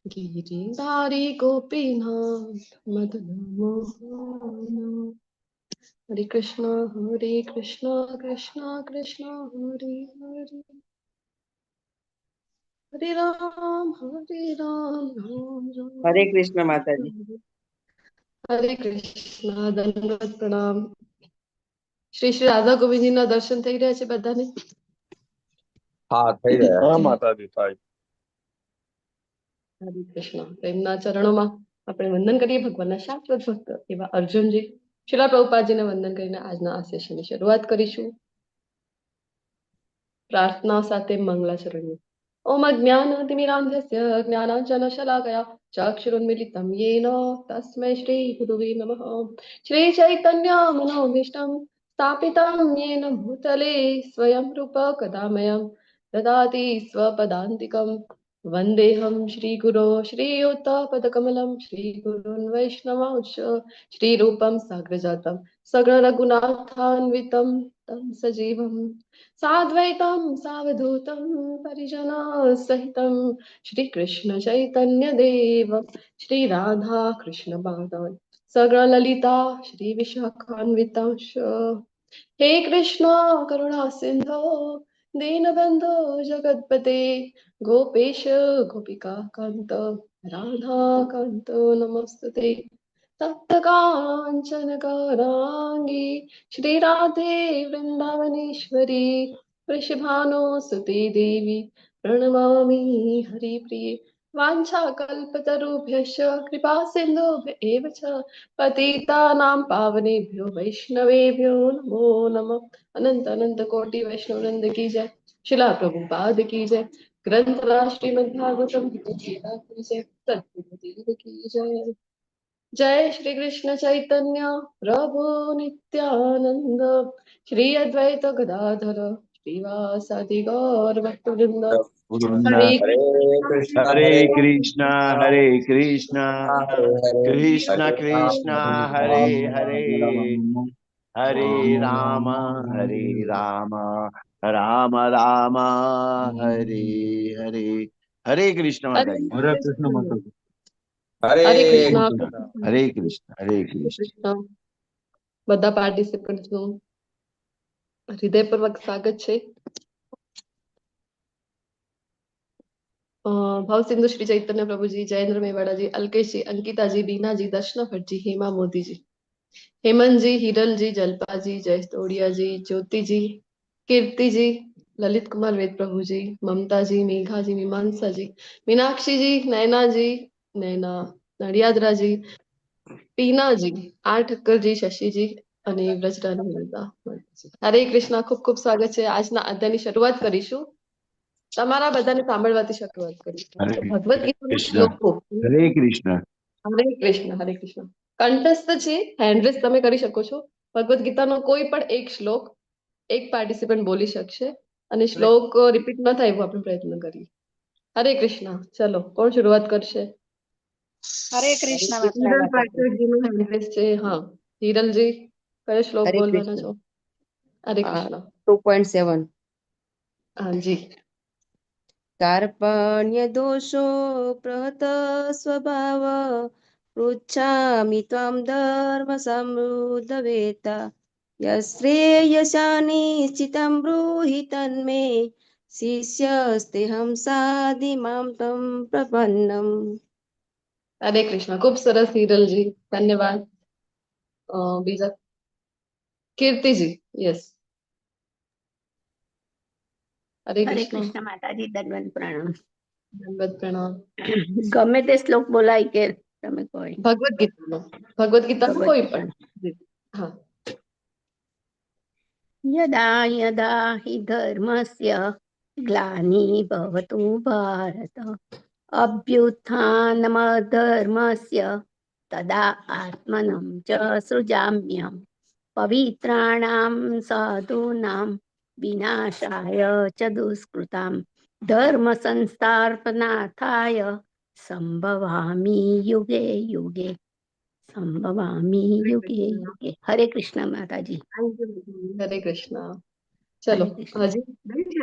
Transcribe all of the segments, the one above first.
गिरिधारी गोपीनाथ मदन मोहन। हरे कृष्ण हरे कृष्ण कृष्ण कृष्ण हरे हरे, हरे राम हरे राम राम राम હરે કૃષ્ણ માતાજી. હરે કૃષ્ણ. દંડવત પ્રણામ. શ્રી શ્રી રાધા ગોવિંદજીના દર્શન થઈ રહ્યા છે બધાને? હા, થઈ રહ્યા. હા માતાજી, થાય. હરે કૃષ્ણ. પ્રેમના ચરણોમાં આપણે વંદન કરીએ ભગવાનના શાશ્વત ભક્ત એવા અર્જુનજી, શિલા પ્રભુપાદજીને વંદન કરીને આજના આ સેશનની શરૂઆત કરીશું પ્રાર્થના સાથે, મંગલાચરણની. ઓમ અજ્ઞાનતિમિરાંધસ્ય જ્ઞાનાંજનશલાકયા ચક્ષુરુન્મિલિतं યેન તસ્મૈ શ્રી ગુરુવે નમઃ. શ્રી ચૈતન્ય મનોભીષ્ટં સ્થાપિतं યેન ભૂતલે સ્વયં રૂપ કદા મયં દદાતિ સ્વપદાન્તિકં. વંદેહં શ્રીગુરો શ્રીયુતપદકમलं શ્રીગુરુन् વૈષ્ણવાંશ શ્રીરૂપં સાગ્રજાतं સગણ રઘુનાથાન્વિतं तं સજીવં સાદ્વૈतं સાવધૂतं પરિજનસહિतं શ્રી કૃષ્ણ ચૈતન્ય દેવ શ્રી રાધા કૃષ્ણ પાદાન સગણ લલિતા શ્રી વિશાખાન્વિતાંશ. હે કૃષ્ણ કરુણા સિંધો દીનબંધો જગતપતે, ગોપેશ ગોપિકા કાંત રાધા કાંત નમસ્તુતે. તપ્ત કાંચન ગૌરાંગી શ્રી રાધે વૃંદાવનેશ્વરી વૃષભાનો સુતે દેવી પ્રણમામિ હરિપ્રિયે. વાંછા કલ્પતરુભ્યશ્ચ કૃપા સિંધુભ્ય એવ ચ પતિતાનાં પાવનેભ્યો વૈષ્ણવેભ્યો નમો નમઃ. અનંત અનંત કોટી વૈષ્ણવ વૃંદ કી જય, શિલા પ્રભુપાદ કી જય, ગ્રંથરાજ શ્રીમદ ભાગવતમ ગીતા કી જય, સદગુરુદેવ કી જય. જય શ્રી કૃષ્ણ ચૈતન્ય પ્રભુ નિત્યાનંદ શ્રી અદ્વૈત ગદાધર શ્રીવાસાદિ ગૌર ભક્તવૃંદ. હરે હરે કૃષ્ણ હરે કૃષ્ણ હરે કૃષ્ણ કૃષ્ણ કૃષ્ણ હરે હરે, હરે રામ હરે રામ રામ રામ હરે હરે. હરે કૃષ્ણ માતાજી. હરે કૃષ્ણ માતાજી. હરે હરે કૃષ્ણ. હરે કૃષ્ણ હરે કૃષ્ણ. કૃષ્ણ. બધા પાર્ટિસિપન્ટ્સ નું હૃદયપૂર્વક સ્વાગત છે. ભાવ સિંધુ શ્રી ચૈતન્ય પ્રભુજી, જયેન્દ્ર મેવાડાજી, અલ્કેશજી, અંકિતાજી, બીનાજી, દર્શના ભટ્ટજી, હેમા મોદીજી, હેમંતજી, હિરલજી, જલ્પાજી, જયેશ તોડિયાજી, જ્યોતિજી, કીર્તિજી, લલિત કુમાર વેદ પ્રભુજી, મમતાજી, મેઘાજી, મીમાંસાજી, મીનાક્ષીજી, નયનાજી, નયના નડિયાદરાજી, ટીનાજી, આર ઠક્કરજી, શશીજી અને વ્રજરાની લલિતા. હરે કૃષ્ણ. ખૂબ ખૂબ સ્વાગત છે. આજના અધ્યાયની શરૂઆત કરીશું. તમારા બધાને સાંભળવાથી શરૂઆત કરીશું. હરે ભગવદ્ ગીતાના કૃષ્ણ. શ્લોકો. હરે કૃષ્ણ. હરે કૃષ્ણ હરે કૃષ્ણ. કંઠસ્થ છે, હેન્ડ રેઝ તમે કરી શકો છો. ભગવદ્ ગીતાનો કોઈ પણ એક શ્લોક એક પાર્ટિસિપન્ટ બોલી શકશે અને શ્લોક રિપીટ ન થાય એવો આપણે પ્રયત્ન કરીએ. હરે કૃષ્ણ. ચલો, કોણ શરૂઆત કરશે? હરે કૃષ્ણ. હિરલ પાઠકજીનું હેન્ડ રેઝ છે. હા, હિરલજી, કયો શ્લોક હરે બોલવાના કૃષ્ણ. છો? હરે કૃષ્ણ. 2.7. હા જી. કાર્પણ્ય દોષો પ્રહત સ્વભાવ પૃચ્છામિ ત્વાં ધર્મ સમૃદ્ધવેતા યશ્રેયસા નિશ્ચિतं બ્રૂહિ તન્મે શિષ્યસ્તેહં સાધિ મામ તમ પ્રપન્નમ. હરે કૃષ્ણ. ખૂબ સરસ હિરલજી, ધન્યવાદ. બીજા કીર્તિજી, યસ. હરે હરે કૃષ્ણ. કૃષ્ણ માતાજી, દંડવત પ્રણામ. દંડવત પ્રણામ. ગમે તે શ્લોક બોલાય કે તમે કોઈ? ભગવદ્ ગીતાનો, ભગવદ્ ગીતાનો કોઈ પણ. હા. યદા યદા હિ ધર્મસ્ય ગ્લાનિ ભવતુ ભારત અભ્યુત્થાનમધર્મસ્ય તદા આત્મનમ ચ સૃજામ્યહમ પવિત્રાણામ સાધૂનામ વિનાશાય ચ દુષ્કૃતામ ધર્મ સંસ્થાપનાર્થાય સંભવામિ યુગે યુગે, સંભવામિ યુગે યુગે. હરે કૃષ્ણ માતાજી. હરે કૃષ્ણ. ચલો. હરે કૃષ્ણ. હજી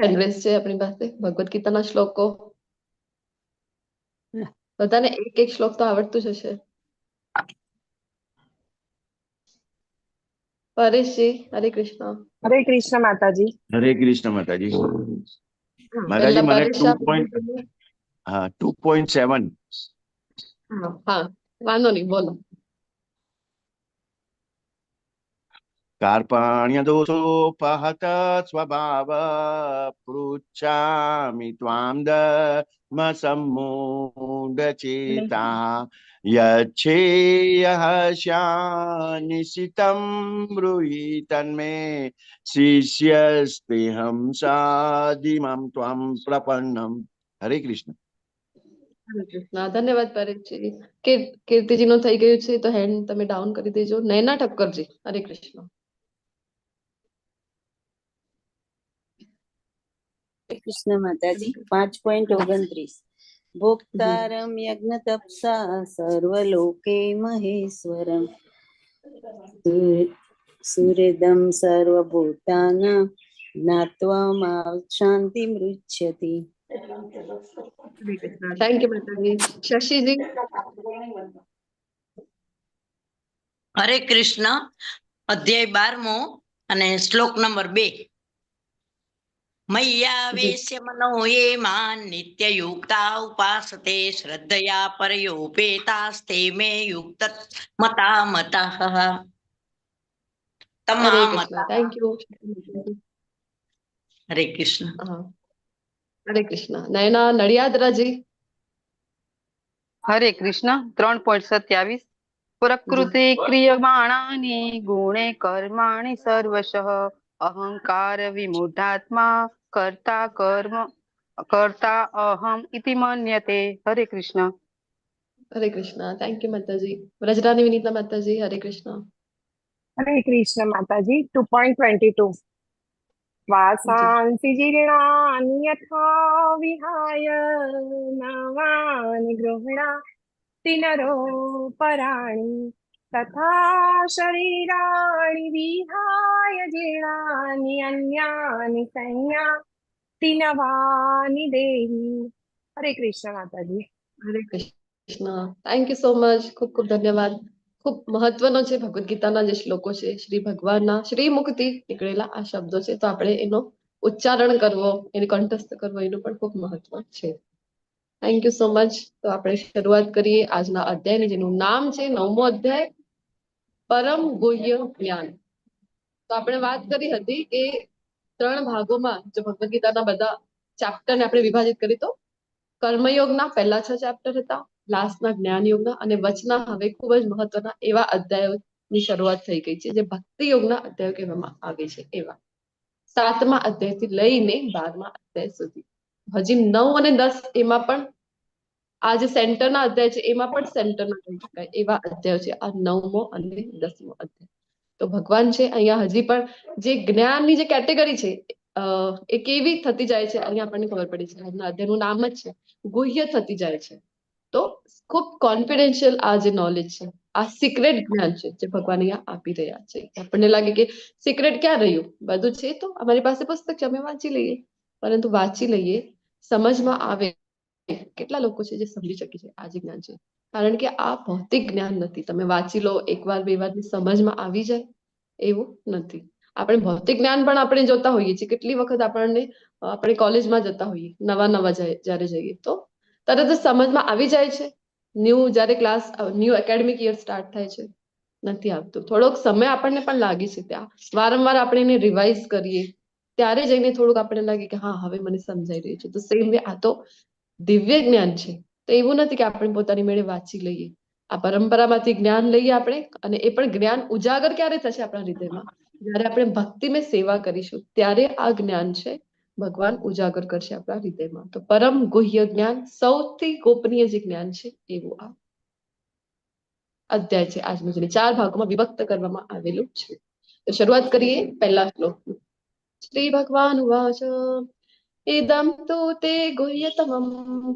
હેન્ડ રેઝ છે આપણી પાસે. ભગવદ્ ગીતાના શ્લોકો. બધાને એક એક શ્લોક તો આવડતું જ હશે. પરેશજી, હરે કૃષ્ણ. હરે કૃષ્ણ માતાજી. હરે કૃષ્ણ માતાજી. માતાજી, પહેલા મને પરેશ ટુ પોઈન્ટ, હા, 2.7. હા, વાંધો નહીં, બોલો. કાર્પણ્ય દોષોપહત સ્વભાવ પૃચ્છામિ ત્વાં ધર્મ સંમૂઢચેતા યચ્છેયઃ સ્યાનિશિतं બ્રૂહિ તન્મે શિષ્યસ્તેહં સાધિમાં ત્વાં પ્રપન્નમ. હરે કૃષ્ણ. હરે કૃષ્ણ. ધન્યવાદ પરેશજી. કીર્તિજી નું થઈ ગયું છે તો હેન્ડ તમે ડાઉન કરી દેજો. નયના ઠક્કરજી, હરે કૃષ્ણ. હરે કૃષ્ણ માતાજી. 5.29. ભોક્તારમ યજ્ઞ તપસા સર્વલોકે મહેશ્વરમ સુહૃદમ સર્વભૂતાના જ્ઞાત્વા મા શાંતિ મૃચ્છતિ. Thank you માતાજી. શશીજી. હરે કૃષ્ણ. અધ્યાય 12મો અને શ્લોક નંબર 2. મય્યાવેશ્ય મનો યે માન નિત્ય યુક્તા ઉપાસતે શ્રદ્ધયા પરયોપેતાસ્તે મે યુક્ત મતા મતા. હરે તમામ કૃષ્ણ. Thank you. હરે કૃષ્ણ. હા, હરે કૃષ્ણ. નયના નડિયાદરાજી. હરે કૃષ્ણ. 3.27. પ્રકૃતિ ક્રિયમાણાની ગુણે કર્માણિ સર્વશઃ અહંકાર વિમૂઢાત્મા કર્તા કર્મ કર્તા અહમ ઇતિ મન્યતે. હરે કૃષ્ણ. હરે કૃષ્ણ. Thank you માતાજી. વ્રજરાની વિનીતા માતાજી, હરે કૃષ્ણ. હરે કૃષ્ણ માતાજી. 2.22. વાસાંસि જીર્ણાनि યથા વિહાય નવાનિ ગૃહણાતિ નરો પરાણિ તથા શરીરાણિ વિહાય જીર્ણાનિ અન્યાનિ સંયાતિ નવાનિ દેહી. હરે કૃષ્ણ માતાજી. હરે Krishna. Thank you so much. ખૂબ ખૂબ ધન્યવાદ. ખૂબ મહત્વનો છે ભગવદ્ ગીતાના જે શ્લોકો છે, શ્રી ભગવાનના શ્રી મુખથી નીકળેલા આ શબ્દો છે, તો આપણે એનો ઉચ્ચારણ કરવો, એને કંઠસ્થ કરવો, એનું પણ ખૂબ મહત્વ છે. Thank you so much. તો આપણે શરૂઆત કરીએ આજના અધ્યાયની, જેનું નામ છે 9મો અધ્યાય, પરમ ગુહ્ય જ્ઞાન. તો આપણે વાત કરી હતી કે 3 ભાગોમાં જો ભગવદ્ ગીતાના બધા ચેપ્ટરને આપણે વિભાજિત કરી તો કર્મયોગના પહેલા 6 ચેપ્ટર હતા, લાસ્ટના જ્ઞાન યોગના અને વચના હવે ખૂબ જ મહત્વના એવા અધ્યાયોની શરૂઆત થઈ ગઈ છે જે ભક્તિ યોગના અધ્યાયો કહેવામાં આવે છે, એવા 7મા અધ્યાયથી લઈને 12મા અધ્યાય સુધી. હજી 9 અને 10 એમાં પણ આ જે સેન્ટરના અધ્યાય છે એમાં પણ સેન્ટરના કહી શકાય એવા અધ્યાયો છે આ 9મો અને 10મો અધ્યાય. તો ભગવાન છે અહીંયા હજી પણ જે જ્ઞાનની જે કેટેગરી છે એ કેવી થતી જાય છે અહીંયા આપણને ખબર પડી છે. આજના અધ્યાયનું નામ જ છે ગુહ્ય થતી જાય છે. તો ખૂબ કોન્ફિડેન્શિયલ આ જે નોલેજ છે, આ સિક્રેટ જ્ઞાન છે જે ભગવાન અહીંયા આપી રહ્યા છે. આપણને લાગે કે સિક્રેટ ક્યાં રહ્યું, બધું છે તો અમારી પાસે પુસ્તક છે, અમે વાંચી લઈએ, પરંતુ વાંચી લઈએ સમજમાં આવે કેટલા લોકો છે જે સમજી શકે છે આ જે જ્ઞાન છે? કારણ કે આ ભૌતિક જ્ઞાન નથી, તમે વાંચી લો એકવાર બે વાર સમજમાં આવી જાય એવું નથી. આપણે ભૌતિક જ્ઞાન પણ આપણે જોતા હોઈએ છીએ, કેટલી વખત આપણને આપણે કોલેજમાં જતા હોઈએ, નવા નવા જ્યારે જઈએ તો તરત જ સમજમાં આવી જાય છે. ન્યૂ જ્યારે class, new academic year start થાય છે, નથી આવતું, થોડોક સમય આપણને પણ લાગે છે ત્યાં, વારંવાર આપણે એને રિવાઇઝ કરીએ ત્યારે જઈને થોડુંક આપણને લાગે કે હા હવે મને સમજાઈ રહ્યું છે. તો સેમ વે આ તો દિવ્ય જ્ઞાન છે, તો એવું નથી કે આપણે પોતાની મેળે વાંચી લઈએ. આ પરંપરામાંથી જ્ઞાન લઈએ આપણે, અને એ પણ જ્ઞાન ઉજાગર ક્યારે થશે આપણા હૃદયમાં? જ્યારે આપણે ભક્તિમય સેવા કરીશું ત્યારે આ જ્ઞાન છે ભગવાન ઉજાગર કરશે આપણા હૃદયમાં. તો પરમ ગુહ્ય જ્ઞાન, સૌથી ગોપનીય જે જ્ઞાન છે એવું આ અધ્યાય છે આજનું, જેને 4 ભાગોમાં વિભક્ત કરવામાં આવેલું છે. તો શરૂઆત કરીએ પહેલા શ્લોક. શ્રી ભગવાન ઉવાચ ઇદં તુ તે ગુહ્યતમં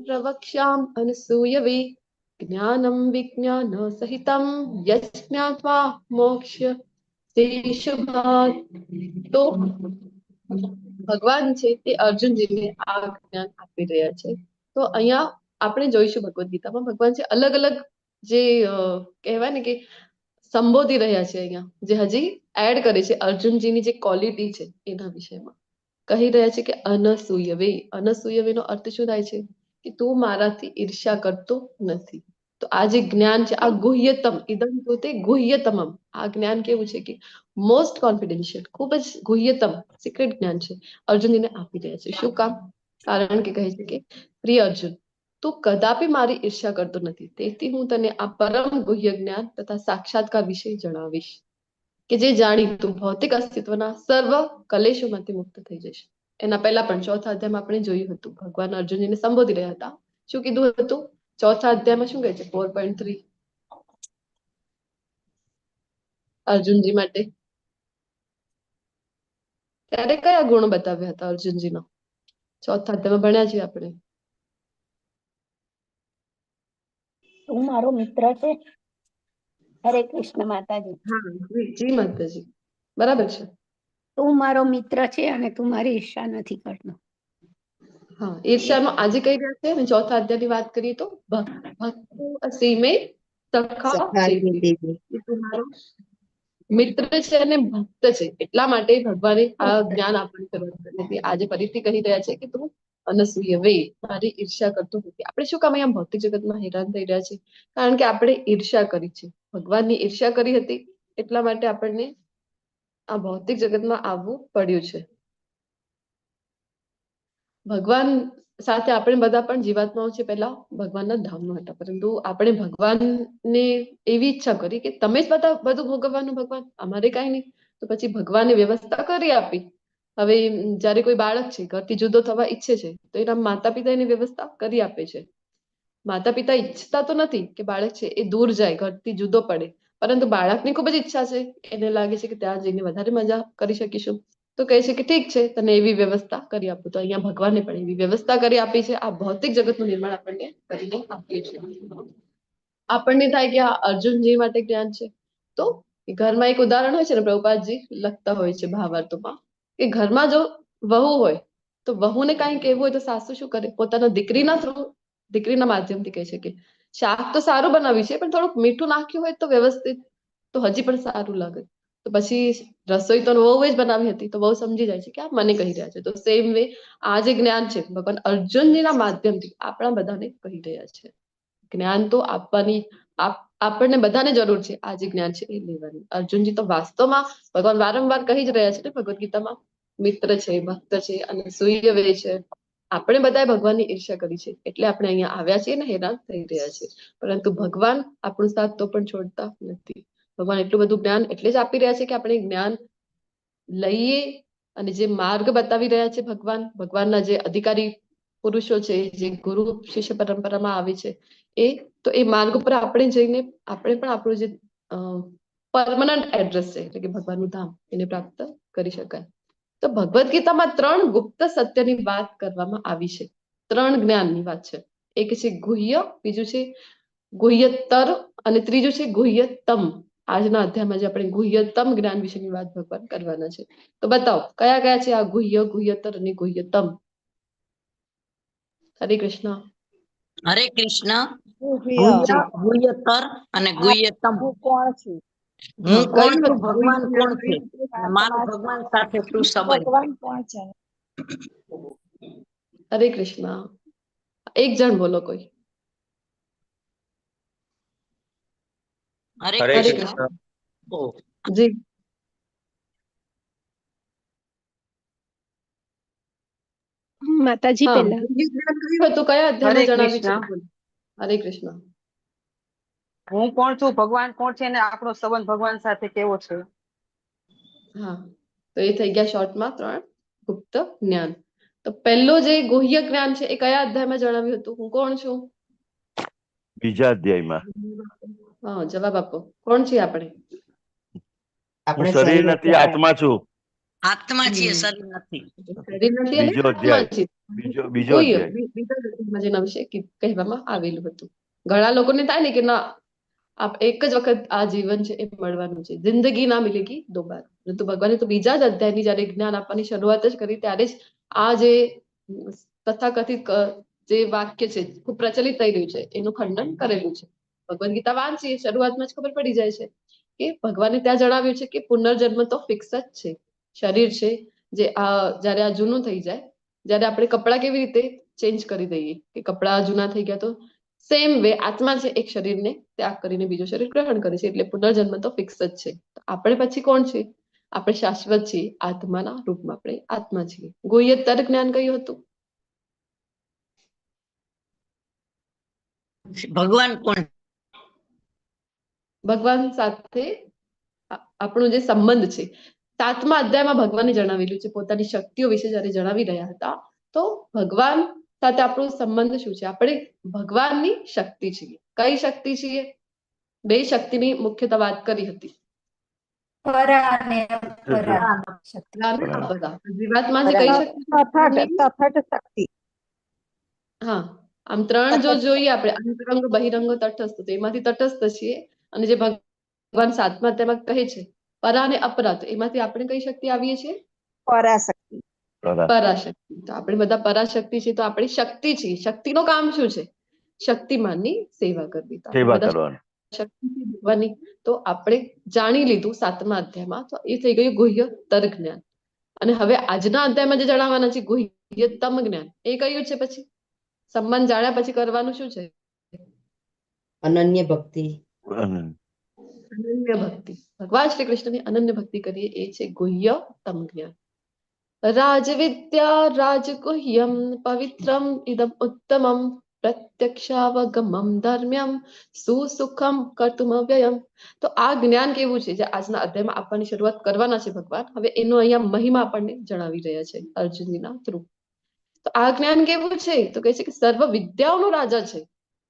પ્રવક્ષ્યામ અનસૂયવે જ્ઞાનમ વિજ્ઞાન સહિતમ યજ્ઞાત્વા મોક્ષ શુભાત. તો ભગવાન છે તે અર્જુનજીને આ જ્ઞાન આપી રહ્યા છે. તો અહીંયા આપણે જોઈશું ભગવદ્ ગીતામાં ભગવાન છે અલગ અલગ જે કહેવાય ને કે સંબોધી રહ્યા છે અહીંયા, જે હજી એડ કરે છે અર્જુનજીની જે ક્વોલિટી છે એના વિષયમાં કહી રહ્યા છે કે અનસૂયવે. અનસૂયવે નો અર્થ શું થાય છે? કે તું મારાથી ઈર્ષ્યા કરતો નથી. તો આ જે જ્ઞાન છે આ ગુહ્યતમ, ઇદમ તો તે ગુહ્યતમમ, આ જ્ઞાન કેવું છે કે મોસ્ટ કોન્ફિડેન્શિયલ, ખૂબ જ ગુહ્યતમ સિક્રેટ જ્ઞાન છે અર્જુનજીને આપી રહ્યા છે. શું કામ? કારણ કે કહે છે કે પ્રિય અર્જુન, તું કદાપી મારી ઈર્ષ્યા કરતો નથી, તેથી હું તને આ પરમ ગુહ્ય જ્ઞાન તથા સાક્ષાત્કાર વિશે જણાવીશ કે જે જાણી તું ભૌતિક અસ્તિત્વના સર્વ કલેશોમાંથી મુક્ત થઈ જઈશ. એના પહેલા પણ ચોથા અધ્યાયમાં આપણે જોયું હતું, ભગવાન અર્જુનજીને સંબોધી રહ્યા હતા. શું કીધું હતું ચોથા અધ્યાયમાં? શું કહે છે 4.3 અર્જુનજી માટે? ત્યારે કયા ગુણો બતાવ્યા હતા અર્જુનજીનો? ચોથા અધ્યાયમાં ભણ્યા છીએ આપણે. તું મારો મિત્ર છે. હરે કૃષ્ણ માતાજી. હા જી માતાજી, બરાબર છે. તું મારો મિત્ર છે અને તું મારી ઈર્ષ્યા નથી કરતો. હા, ઈર્ષ્યાનો આજે કહી રહ્યા છે. અને ચોથા અધ્યાયની વાત કરીએ તો ભક્તો અસીમે સખા, તું મારો મિત્ર છે અને ભક્ત છે, એટલા માટે ભગવાને આ જ્ઞાન આપવાની શરૂઆત કરી હતી. આજે ફરીથી કહી રહ્યા છે કે તું અનસૂયવે, મારી ઈર્ષ્યા કરતો નથી. આપણે શું કામ અહીંયા ભૌતિક જગતમાં હેરાન થઈ રહ્યા છે? કારણ કે આપણે ઈર્ષ્યા કરી છે, ભગવાનની ઈર્ષ્યા કરી હતી, એટલા માટે આપણને આ ભૌતિક જગતમાં આવવું પડ્યું છે. ભગવાન સાથે આપણે બધા પણ જીવાત્માઓ છે, પહેલા ભગવાનના ધામમાં હતા, પરંતુ આપણે ભગવાનને એવી ઈચ્છા કરી કે તમે જ બધા બધું ભોગવવાનું ભગવાન, અમારે કાંઈ નહીં. તો પછી ભગવાને વ્યવસ્થા કરી આપી. હવે જ્યારે કોઈ બાળક છે ઘરથી જુદો થવા ઈચ્છે છે, તો એના માતા પિતા એની વ્યવસ્થા કરી આપે છે. માતા પિતા ઈચ્છતા તો નથી કે બાળક છે એ દૂર જાય, ઘરથી જુદો પડે, પરંતુ બાળકની ખૂબ જ ઈચ્છા છે, એને લાગે છે કે ત્યાં જઈને વધારે મજા કરી શકીશું, તો કહે છે કે ઠીક છે, તને એવી વ્યવસ્થા કરી આપું. તો અહીંયા ભગવાને પણ એવી વ્યવસ્થા કરી આપી છે, આ ભૌતિક જગતનું નિર્માણ આપણને કરીને આપ્યું છે. આપણને થાય કે આ અર્જુનજી માટે જ્ઞાન છે, તો ઘરમાં એક ઉદાહરણ હોય છે ને, પ્રભુપાદજી લખતા હોય છે ભાવાર્થોમાં કે ઘરમાં જો વહુ હોય તો વહુને કાંઈ કહેવું હોય તો સાસુ શું કરે? પોતાના દીકરીના થ્રુ, દીકરીના માધ્યમથી કહે છે કે શાક તો સારું બનાવ્યું છે, પણ થોડુંક મીઠું નાખ્યું હોય તો વ્યવસ્થિત તો હજી પણ સારું લાગે. તો પછી રસોઈ તો વહુ જ બનાવી હતી, તો વહુ સમજી જાય છે કે આ મને કહી રહ્યા છે. તો સેમ વે આ જે જ્ઞાન છે ભગવાન અર્જુનજીના માધ્યમથી આપણા બધાને કહી રહ્યા છે. જ્ઞાન તો આપવાની આપણને બધાને જરૂર છે, આ જે જ્ઞાન છે એ લેવાની. અર્જુનજી તો વાસ્તવમાં ભગવાન વારંવાર કહી જ રહ્યા છે ને ભગવદ્ ગીતામાં, મિત્ર છે, ભક્ત છે અને સૂર્યવે છે. આપણે બધાએ ભગવાનની ઈર્ષ્યા કરી છે એટલે આપણે અહીંયા આવ્યા છીએ ને હેરાન થઈ રહ્યા છીએ, પરંતુ ભગવાન આપણું સાથ તો પણ છોડતા નથી. ભગવાન એટલું બધું જ્ઞાન એટલે જ આપી રહ્યા છે કે આપણે જ્ઞાન લઈએ, અને જે માર્ગ બતાવી રહ્યા છે ભગવાન, ભગવાનના જે અધિકારી પુરુષો છે, જે ગુરુ શિષ્ય પરંપરામાં આવે છે, એ તો એ માર્ગ ઉપર આપણે જઈને આપણે પણ આપણું જે પરમનન્ટ એડ્રેસ છે એટલે કે ભગવાનનું ધામ એને પ્રાપ્ત કરી શકાય. તો ભગવદ્ ગીતામાં 3 ગુપ્ત સત્યની વાત કરવામાં આવી છે, 3 જ્ઞાનની વાત છે. એક છે ગુહ્ય, બીજું છે ગુહ્યતર અને ત્રીજું છે ગુહ્યતમ. આજના અધ્યાયમાં જે આપણે ગુહ્યતમ જ્ઞાન વિશેની વાત ભગવાન કરવાના છે. તો બતાવો કયા કયા છે આ ગુહ્ય, ગુહ્યતર અને ગુહ્યતમ? હરે કૃષ્ણ. હરે કૃષ્ણ. ગુહ્યતર અને ગુહ્યતમ. હું કોણ છું? હું કોણ છું? ભગવાન કોણ છે? મારો ભગવાન સાથે શું સંબંધ? ભગવાન કોણ છે? હરે કૃષ્ણ. એક જણ બોલો કોઈ. હરે હરે કૃષ્ણ. કૃષ્ણ. જી માતાજી પહેલા હતું કયા અધ્યાયમાં હરે જણાવ્યું છે? કૃષ્ણ. હરે કૃષ્ણ. હું કોણ છું, ભગવાન કોણ છે અને આપણો સંબંધ ભગવાન સાથે કેવો છે? હા, તો એ થઈ ગયા શોર્ટમાં 3 ગુપ્ત જ્ઞાન. તો પહેલો જે ગુહ્ય જ્ઞાન છે એ કયા અધ્યાયમાં જણાવ્યું હતું? હું કોણ છું? બીજા અધ્યાયમાં. હા, જવાબ આપો, કોણ છીએ આપણે? હું શરીર નથી, આત્મા છું. આત્મા છીએ, શરીર નથી. શરીર નથી અને બીજો આત્મા અધ્યાય. છીએ. બીજો ગુહ્ય, અધ્યાય. બીજા અધ્યાયમાં જેના વિશે કહેવામાં આવેલું હતું. ઘણા લોકોને થાય ને કે ના, આપ એક જ વખત આ જીવન છે એ મળવાનું છે, જિંદગી ના મિલેગી દોબારા. પરંતુ ભગવાને તો બીજા જ અધ્યાયની જયારે જ્ઞાન આપવાની શરૂઆત જ કરી ત્યારે જ આ જે તથાકથિત જે વાક્ય છે ખૂબ પ્રચલિત થઈ રહ્યું છે એનું ખંડન કરેલું છે. ભગવદ્ ગીતા વાંચીએ શરૂઆતમાં જ ખબર પડી જાય છે કે ભગવાને ત્યાં જણાવ્યું છે કે પુનર્જન્મ તો ફિક્સ જ છે. શરીર છે જે આ જ્યારે આ જૂનું થઈ જાય, જ્યારે આપણે કપડાં કેવી રીતે ચેન્જ કરી દઈએ કે કપડાં જૂના થઈ ગયા, તો સેમ વે આત્મા છે એક શરીરને ત્યાગ કરીને બીજું શરીર ગ્રહણ કરે છે, એટલે પુનર્જન્મ તો ફિક્સ જ છે. તો આપણે પછી કોણ છે? આપણે શાશ્વત છીએ, આત્માના રૂપમાં આપણે આત્મા છીએ. ગુહ્યતર જ્ઞાન કયું હતું? ભગવાન કોણ? ભગવાન સાથે આપણો જે સંબંધ છે, 7મા અધ્યાયમાં ભગવાને જણાવેલું છે. પોતાની શક્તિઓ વિશે જયારે જણાવી રહ્યા હતા તો ભગવાન સાથે આપણો સંબંધ શું છે? આપણે ભગવાનની શક્તિ છીએ. કઈ શક્તિ છીએ? બે શક્તિની મુખ્યતઃ વાત કરી હતી. પરા અને અપરા શક્તિ. અપરા. જીવાત્મા છે કઈ શક્તિ? તથટ શક્તિ. હા, આમ ત્રણ જો જોઈએ આપણે, અંતરંગ, બહિરંગ, તટસ્થ, તો એમાંથી તટસ્થ છીએ. અને જે ભગવાન 7મા અધ્યાયમાં કહે છે પરા અને અપરા, તો એમાંથી આપણે કઈ શક્તિ આવીએ છીએ? પરાશક્તિ. પરાશક્તિ. તો આપણે બધા પરાશક્તિ છીએ, તો આપણી શક્તિ છીએ. શક્તિનું કામ શું છે? શક્તિમાનની સેવા કરવી. તો સેવા કરવાની શક્તિ ભગવાનની. તો આપણે જાણી લીધું 7મા અધ્યાયમાં, તો એ થઈ ગયું ગુહ્યતર જ્ઞાન. અને હવે આજના અધ્યાયમાં જે જણાવવાના છે ગુહ્યતમ જ્ઞાન, એ કયું છે? પછી સંબંધ જાણ્યા પછી કરવાનું શું છે? અનન્ય ભક્તિ. અનન્ય ભક્તિ. ભગવાન શ્રી કૃષ્ણની અનન્ય ભક્તિ કરીએ, એ છે ગુહ્યતમ જ્ઞાન. રાજવિદ્યા રાજગુહ્યમ પવિત્રમ ઇદમ ઉત્તમમ પ્રત્યક્ષાવગમમ ધર્મ્યમ સુસુખમ કર્તુમવ્યયમ. તો આ જ્ઞાન કેવું છે જે આજના અધ્યાયમાં આપવાની શરૂઆત કરવાના છે ભગવાન. હવે એનો અહીંયા મહિમા આપણને જણાવી રહ્યા છે અર્જુનજીના થ્રુ. તો આ જ્ઞાન કેવું છે? તો કહે છે કે સર્વ વિદ્યાઓનો રાજા છે,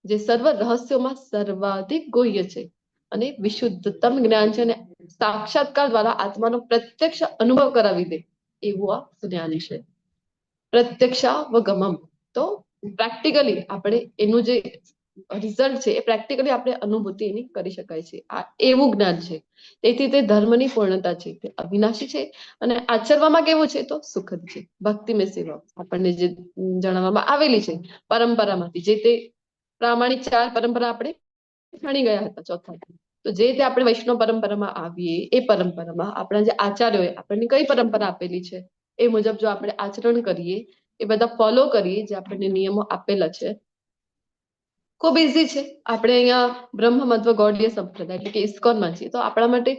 જે સર્વ રહસ્યોમાં સર્વાધિક ગુહ્ય છે અને વિશુદ્ધતમ જ્ઞાન છે, અને સાક્ષાત્કાર દ્વારા આત્માનો પ્રત્યક્ષ અનુભવ કરાવી દે એવું આ જ્ઞાન છે. પ્રત્યક્ષાવગમમ. તો પ્રેક્ટિકલી આપણે એનું જે રિઝલ્ટ છે એ પ્રેક્ટિકલી આપણે અનુભૂતિ એની કરી શકાય છે. આ એવું જ્ઞાન છે. તેથી તે ધર્મની પૂર્ણતા છે, તે અવિનાશી છે અને આચરવામાં કેવું છે? તો સુખદ છે. ભક્તિમય સેવા આપણને જે જણાવવામાં આવેલી છે પરંપરામાંથી, જે તે પ્રામાણિક ચાર પરંપરા આપણે જાણી ગયા હતા ચોથા, તો જે તે આપણે વૈષ્ણવ પરંપરામાં આવીએ એ પરંપરામાં આપણા જે આચાર્યોએ આપણને કઈ પરંપરા આપેલી છે એ મુજબ જો આપણે આચરણ કરીએ, એ બધા ફોલો કરીએ જે આપણને નિયમો આપેલા છે, ખૂબ ઈઝી છે. આપણે અહીંયા બ્રહ્મ મધ્વ ગૌડીય સંપ્રદાય એટલે કે ઇસ્કોનમાં છીએ, તો આપણા માટે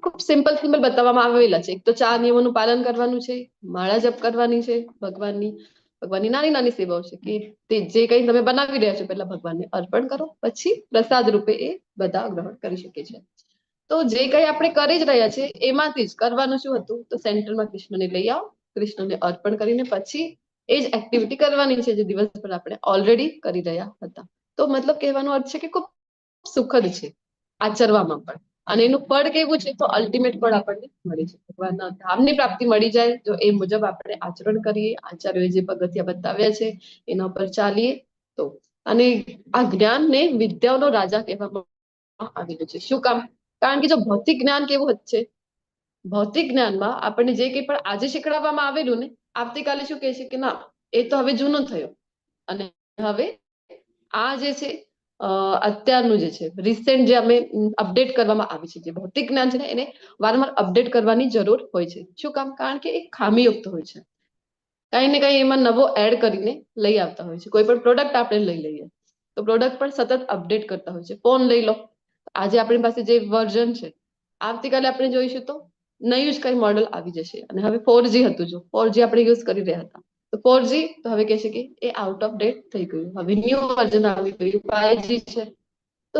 ખૂબ સિમ્પલ સિમ્પલ બતાવવામાં આવેલા છે. એક તો 4 નિયમોનું પાલન કરવાનું છે, માળા જપ કરવાની છે, ભગવાનની નાની નાની સેવાઓ છે કે તે જે કંઈ તમે બનાવી રહ્યા છો પહેલા ભગવાનને અર્પણ કરો, પછી પ્રસાદ રૂપે એ બધા ગ્રહણ કરી શકે છે. તો જે કંઈ આપણે કરી જ રહ્યા છે એમાંથી જ કરવાનું શું હતું? તો સેન્ટરમાં કૃષ્ણને લઈ આવો, કૃષ્ણને અર્પણ કરીને પછી એ જ એક્ટિવિટી કરવાની છે જે દિવસભર આપણે ઓલરેડી કરી રહ્યા હતા. તો મતલબ કહેવાનો અર્થ છે કે ખૂબ સુખદ છે આચરવામાં પણ, અને એનું ફળ કેવું છે? તો અલ્ટિમેટ ફળ આપણને મળે છે, ભગવાનના ધામની પ્રાપ્તિ મળી જાય જો એ મુજબ આપણે આચરણ કરીએ, આચાર્યોએ જે પગથિયા બતાવ્યા છે એના પર ચાલીએ તો. અને આ જ્ઞાનને વિદ્યાઓનો રાજા કહેવામાં આવેલું છે. શું કામ? કારણ કે જો ભૌતિક જ્ઞાન કેવું છે, ભૌતિક જ્ઞાનમાં આપણને જે કંઈ પણ આજે શીખવાડવામાં આવેલું ને, આવતીકાલે શું કહે છે કે ના, એ તો હવે જૂનું થયો, અને હવે આ જે છે અત્યારનું જે છે રિસેન્ટ જે અમે અપડેટ કરવામાં આવી છે, જે ભૌતિક જ્ઞાન છે ને એને વારંવાર અપડેટ કરવાની જરૂર હોય છે. શું કામ? કારણ કે એ ખામીયુક્ત હોય છે, કઈ ને કઈ એમાં નવો એડ કરીને લઈ આવતા હોય છે. કોઈ પણ પ્રોડક્ટ આપણે લઈ લઈએ તો પ્રોડક્ટ પણ સતત અપડેટ કરતા હોય છે. ફોન લઈ લો, આજે આપણી પાસે જે વર્ઝન છે આવતીકાલે આપણે જોઈશું તો નયું જ કઈ મોડલ આવી જશે. અને હવે 4G હતું, જો 4G આપણે યુઝ કરી રહ્યા હતા તો 4G તો હવે કહે છે કે એ આઉટ ઓફ ડેટ થઈ ગયું, હવે ન્યૂ વર્ઝન આવી ગયું 5G છે. તો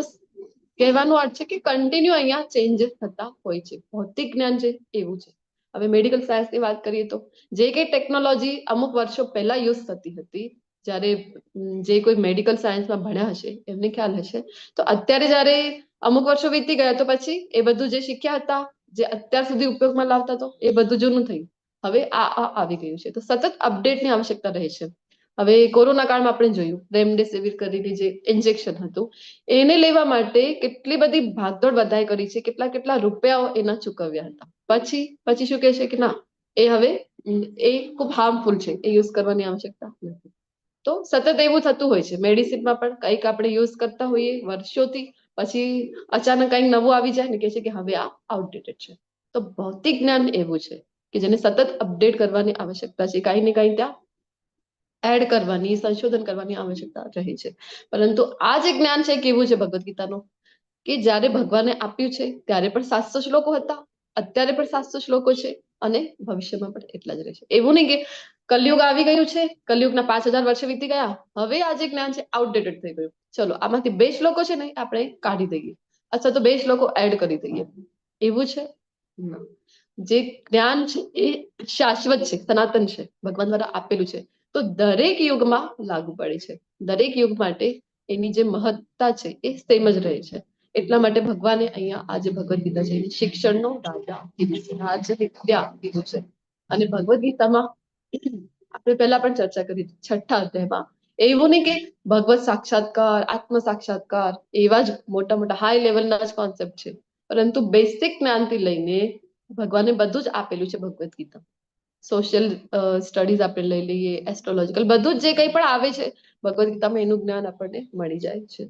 કહેવાનો અર્થ છે કે કન્ટિન્યુ અહીંયા ચેન્જીસ થતા હોય છે. ભૌતિક જ્ઞાન છે એવું છે. હવે મેડિકલ સાયન્સની વાત કરીએ તો જે કંઈ ટેકનોલોજી અમુક વર્ષો પહેલા યુઝ થતી હતી, જ્યારે જે કોઈ મેડિકલ સાયન્સમાં ભણ્યા હશે એમને ખ્યાલ હશે, તો અત્યારે જ્યારે અમુક વર્ષો વીતી ગયા તો પછી એ બધું જે શીખ્યા હતા, જે અત્યાર સુધી ઉપયોગમાં લાવતા તો એ બધું જૂનું થયું, હવે આ આવી ગયું છે. તો સતત અપડેટની આવશ્યકતા રહે છે. હવે કોરોના કાળમાં આપણે જોયું રેમડેસિવિર કરીને જે ઇન્જેક્શન હતું એને લેવા માટે કેટલી બધી ભાગદોડ બધાએ કરી છે, કેટલા કેટલા રૂપિયાઓ એના ચૂકવ્યા હતા. પછી પછી શું કહે છે કે ના, એ હવે એ ખૂબ હાર્મફુલ છે, એ યુઝ કરવાની આવશ્યકતા નથી. તો સતત એવું થતું હોય છે. મેડિસિનમાં પણ કંઈક આપણે યુઝ કરતા હોઈએ વર્ષોથી, પછી અચાનક કંઈક નવું આવી જાય ને કહે છે કે હવે આ આઉટડેટેડ છે. તો ભૌતિક જ્ઞાન એવું છે કે જેને સતત અપડેટ કરવાની આવશ્યકતા છે, કાંઈ ને કાંઈ ત્યાં એડ કરવાની, સંશોધન કરવાની આવશ્યકતા રહે છે. પરંતુ આ જે જ્ઞાન છે કેવું છે ભગવદ્ ગીતાનું, કે જ્યારે ભગવાને આપ્યું છે ત્યારે પણ 700 શ્લોકો હતા, અત્યારે પણ 700 શ્લોકો છે અને ભવિષ્યમાં પણ એટલા જ રહેશે. એવું નહીં કે કલયુગ આવી ગયું છે, કલયુગના 5000 વર્ષ વીતી ગયા, હવે આ જે જ્ઞાન છે આઉટડેટેડ થઈ ગયું, ચલો આમાંથી 2 શ્લોકો છે ને આપણે કાઢી દઈએ અથવા તો 2 શ્લોકો એડ કરી દઈએ, એવું છે ના. જે જ્ઞાન છે એ શાશ્વત છે, સનાતન છે, ભગવાન દ્વારા આપેલું છે, તો દરેક યુગમાં લાગુ પડે છે. દરેક યુગ માટે એની જે મહત્તા છે એ સેમ જ રહે છે. એટલા માટે ભગવાને અહીંયા આજે ભગવદ્ ગીતા છે શિક્ષણનો રાજા કીધું છે, રાજવિદ્યા કીધું છે. અને ભગવદ્ ગીતામાં આપણે પહેલા પણ ચર્ચા કરી છઠ્ઠા અધ્યાયમાં, એવું નહીં કે ભગવત સાક્ષાત્કાર, આત્મ સાક્ષાત્કાર એવા જ મોટા મોટા હાઈ લેવલના જ કોન્સેપ્ટ છે, પરંતુ બેસિક જ્ઞાનથી લઈને ભગવાને બધું જ આપેલું છે ભગવદ્ ગીતા. સોશિયલ સ્ટડીઝ આપણે લઈ લઈએ, એસ્ટ્રોલોજીકલ, બધું જ જે કંઈ પણ આવે છે ભગવદ્ ગીતામાં એનું જ્ઞાન આપણને મળી જાય છે.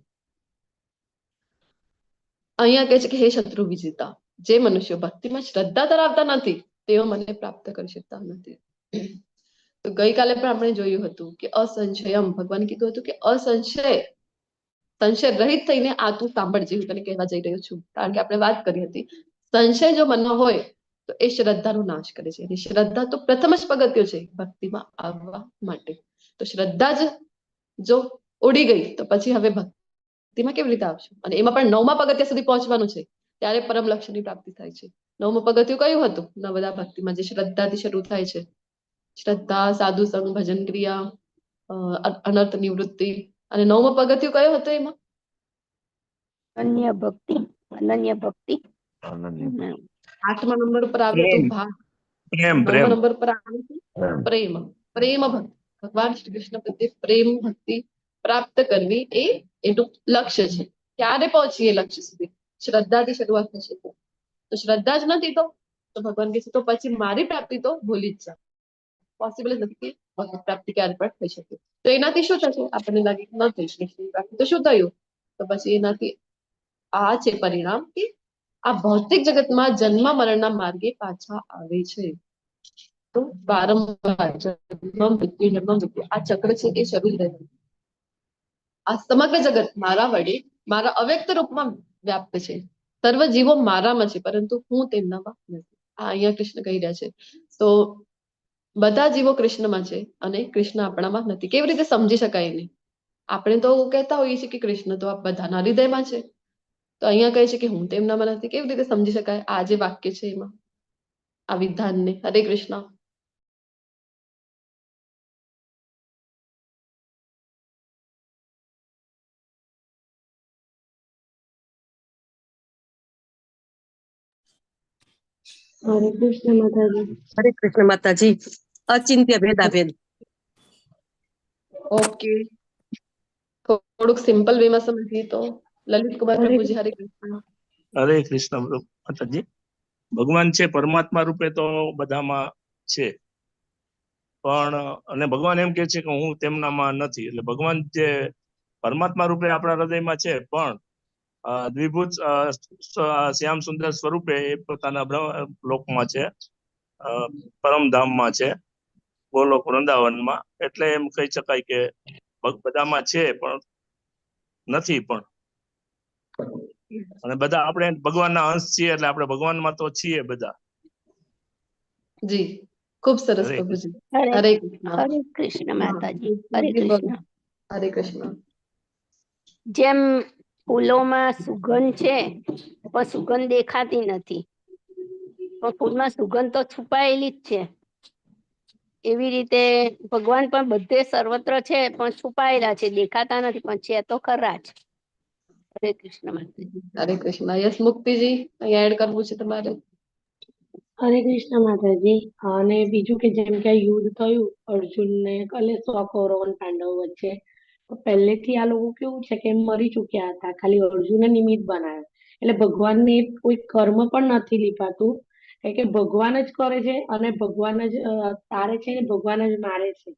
અહીંયા કહે છે કે હે શત્રુ વિજેતા, જે મનુષ્યો ભક્તિમાં શ્રદ્ધા ધરાવતા નથી તેઓ મને પ્રાપ્ત કરી શકતા નથી. તો ગઈકાલે પણ આપણે જોયું હતું કે અસંશયમ, ભગવાને કીધું હતું કે અસંશય, સંશય રહિત થઈને આ તું સાંભળજે, હું તને કહેવા જઈ રહ્યો છું. કારણ કે આપણે વાત કરી હતી, સંશય જો મનમાં હોય તો એ શ્રદ્ધાનો નાશ કરે છે. અને શ્રદ્ધા તો પ્રથમ જ પગથિયો છે ભક્તિમાં આવવા માટે. તો શ્રદ્ધા જ જો ઉડી ગઈ તો પછી હવે ભક્તિમાં કેવી રીતે આવશું? અને એમાં પણ 9મા પગથિયા સુધી પહોંચવાનું છે ત્યારે પરમ લક્ષ્યની પ્રાપ્તિ થાય છે. 9મું પગથિયું કયું હતું? નવધા ભક્તિમાં જે શ્રદ્ધાથી શરૂ થાય છે. શ્રદ્ધા, સાધુ સંગ, ભજન ક્રિયા, અનર્થ નિવૃત્તિ. અને 9મું પગથિયું કયું હતું એમાં? અનન્ય ભક્તિ. અનન્ય ભક્તિ. 8મા નંબર પર આવ્યું હતું ભાવ. પ્રેમ. 9મા નંબર પર આવ્યું હતું પ્રેમ. પ્રેમ ભક્તિ, ભગવાન શ્રી કૃષ્ણ પ્રત્યે પ્રેમ ભક્તિ પ્રાપ્ત કરવી એ એનું લક્ષ્ય છે. ક્યારે પહોંચીએ લક્ષ્ય સુધી? શ્રદ્ધાથી શરૂઆત થશે. તો શ્રદ્ધા જ નથી તો ભગવાન કહે છે તો પછી મારી પ્રાપ્તિ તો ભૂલી જ જા, પોસિબલ જ નથી કે ભગવત પ્રાપ્તિ ક્યારે પણ થઈ શકે. તો એનાથી શું થશે? આપણને લાગે કે ન થઈ શકે પ્રાપ્તિ, તો શું થયું? તો પછી એનાથી આ છે પરિણામ કે આ ભૌતિક જગતમાં જન્મ મરણના માર્ગે પાછા આવે છે. તો વારંવાર જન્મ મૃત્યુ, જન્મ મૃત્યુ, આ ચક્ર છે એ શરૂ જ રહે. આ સમગ્ર જગત મારા વડે, મારા અવ્યક્ત રૂપમાં વ્યાપ્ત છે. સર્વ જીવો મારામાં છે, પરંતુ હું તેમનામાં નથી. આ અહીંયા કૃષ્ણ કહી રહ્યા છે. તો બધા જીવો કૃષ્ણમાં છે અને કૃષ્ણ આપણામાં નથી. કેવી રીતે સમજી શકાય નહીં? આપણે તો કહેતા હોઈએ છીએ કે કૃષ્ણ તો આ બધાના હૃદયમાં છે, તો અહીંયા કહે છે કે હું તેમનામાં નથી. કેવી રીતે સમજી શકાય આ જે વાક્ય છે એમાં, આ વિધાનને? હરે કૃષ્ણ. હરે કૃષ્ણ માતાજી. હરે કૃષ્ણ માતાજી. અચિંત્ય ભેદાભેદ. ઓકે, થોડુંક સિમ્પલ વેમાં સમજીએ તો લલિત કુમાર પ્રભુજી, હરે કૃષ્ણ. હરે કૃષ્ણ માતાજી. ભગવાન છે પરમાત્મા રૂપે તો બધામાં છે, પણ અને ભગવાન એમ કે છે કે હું તેમનામાં નથી. એટલે ભગવાન જે પરમાત્મા રૂપે આપણા હૃદયમાં છે, પણ દ્વિભુજ શ્યામ સુંદર સ્વરૂપે એ પોતાના લોકમાં છે, પરમધામમાં છે, ગોલોક વૃંદાવનમાં. એટલે એમ કહી શકાય કે બધામાં છે પણ નથી પણ. અને બધા આપણે ભગવાનના અંશ છીએ, એટલે આપણે ભગવાનમાં તો છીએ બધા. જી, ખૂબ સરસ પ્રભુજી. હરે કૃષ્ણ. હરે કૃષ્ણ માતાજી. હરે કૃષ્ણ. હરે કૃષ્ણ. જેમ ફૂલોમાં સુગંધ છે પણ સુગંધ દેખાતી નથી, પણ ફૂલમાં સુગંધ તો છુપાયેલી જ છે, એવી રીતે ભગવાન પણ બધે સર્વત્ર છે પણ છુપાયેલા છે, દેખાતા નથી, પણ છે તો ખરા જ. હરે કૃષ્ણ માતાજી. હરે કૃષ્ણ. યસ મુક્તિજી, અહીંયા એડ કરવું છે તમારે? હરે કૃષ્ણ માતાજી. અને બીજું કે જેમ કે આ યુદ્ધ થયું અર્જુન ને એટલે 100 કૌરવ અને પાંડવો વચ્ચે, તો પહેલેથી આ લોકો કેવું છે કે મરી ચુક્યા હતા, ખાલી અર્જુને નિમિત્ત બનાવ્યો. એટલે ભગવાનને કોઈ કર્મ પણ નથી લીપાતું, કારણ કે ભગવાન જ કરે છે અને ભગવાન જ તારે છે ને ભગવાન જ મારે છે.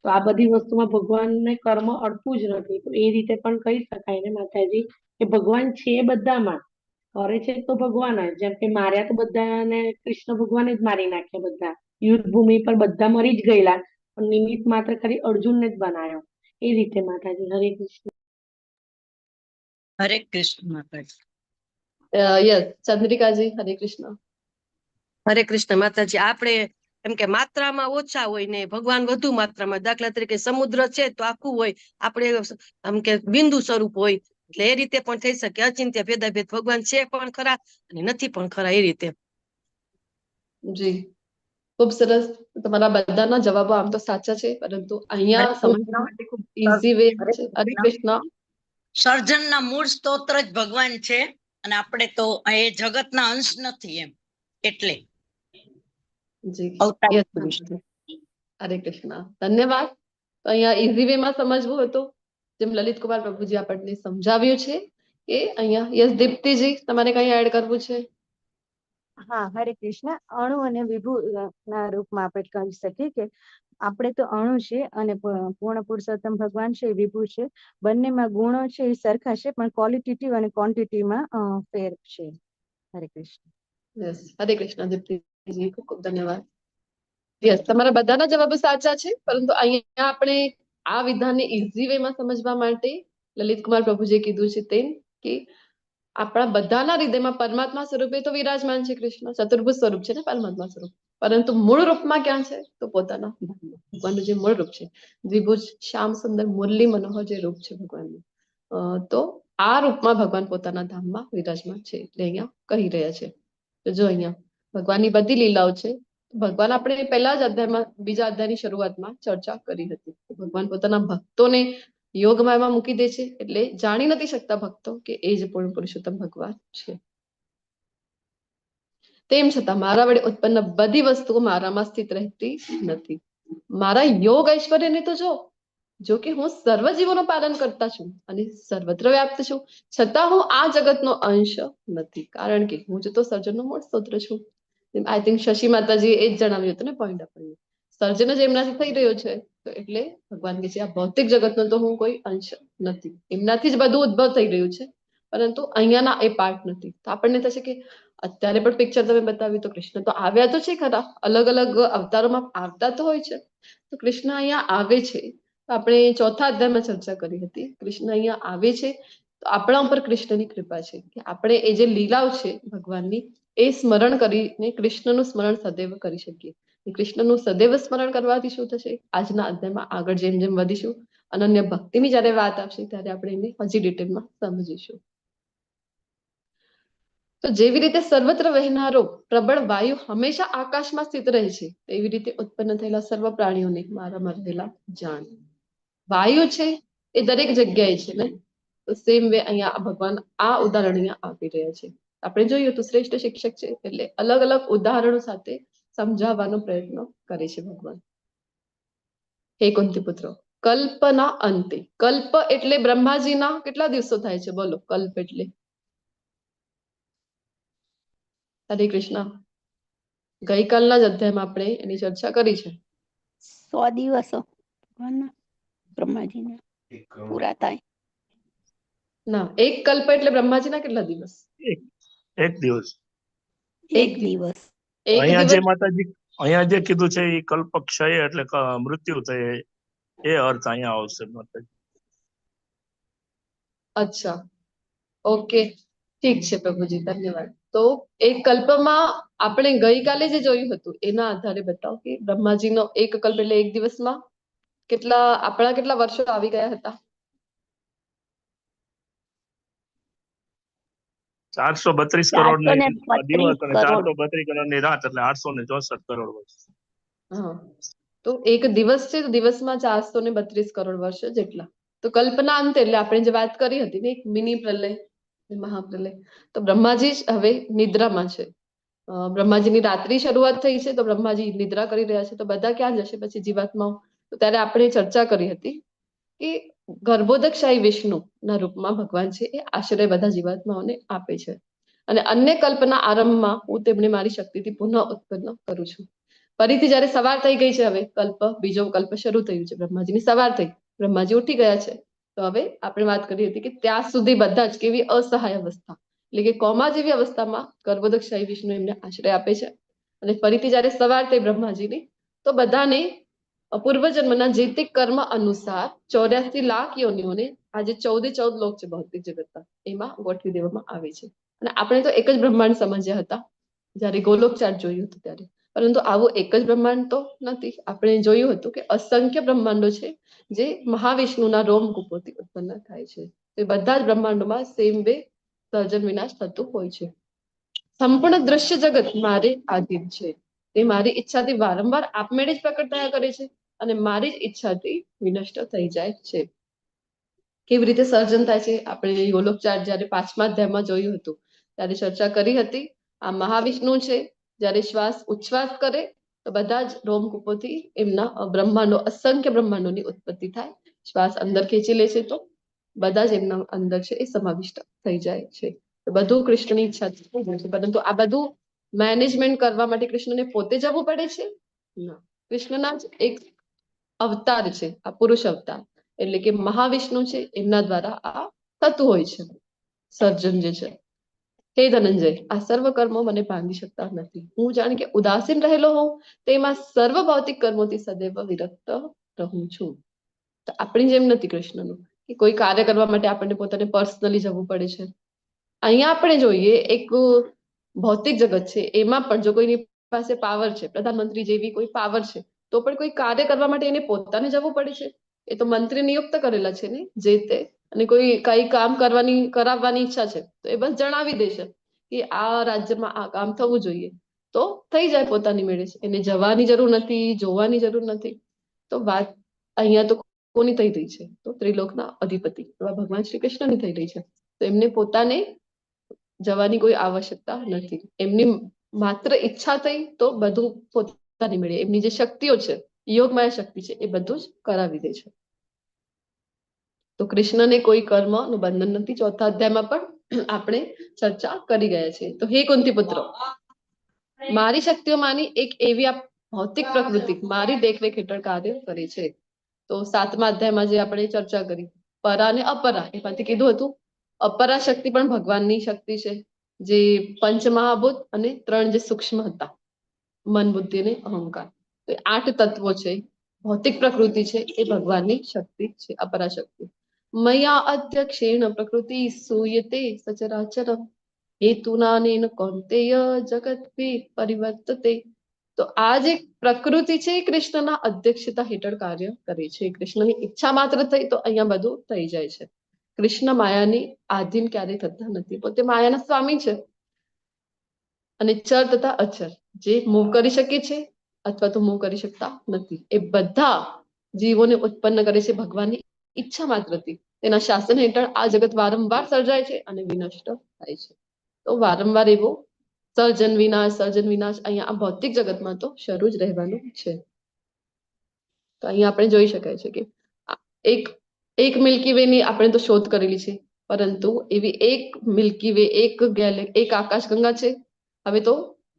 તો આ બધી વસ્તુમાં ભગવાનને કર્મ અડતું જ નથી. તો એ રીતે પણ કહી શકાય ને માતાજી કે ભગવાન છે બધામાં, કરે છે તો ભગવાન જ. જેમ કે માર્યા તો બધાને કૃષ્ણ ભગવાને જ મારી નાખ્યા, બધા યુદ્ધ ભૂમિ પર બધા મરી જ ગયેલા, પણ નિમિત્ત માત્ર ખાલી અર્જુનને જ બનાવ્યો. એ રીતે માતાજી. હરે કૃષ્ણ. હરે કૃષ્ણ માતાજી. યસ, ચંદ્રિકાજી, હરે કૃષ્ણ. હરે કૃષ્ણ માતાજી. આપણે એમ કે માત્રામાં ઓછા હોય ને ભગવાન વધુ માત્રામાં. દાખલા તરીકે સમુદ્ર છે તો આખું હોય, આપણે આમ કે બિંદુ સ્વરૂપ હોય, એટલે એ રીતે પણ થઈ શકે. અચિંત્ય ભેદાભેદ, ભગવાન છે પણ ખરા અને નથી પણ ખરા, એ રીતે. જી, ખૂબ સરસ. તમારા બધાના જવાબો આમ તો સાચા છે, પરંતુ અહીંયા સમજવા માટે ખૂબ ઈઝી વે છે. હરે કૃષ્ણ. સર્જનના મૂળ સ્તોત્ર જ ભગવાન છે અને આપણે તો એ જગતના અંશ નથી એમ, એટલે જી, અવતાર યસ, પુરુષ. હરે કૃષ્ણ, ધન્યવાદ. તો અહીંયા ઈઝી વેમાં સમજવું હતું, જેમ લલિત કુમાર પ્રભુજી આપણને સમજાવ્યું છે કે અહીંયા. યસ, દીપ્તિજી, તમારે કઈ એડ કરવું છે? હા, હરે કૃષ્ણ. અણુ અને વિભુ ના રૂપમાં આપણે કહી શકીએ કે આપણે તો અણુ છે અને પૂર્ણ પુરુષોત્તમ ભગવાન છે એ વિભુ છે. બંનેમાં ગુણો છે એ સરખા છે, પણ ક્વોલિટેટિવ અને ક્વોન્ટિટીમાં ફેર છે. હરે કૃષ્ણ. યસ, હરે કૃષ્ણ દીપ્તિજી, ખૂબ ખૂબ ધન્યવાદ. યસ, તમારા બધાના જવાબો સાચા છે, પરંતુ અહીંયા આપણે આ વિધાનને ઈઝી વેમાં સમજવા માટે લલિત કુમાર પ્રભુજીએ કીધું છે તેમ કે આપણા બધાના હૃદયમાં પરમાત્મા સ્વરૂપે તો વિરાજમાન છે કૃષ્ણ, ચતુર્ભુજ સ્વરૂપ છે ને પરમાત્મા સ્વરૂપ, પરંતુ મૂળ રૂપમાં ક્યાં છે? તો પોતાના ધામમાં. ભગવાનનું જે મૂળ રૂપ છે, દ્વિભુજ શ્યામ સુંદર મુરલી મનોહર જે રૂપ છે ભગવાનનું, તો આ રૂપમાં ભગવાન પોતાના ધામમાં વિરાજમાન છે, એટલે અહીંયા કહી રહ્યા છે. તો જો અહીંયા ભગવાનની બધી લીલાઓ છે, ભગવાન આપણે પહેલા જ અધ્યાયમાં, બીજા અધ્યાયની શરૂઆતમાં ચર્ચા કરી હતી. ભગવાન પોતાના ભક્તોને યોગમાયામાં મૂકી દે છે, એટલે જાણી નથી શકતા ભક્તો કે એ જ પૂર્ણ પુરુષોત્તમ ભગવાન છે. તેમ છતાં મારા વડે ઉત્પન્ન બધી વસ્તુઓ મારામાં સ્થિત રહેતી નથી. મારા યોગ ઐશ્વર્યને તો જો, જો કે હું સર્વ જીવોનું પાલન કરતા છું અને સર્વત્ર વ્યાપ્ત છું, છતાં હું આ જગતનો અંશ નથી, કારણ કે હું જ તો સર્જનનો મૂળ સ્તોત્ર છું. I think Shashi માતાજી એ જ જણાવ્યું હતું ને પોઈન્ટ આપણને, સર્જન જ એમનાથી થઈ રહ્યો છે, તો એટલે ભગવાન કહે છે આ ભૌતિક જગતનો તો હું કોઈ અંશ નથી, એમનાથી જ બધું ઉદ્ભવ થઈ રહ્યું છે, પરંતુ અહીંયાના એ પાર્ટ નથી. તો આપણને થશે કે અત્યારે પણ પિક્ચર તમે બતાવ્યું તો કૃષ્ણ તો આવ્યા તો છે ખરા, અલગ અલગ અવતારોમાં આવતા તો હોય છે, તો કૃષ્ણ અહીંયા આવે છે. તો આપણે ચોથા અધ્યાયમાં ચર્ચા કરી હતી, કૃષ્ણ અહીંયા આવે છે તો આપણા ઉપર કૃષ્ણની કૃપા છે કે આપણે એ જે લીલાઓ છે ભગવાનની એ સ્મરણ કરીને કૃષ્ણનું સ્મરણ સદૈવ કરી શકીએ. કૃષ્ણનું સદૈવ સ્મરણ કરવાથી શું થશે? આજના અધ્યાયમાં આગળ જેમ જેમ વધીશું, અનન્ય ભક્તિની જ્યારે વાત આવશે ત્યારે આપણે એને હજી ડિટેલમાં સમજીશું. તો જેવી રીતે સર્વત્ર વહેનારો પ્રબળ વાયુ હંમેશા આકાશમાં સ્થિત રહે છે, તેવી રીતે ઉત્પન્ન થયેલા સર્વ પ્રાણીઓને મારામાં રહેલા જાણ. વાયુ છે એ દરેક જગ્યાએ છે ને, તો સેમ વે અહીંયા ભગવાન આ ઉદાહરણ અહીંયા આપી રહ્યા છે. આપણે જોઈએ તો શ્રેષ્ઠ શિક્ષક છે, એટલે અલગ અલગ ઉદાહરણો સાથે સમજાવવાનો પ્રયત્ન કરે છે ભગવાન. હે કુંતી પુત્રો, કલ્પના અંતે, કલ્પ એટલે બ્રહ્માજીના કેટલા દિવસો થાય છે? બોલો, કલ્પ એટલે? હરે કૃષ્ણ. ગઈકાલના જ અધ્યાયમાં આપણે એની ચર્ચા કરી છે. 100 દિવસો ભગવાનના, બ્રહ્માજીના પૂરા થાય. ના, એક કલ્પ એટલે બ્રહ્માજીના કેટલા દિવસ? એક દિવસ. એક દિવસ. એક અહીંયા જે દિવસ. માતાજી અહીંયા જે કીધું છે એ કલ્પ ક્ષય એટલે મૃત્યુ થાય, એ અર્થ અહીંયા આવશે માતાજી. અચ્છા, ઓકે, ઠીક છે પ્રભુજી, ધન્યવાદ. તો એક કલ્પમાં આપણે ગઈકાલે જે જોયું હતું એના આધારે બતાવો કે બ્રહ્માજીનો એક કલ્પ એટલે એક દિવસમાં કેટલા આપણા કેટલા વર્ષો આવી ગયા હતા? 432 કરોડ ની 432 દિવસ અને કરોડ. 432 કરોડ ની રાત, એટલે 864 કરોડ વર્ષ. હા, તો એક દિવસ છે તો દિવસમાં 432 કરોડ વર્ષ જેટલા. તો કલ્પના અંતે એટલે આપણે જે વાત કરી હતી ને, એક મિની પ્રલય, મહાપ્રલય, તો બ્રહ્માજી જ હવે નિદ્રામાં છે. બ્રહ્માજીની રાત્રિ શરૂઆત થઈ છે, તો બ્રહ્માજી નિદ્રા કરી રહ્યા છે, તો બધા ક્યાં જશે પછી જીવાત્માઓ? તો ત્યારે આપણે ચર્ચા કરી હતી કે ગર્ભોદકશાહી વિષ્ણુ ના રૂપમાં ભગવાન છે એ આશ્રય બધા જીવાત્માઓને આપે છે, અને અન્ય કલ્પના આરંભમાં હું તેમને મારી શક્તિથી પુનઃ ઉત્પન્ન કરું છું. ફરીથી જયારે સવાર થઈ ગઈ છે, હવે કલ્પ, બીજો કલ્પ શરૂ થયું છે, બ્રહ્માજીની સવાર થઈ, બ્રહ્માજી ઉઠી ગયા છે. તો હવે આપણે વાત કરી હતી કે ત્યાં સુધી બધા જ કેવી અસહાય અવસ્થા, એટલે કે કોમા જેવી અવસ્થામાં ગર્ભોદકશાહી વિષ્ણુ એમને આશ્રય આપે છે. અને ફરીથી જયારે સવાર થઈ બ્રહ્માજીની, તો બધાને પૂર્વજન્મના જે તે કર્મ અનુસાર 84 લાખ યોનિઓને આજે 14 14 લોક છે ભૌતિક જગતના, એમાં ગોઠવી દેવામાં આવે છે. અને આપણે તો એક જ બ્રહ્માંડ સમજ્યા હતા જયારે ગોલોક ચાર્ટ જોયું હતું ત્યારે, પરંતુ આવું એક જ બ્રહ્માંડ તો નથી. આપણે જોયું હતું કે અસંખ્ય બ્રહ્માંડો છે જે મહાવિષ્ણુના રોમકૂપોથી ઉત્પન્ન થાય છે. તો એ બધા જ બ્રહ્માંડોમાં સેમ વે સર્જન વિનાશ થતું હોય છે. સંપૂર્ણ દ્રશ્ય જગત મારે આધીન છે, તે મારી ઈચ્છાથી વારંવાર આપમેળે જ પ્રકટ થયા કરે છે અને મારી જ ઈચ્છાથી વિનષ્ટ થઈ જાય છે. કેવી રીતે સર્જન થાય છે આપણે ગોલોક ચાર્ટ જયારે 5મા અધ્યાયમાં જોયું હતું ત્યારે ચર્ચા કરી હતી. આ મહાવિષ્ણુ છે, જયારે શ્વાસ ઉચ્છ્વાસ કરે તો બધા જ રોમકૂપોથી એમના બ્રહ્માંડો, અસંખ્ય બ્રહ્માંડોની ઉત્પત્તિ થાય. શ્વાસ અંદર ખેંચી લે છે તો બધા જ એમના અંદર છે એ સમાવિષ્ટ થઈ જાય છે. તો બધું કૃષ્ણની ઈચ્છાથી થઈ જાય છે. પરંતુ આ બધું મેનેજમેન્ટ કરવા માટે કૃષ્ણને પોતે જવું પડે છે? ના, કૃષ્ણના જ એક અવતાર છે આ પુરુષ અવતાર, એટલે કે મહાવિષ્ણુ છે, એમના દ્વારા આ થતું હોય છે સર્જન જે છે. હે ધનંજય, આ સર્વ કર્મો મને બાંધી શકતા નથી. હું જાણે કે ઉદાસીન રહેલો હોઉં તેમાં સર્વ ભૌતિક કર્મોથી સદૈવ વિરક્ત રહું છું. તો આપણી જેમ નથી કૃષ્ણનું કે કોઈ કાર્ય કરવા માટે આપણને પોતાને પર્સનલી જવું પડે છે. અહીંયા આપણે જોઈએ એક ભૌતિક જગત છે, એમાં પણ જો કોઈની પાસે પાવર છે, પ્રધાનમંત્રી જેવી કોઈ પાવર છે, તો પણ કોઈ કાર્ય કરવા માટે એને પોતાને જવું પડે છે. એ તો મંત્રી નિયુક્ત કરેલા છે ને જે તે, અને કોઈ કઈ કામ કરવાની કરાવવાની ઈચ્છા છે તો એ બસ જણાવી દેશે કે આ રાજ્યમાં આ કામ થવું જોઈએ, તો થઈ જાય પોતાની મેળે છે. એને જવાની જરૂર નથી, જોવાની જરૂર નથી. તો વાત અહીંયા તો કોની થઈ રહી છે? તો ત્રિલોકના અધિપતિ એવા ભગવાન શ્રી કૃષ્ણની થઈ રહી છે. તો એમને પોતાને જવાની કોઈ આવશ્યકતા નથી. એમની માત્ર ઈચ્છા થઈ તો બધું પોતાની મેળે, એમની જે શક્તિઓ છે, યોગમાયા શક્તિ છે, એ બધું જ કરાવી દે છે. તો કૃષ્ણને કોઈ કર્મનું બંધન નથી. ચોથા અધ્યાયમાં પણ આપણે ચર્ચા કરી ગયા છે. તો હે કુંતી પુત્ર, મારી શક્તિઓમાંની એક એવી આ ભૌતિક પ્રકૃતિ મારી દેખરેખ હેઠળ કાર્ય કરે છે. તો 7મા અધ્યાયમાં જે આપણે ચર્ચા કરી પરા અને અપરા, એમાંથી કીધું હતું અપરા શક્તિ પણ ભગવાનની શક્તિ છે, જે પંચમહાભૂત અને 3 જે સૂક્ષ્મ હતા, મન, બુદ્ધિ અને અહંકાર, તો 8 તત્વો છે, ભૌતિક પ્રકૃતિ છે, એ ભગવાનની શક્તિ છે, અપરા શક્તિ. મયા અધ્યક્ષેણ પ્રકૃતિ સૂયતે સચરાચરમ હેતુનાનેન કૌંતેય જગત પરિવર્તતે. તો આ જે પ્રકૃતિ છે એ કૃષ્ણના અધ્યક્ષતા હેઠળ કાર્ય કરે છે. કૃષ્ણની ઈચ્છા માત્ર થઈ તો અહીંયા બધું થઈ જાય છે. કૃષ્ણ માયાની આધીન ક્યારેય થતા નથી, પોતે માયાના સ્વામી છે. અને ચર તથા અચર જે મૂવ કરી શકે છે અથવા તો મૂવ કરી શકતા નથી, એ બધા જીવોને ઉત્પન્ન કરે છે ભગવાનની ઈચ્છા માત્રથી. તેના શાસન હેઠળ આ જગત વારંવાર સર્જાય છે અને વિનષ્ટ થાય છે. તો વારંવાર એવો સર્જન વિનાશ, સર્જન વિનાશ અહીંયા આ ભૌતિક જગતમાં તો શરૂ જ રહેવાનું છે. તો અહીંયા આપણે જોઈ શકાય છે કે એક એક મિલ્કી વે ની આપણે તો શોધ કરેલી છે, પરંતુ એવી એક મિલ્કી વે, એક ગેલેક, એક આકાશગંગા છે. હવે તો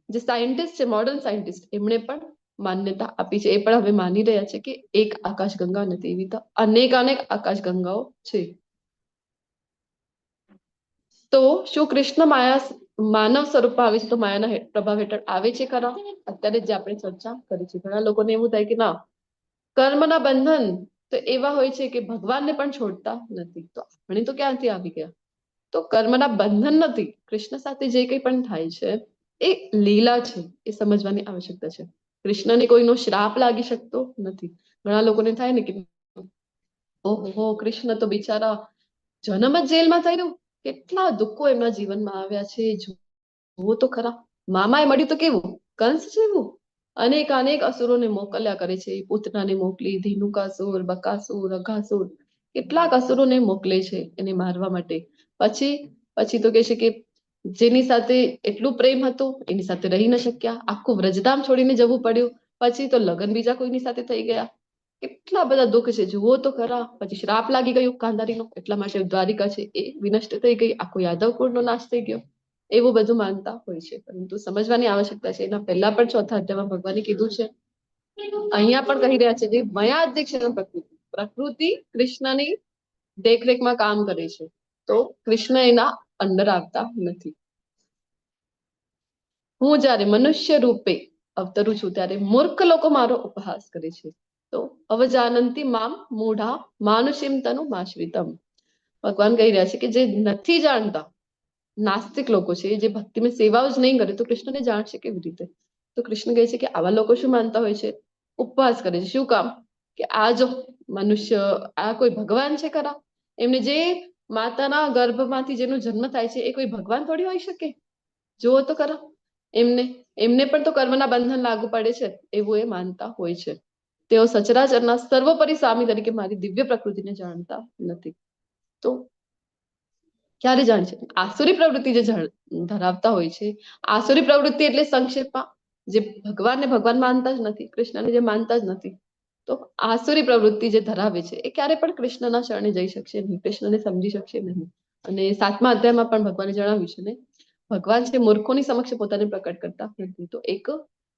જે સાયન્ટિસ્ટ છે, મોડર્ન સાયન્ટિસ્ટ, એમણે પણ માન્યતા આપી છે, એ પણ હવે માની રહ્યા છે કે એક આકાશગંગા નથી, એવી તો અનેક અનેક આકાશગંગાઓ છે. તો શું કૃષ્ણ માયા માનવ સ્વરૂપમાં આવે છે તો માયાના પ્રભાવ હેઠળ આવે છે ખરા? અત્યારે જે આપણે ચર્ચા કરી છે, ઘણા લોકોને એવું થાય કે ના, કર્મના બંધન તો એવા હોય છે કે ભગવાનને પણ છોડતા નથી, તો આપણે તો ક્યાંથી આવી ગયા? તો કર્મના બંધન નથી, કૃષ્ણ સાથે જે કંઈ પણ થાય છે એ લીલા છે, એ સમજવાની આવશ્યકતા છે. કૃષ્ણને કોઈનો શ્રાપ લાગી શકતો નથી. ઘણા લોકોને થાય ને કે ઓહો, કૃષ્ણ તો બિચારા જન્મ જ જેલમાં થયું, કેટલા દુઃખો એમના જીવનમાં આવ્યા છે, જુઓ તો ખરા, મામાએ મળ્યું તો કેવું, કંસ જેવું, અનેક અનેક અસુરોને મોકલ્યા કરે છે, પૂતનાને મોકલી, ધેનુકાસુર, બકાસુર, અઘાસુર, કેટલાક અસુરોને મોકલે છે એને મારવા માટે. પછી પછી તો કહે છે કે જેની સાથે એટલું પ્રેમ હતો એની સાથે રહી ન શક્યા, આખું વ્રજધામ છોડીને જવું પડ્યું, પછી તો લગ્ન બીજા કોઈની સાથે થઈ ગયા, કેટલા બધા દુઃખ છે, જુઓ તો ખરા. પછી શ્રાપ લાગી ગયો ગાંધારીનો, એટલા માટે દ્વારિકા છે એ વિનષ્ટ થઈ ગઈ, આખો યાદવ કુળનો નાશ થઈ ગયો. એવું બધું માનતા હોય છે. પરંતુ સમજવાની આવશ્યકતા છે, એના પહેલા પણ ચોથા અધ્યાયમાં ભગવાને કીધું છે, અહીંયા પણ કહી રહ્યા છે જે મયા અધ્યક્ષ પ્રકૃતિ, પ્રકૃતિ કૃષ્ણની દેખરેખમાં કામ કરે છે, તો કૃષ્ણ એના અંદર આવતા નથી. હું જ્યારે મનુષ્ય રૂપે અવતરું છું ત્યારે મૂર્ખ લોકો મારો ઉપહાસ કરે છે. તો અવજાનંતી મામ મૂઢા માનુષીમ તનુ માશ્રિતમ. ભગવાન કહી રહ્યા છે કે જે નથી જાણતા, નાસ્તિક લોકો છે, જે ભક્તિમાં સેવાઓ જ નહીં કરે, તો કૃષ્ણને જાણશે કેવી રીતે? તો કૃષ્ણ કહે છે કે આવા લોકો શું માનતા હોય છે? ઉપવાસ કરે છે. શું કામ? કે આ જો મનુષ્ય, આ કોઈ ભગવાન છે ખરા? એમને જે માતાના ગર્ભમાંથી જેનો જન્મ થાય છે એ કોઈ ભગવાન થોડી હોઈ શકે? જુઓ તો ખરા, એમને એમને પણ તો કર્મના બંધન લાગુ પડે છે, એવું એ માનતા હોય છે. તેઓ સચરાચરના સર્વોપરી સ્વામી તરીકે મારી દિવ્ય પ્રકૃતિને જાણતા નથી. તો ક્યારે જાણશે? આસુરી પ્રવૃત્તિ જે ધરાવતા હોય છે, આસુરી પ્રવૃત્તિ એટલે સંક્ષેપમાં જે ભગવાનને ભગવાન માનતા જ નથી, કૃષ્ણને જે માનતા જ નથી, તો આસુરી પ્રવૃત્તિ જે ધરાવે છે એ ક્યારે પણ કૃષ્ણના શરણે જઈ શકશે નહીં, કૃષ્ણને સમજી શકશે નહીં. અને સાતમા અધ્યાયમાં પણ ભગવાને જણાવ્યું છે ને, ભગવાન છે મૂર્ખોની સમક્ષ પોતાને પ્રકટ કરતા નથી. તો એક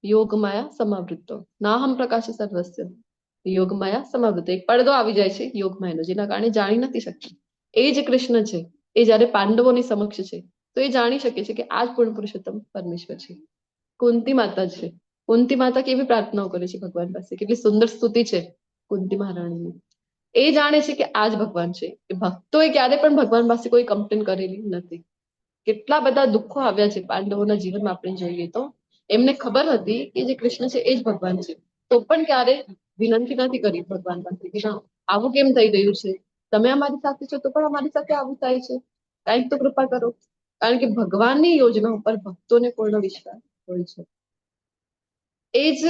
યોગ માયા સમાવૃત્તો નાહમ પ્રકાશ સર્વસ્ય, યોગ માયા સમાવૃત્ત, એક પડદો આવી જાય છે યોગ માયાનો, જેના કારણે જાણી નથી શકતી. એ જ કૃષ્ણ છે, એ જયારે પાંડવોની સમક્ષ છે તો એ જાણી શકે છે કે આ જ પૂર્ણ પુરુષોત્તમ પરમેશ્વર છે. કુંતી માતા છે, કુંતી માતા કેવી પ્રાર્થનાઓ કરે છે ભગવાન પાસે, કેટલી સુંદર સ્તુતિ છે કુંતી મહારાણીની. એ જાણે છે કે આ જ ભગવાન છે. એ ભક્તોએ ક્યારે પણ ભગવાન પાસે કોઈ કમ્પ્લેન કરેલી નથી. કેટલા બધા દુઃખો આવ્યા છે પાંડવોના જીવનમાં આપણે જોઈએ તો, એમને ખબર હતી કે જે કૃષ્ણ છે એ જ ભગવાન છે, તો પણ ક્યારે વિનંતી નથી કરી ભગવાન પાસે કે ના આવું કેમ થઈ રહ્યું છે, તમે અમારી સાથે છો તો પણ અમારી સાથે આવું થાય છે, કંઈક તો કૃપા કરો. કારણ કે ભગવાનની યોજના ઉપર ભક્તોને પૂર્ણ વિશ્વાસ હોય છે. એ જ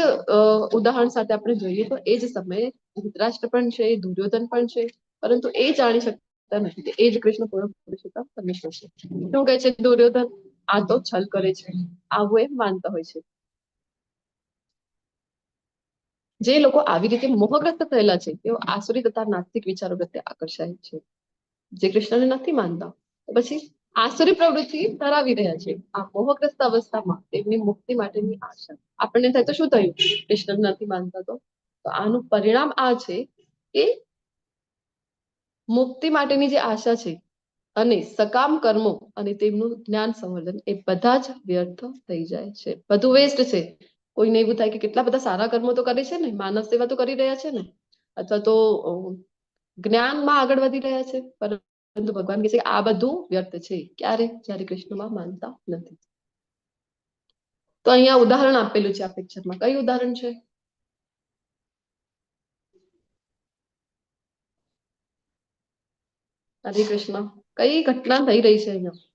ઉદાહરણ સાથે આપણે જોઈએ તો એ જ સમયે ધૃતરાષ્ટ્ર પણ છે, દુર્યોધન પણ છે, પરંતુ એ જાણી શકતા નથી કે એ જ કૃષ્ણ પૂર્ણ પુરુષોત્તમ પરમેશ્વર છે. શું કહે છે દુર્યોધન? આ તો છલ કરે છે, આવું એ માનતા હોય છે. જે લોકો આવી રીતે મોહગ્રસ્ત થયેલા છે તેઓ આસુરી તથા નાસ્તિક વિચારો પ્રત્યે આકર્ષાય છે. જે કૃષ્ણને નથી માનતા તો પછી આસુરી પ્રવૃત્તિ ધરાવી રહ્યા છે. આ મોહગ્રસ્ત અવસ્થામાં તેમની મુક્તિ માટેની આશા આપણને થાય તો શું થયું? કૃષ્ણને નથી માનતા તો આનું પરિણામ આ છે કે મુક્તિ માટેની જે આશા છે અને સકામ કર્મો અને તેમનું જ્ઞાન સંવર્ધન એ બધા જ વ્યર્થ થઈ જાય છે. બધું વેસ્ટ છે. કોઈને એવું થાય કે કેટલા બધા સારા કર્મો તો કરે છે ને, માનવ સેવા તો કરી રહ્યા છે ને, અથવા તો જ્ઞાનમાં આગળ વધી રહ્યા છે, પરંતુ ભગવાન કહે છે કે આ બધું વ્યર્થ છે. ક્યારે? જ્યારે કૃષ્ણમાં માનતા નથી. તો અહીંયા ઉદાહરણ આપેલું છે આ પિક્ચરમાં. કયું ઉદાહરણ છે? હરે કૃષ્ણ. કઈ ઘટના થઈ રહી છે અહીંયા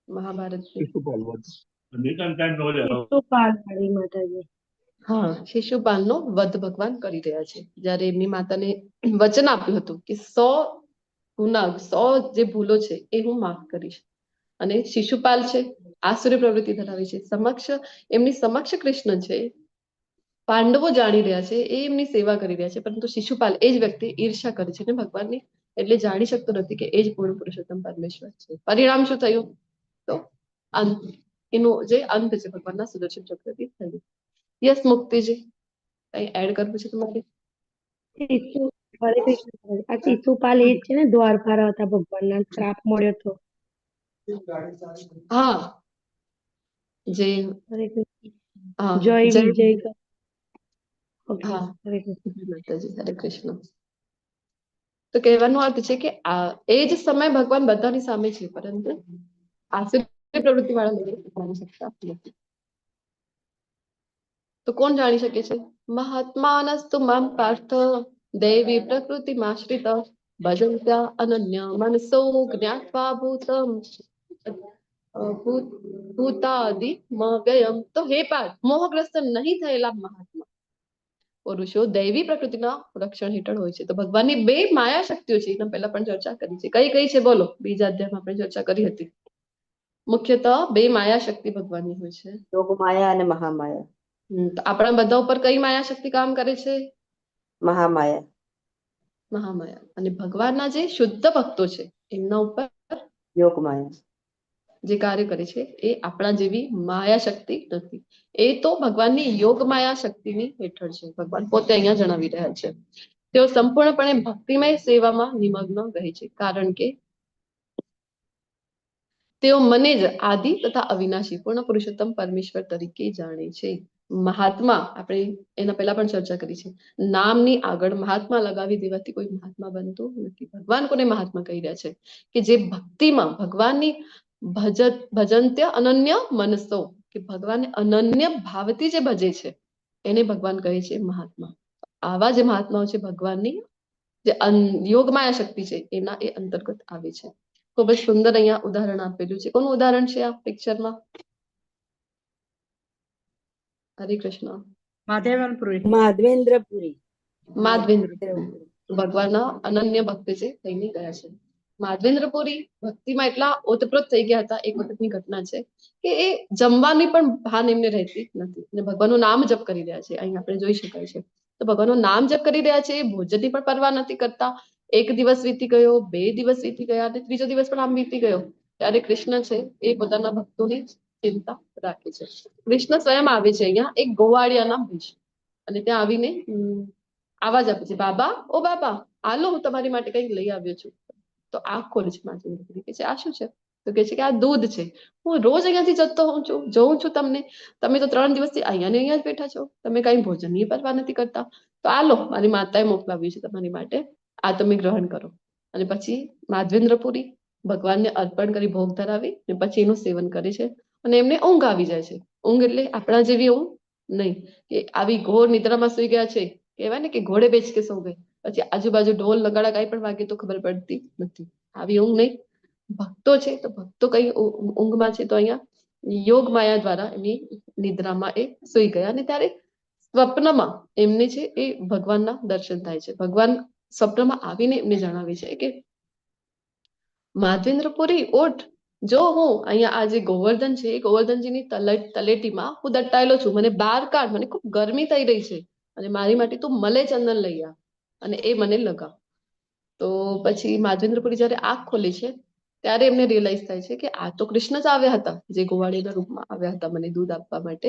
મહાભારતની? શિશુપાલ વાળી માતાજી. હા, શિશુપાલનો વધ ભગવાન કરી રહ્યા છે. જયારે એમની માતાને વચન આપ્યું હતું કે 100 ગુના, 100 જે ભૂલો છે એ હું માફ કરીશ. અને શિશુપાલ છે આસુરી પ્રવૃત્તિ ધરાવે છે, સમક્ષ એમની સમક્ષ કૃષ્ણ છે, પાંડવો જાણી રહ્યા છે, એ એમની સેવા કરી રહ્યા છે, પરંતુ શિશુપાલ એ જ વ્યક્તિ ઈર્ષ્યા કરે છે ને ભગવાનની, એટલે જાણી શકતો નથી કે એ જ પૂર્ણ પુરુષોત્તમ પરમેશ્વર છે. પરિણામ શું થયું? તો અંત, એનું જે અંત છે ભગવાનના સુદર્શન ચક્રથી થયું. યસ મુક્તિજી, કઈ એડ કરવું છે તમારે? હરે કૃષ્ણ. આ શિશુપાલ એ જ છે ને દ્વારકા હતા, ભગવાનના શ્રાપ મળ્યો હતો. હા, જે હરે કૃષ્ણ. હા, જય જય વિજય. ઓકે, હા, હરે કૃષ્ણ. માતાજી, હરે કૃષ્ણ. તો કહેવાનો અર્થ છે કે આ એ જ સમય ભગવાન બધાની સામે છે, પરંતુ આસુરી પ્રવૃત્તિ વાળા લોકો જાણી શકતા નથી. તો કોણ જાણી શકે છે? મહાત્માનસ્તુ મામ પાર્થ દૈવી પ્રકૃતિમાશ્રિત ભજન્ત્યા અનન્ય મનસો જ્ઞાત્વા ભૂતમ ભૂતાદિમવ્યયમ. તો હે પાર્થ, મોહગ્રસ્ત નહીં થયેલા મહાત્મા પુરુષો દૈવી પ્રકૃતિના રક્ષણ હેઠળ હોય છે. તો ભગવાનની બે માયા શક્તિઓ છે, એના પહેલા પણ ચર્ચા કરી છે. કઈ કઈ છે બોલો? બીજા અધ્યાયમાં આપણે ચર્ચા કરી હતી. મુખ્યતઃ બે માયા શક્તિ ભગવાનની હોય છે, યોગ માયા અને મહામાયા. તો આપણા બધા ઉપર કઈ માયા શક્તિ કામ કરે છે? મહામાયા. મહામાયા. અને ભગવાનના જે શુદ્ધ ભક્તો છે એમના ઉપર યોગ માયા. જે કાર્ય કરે છે એ આપણા જેવી માયા શક્તિ નથી, એ તો ભગવાનની યોગ માયા શક્તિની હેઠળ છે. ભગવાન પોતે અહીંયા જણાવી રહ્યા છે. તેઓ સંપૂર્ણપણે ભક્તિમય સેવામાં નિમગ્ન રહે છે, કારણ કે તેઓ મને જ આદિ તથા અવિનાશી પૂર્ણ પુરુષોત્તમ પરમેશ્વર તરીકે જાણે છે. મહાત્મા, આપણે એના પહેલા પણ ચર્ચા કરી છે, નામની આગળ મહાત્મા લગાવી દેવાથી કોઈ મહાત્મા બનતું નથી. ભગવાન કોને મહાત્મા કહી રહ્યા છે? કે જે ભક્તિમાં ભગવાનની ભજંત્ય અનન્ય મનસો, કે ભગવાનને અનન્ય ભાવથી જે ભજે છે એને ભગવાન કહે છે મહાત્મા. આવા જે મહાત્માઓ છે ભગવાનની જે યોગમાયા શક્તિ છે એના એ અંતર્ગત આવે છે. ખૂબ જ સુંદર અહીંયા ઉદાહરણ આપેલું છે. કોનું ઉદાહરણ છે આ પિક્ચરમાં? હરે કૃષ્ણ. માધવેન્દ્રપુરી. માધવેન્દ્રપુરી. માધવેન્દ્ર ભગવાનના અનન્ય ભક્ત છે થઈને ગયા છે. માધવેન્દ્રપુરી ભક્તિમાં એટલા ઓતપ્રોત થઈ ગયા હતા, એક વખતની ઘટના છે કે એ જમવાની પણ ભાન એમને રહેતી નથી અને ભગવાનનું નામ જપ કરી રહ્યા છે. અહીં આપણે જોઈ શકાય છે. તો ભગવાનનું નામ જપ કરી રહ્યા છે, ભોજનની પણ પરવા નથી કરતા. એક દિવસ વીતી ગયો, 2 દિવસ વીતી ગયા અને ત્રીજો દિવસ પણ આમ વીતી ગયો. ત્યારે કૃષ્ણ છે એ પોતાના ભક્તોની ચિંતા રાખે છે. કૃષ્ણ સ્વયં આવે છે અહીંયા એક ગોવાળિયાના વેશ અને ત્યાં આવીને આવાજ આપે છે, બાબા ઓ બાબા, હાલો હું તમારી માટે કંઈક લઈ આવ્યો છું. તો આંખ ખોલે છે માધવેન્દ્રપુરી, કે છે આ શું છે? તો કે છે કે આ દૂધ છે, હું રોજ અહીંયાથી જતો હોઉં છું, જોઉં છું તમને, તમે તો 3 દિવસથી અહીંયા ને અહીંયા જ બેઠા છો, તમે કઈ ભોજનની પરવા નથી કરતા, તો આ લો મારી માતાએ મોકલાવ્યું છે તમારી માટે, આ તમે ગ્રહણ કરો. અને પછી માધવેન્દ્રપુરી ભગવાનને અર્પણ કરી ભોગ ધરાવી ને પછી એનું સેવન કરે છે અને એમને ઊંઘ આવી જાય છે. ઊંઘ એટલે આપણા જેવી ઊંઘ નહીં કે આવી ઘોર નિદ્રામાં સુઈ ગયા છે, કહેવાય ને કે ઘોડે બેચ કે સૌ ગઈ, પછી આજુબાજુ ઢોલ નગાડા કાંઈ પણ વાગે તો ખબર પડતી નથી, આવી ઊંઘ નહીં. ભક્તો છે તો ભક્તો કઈ ઊંઘમાં છે તો અહીંયા યોગ માયા દ્વારા એમની નિદ્રામાં એ સુઈ ગયા અને ત્યારે સ્વપ્નમાં એમને છે એ ભગવાનના દર્શન થાય છે. ભગવાન સ્વપ્નમાં આવીને એમને જણાવે છે કે માધવેન્દ્રપુરી ઓઠ, જો હું અહીંયા આ જે ગોવર્ધન છે એ ગોવર્ધનજીની તલેટીમાં હું દટાયેલો છું, મને બહાર કાઢ, મને ખૂબ ગરમી થઈ રહી છે અને મારી માટે તું મલય ચંદન લઈ આવ અને એ મને લગાવ. તો પછી માધવેન્દ્રપુરી જયારે આંખ ખોલે છે ત્યારે એમને રિયલાઇઝ થાય છે કે આ તો કૃષ્ણ જ આવ્યા હતા, જે ગોવાળીના રૂપમાં આવ્યા હતા મને દૂધ આપવા માટે.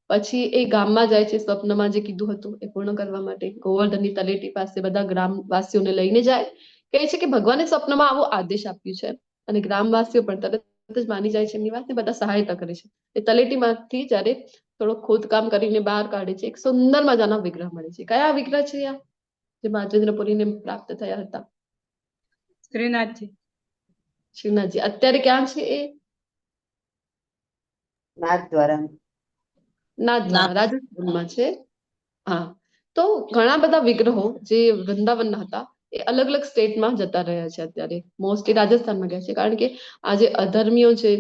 પછી એ ગામમાં જાય છે, સ્વપ્નમાં જે કીધું હતું એ પૂર્ણ કરવા માટે ગોવર્ધનની તલેટી પાસે બધા ગ્રામવાસીઓને લઈને જાય, કહે છે કે ભગવાને સ્વપ્નમાં આવો આદેશ આપ્યું છે અને ગ્રામવાસીઓ પણ તરત જ માની જાય છે એમની વાતને, બધા સહાયતા કરે છે. એ તલેટીમાંથી જયારે થોડો ખોદકામ કરીને બહાર કાઢે છે, એક સુંદર મજાના વિગ્રહ મળે છે. કયા વિગ્રહ છે આ જે માધવેન્દ્રપુરીને પ્રાપ્ત થયા હતા? શ્રીનાથજી. શ્રીનાથજી અત્યારે ક્યાં છે? એ નાથદ્વારા. નાથદ્વારા રાજસ્થાનમાં છે. હા, તો ઘણા બધા વિગ્રહો જે વૃંદાવનના હતા એ અલગ અલગ સ્ટેટમાં જતા રહ્યા છે. અત્યારે મોસ્ટલી રાજસ્થાનમાં ગયા છે, કારણ કે આ જે અધર્મીઓ છે,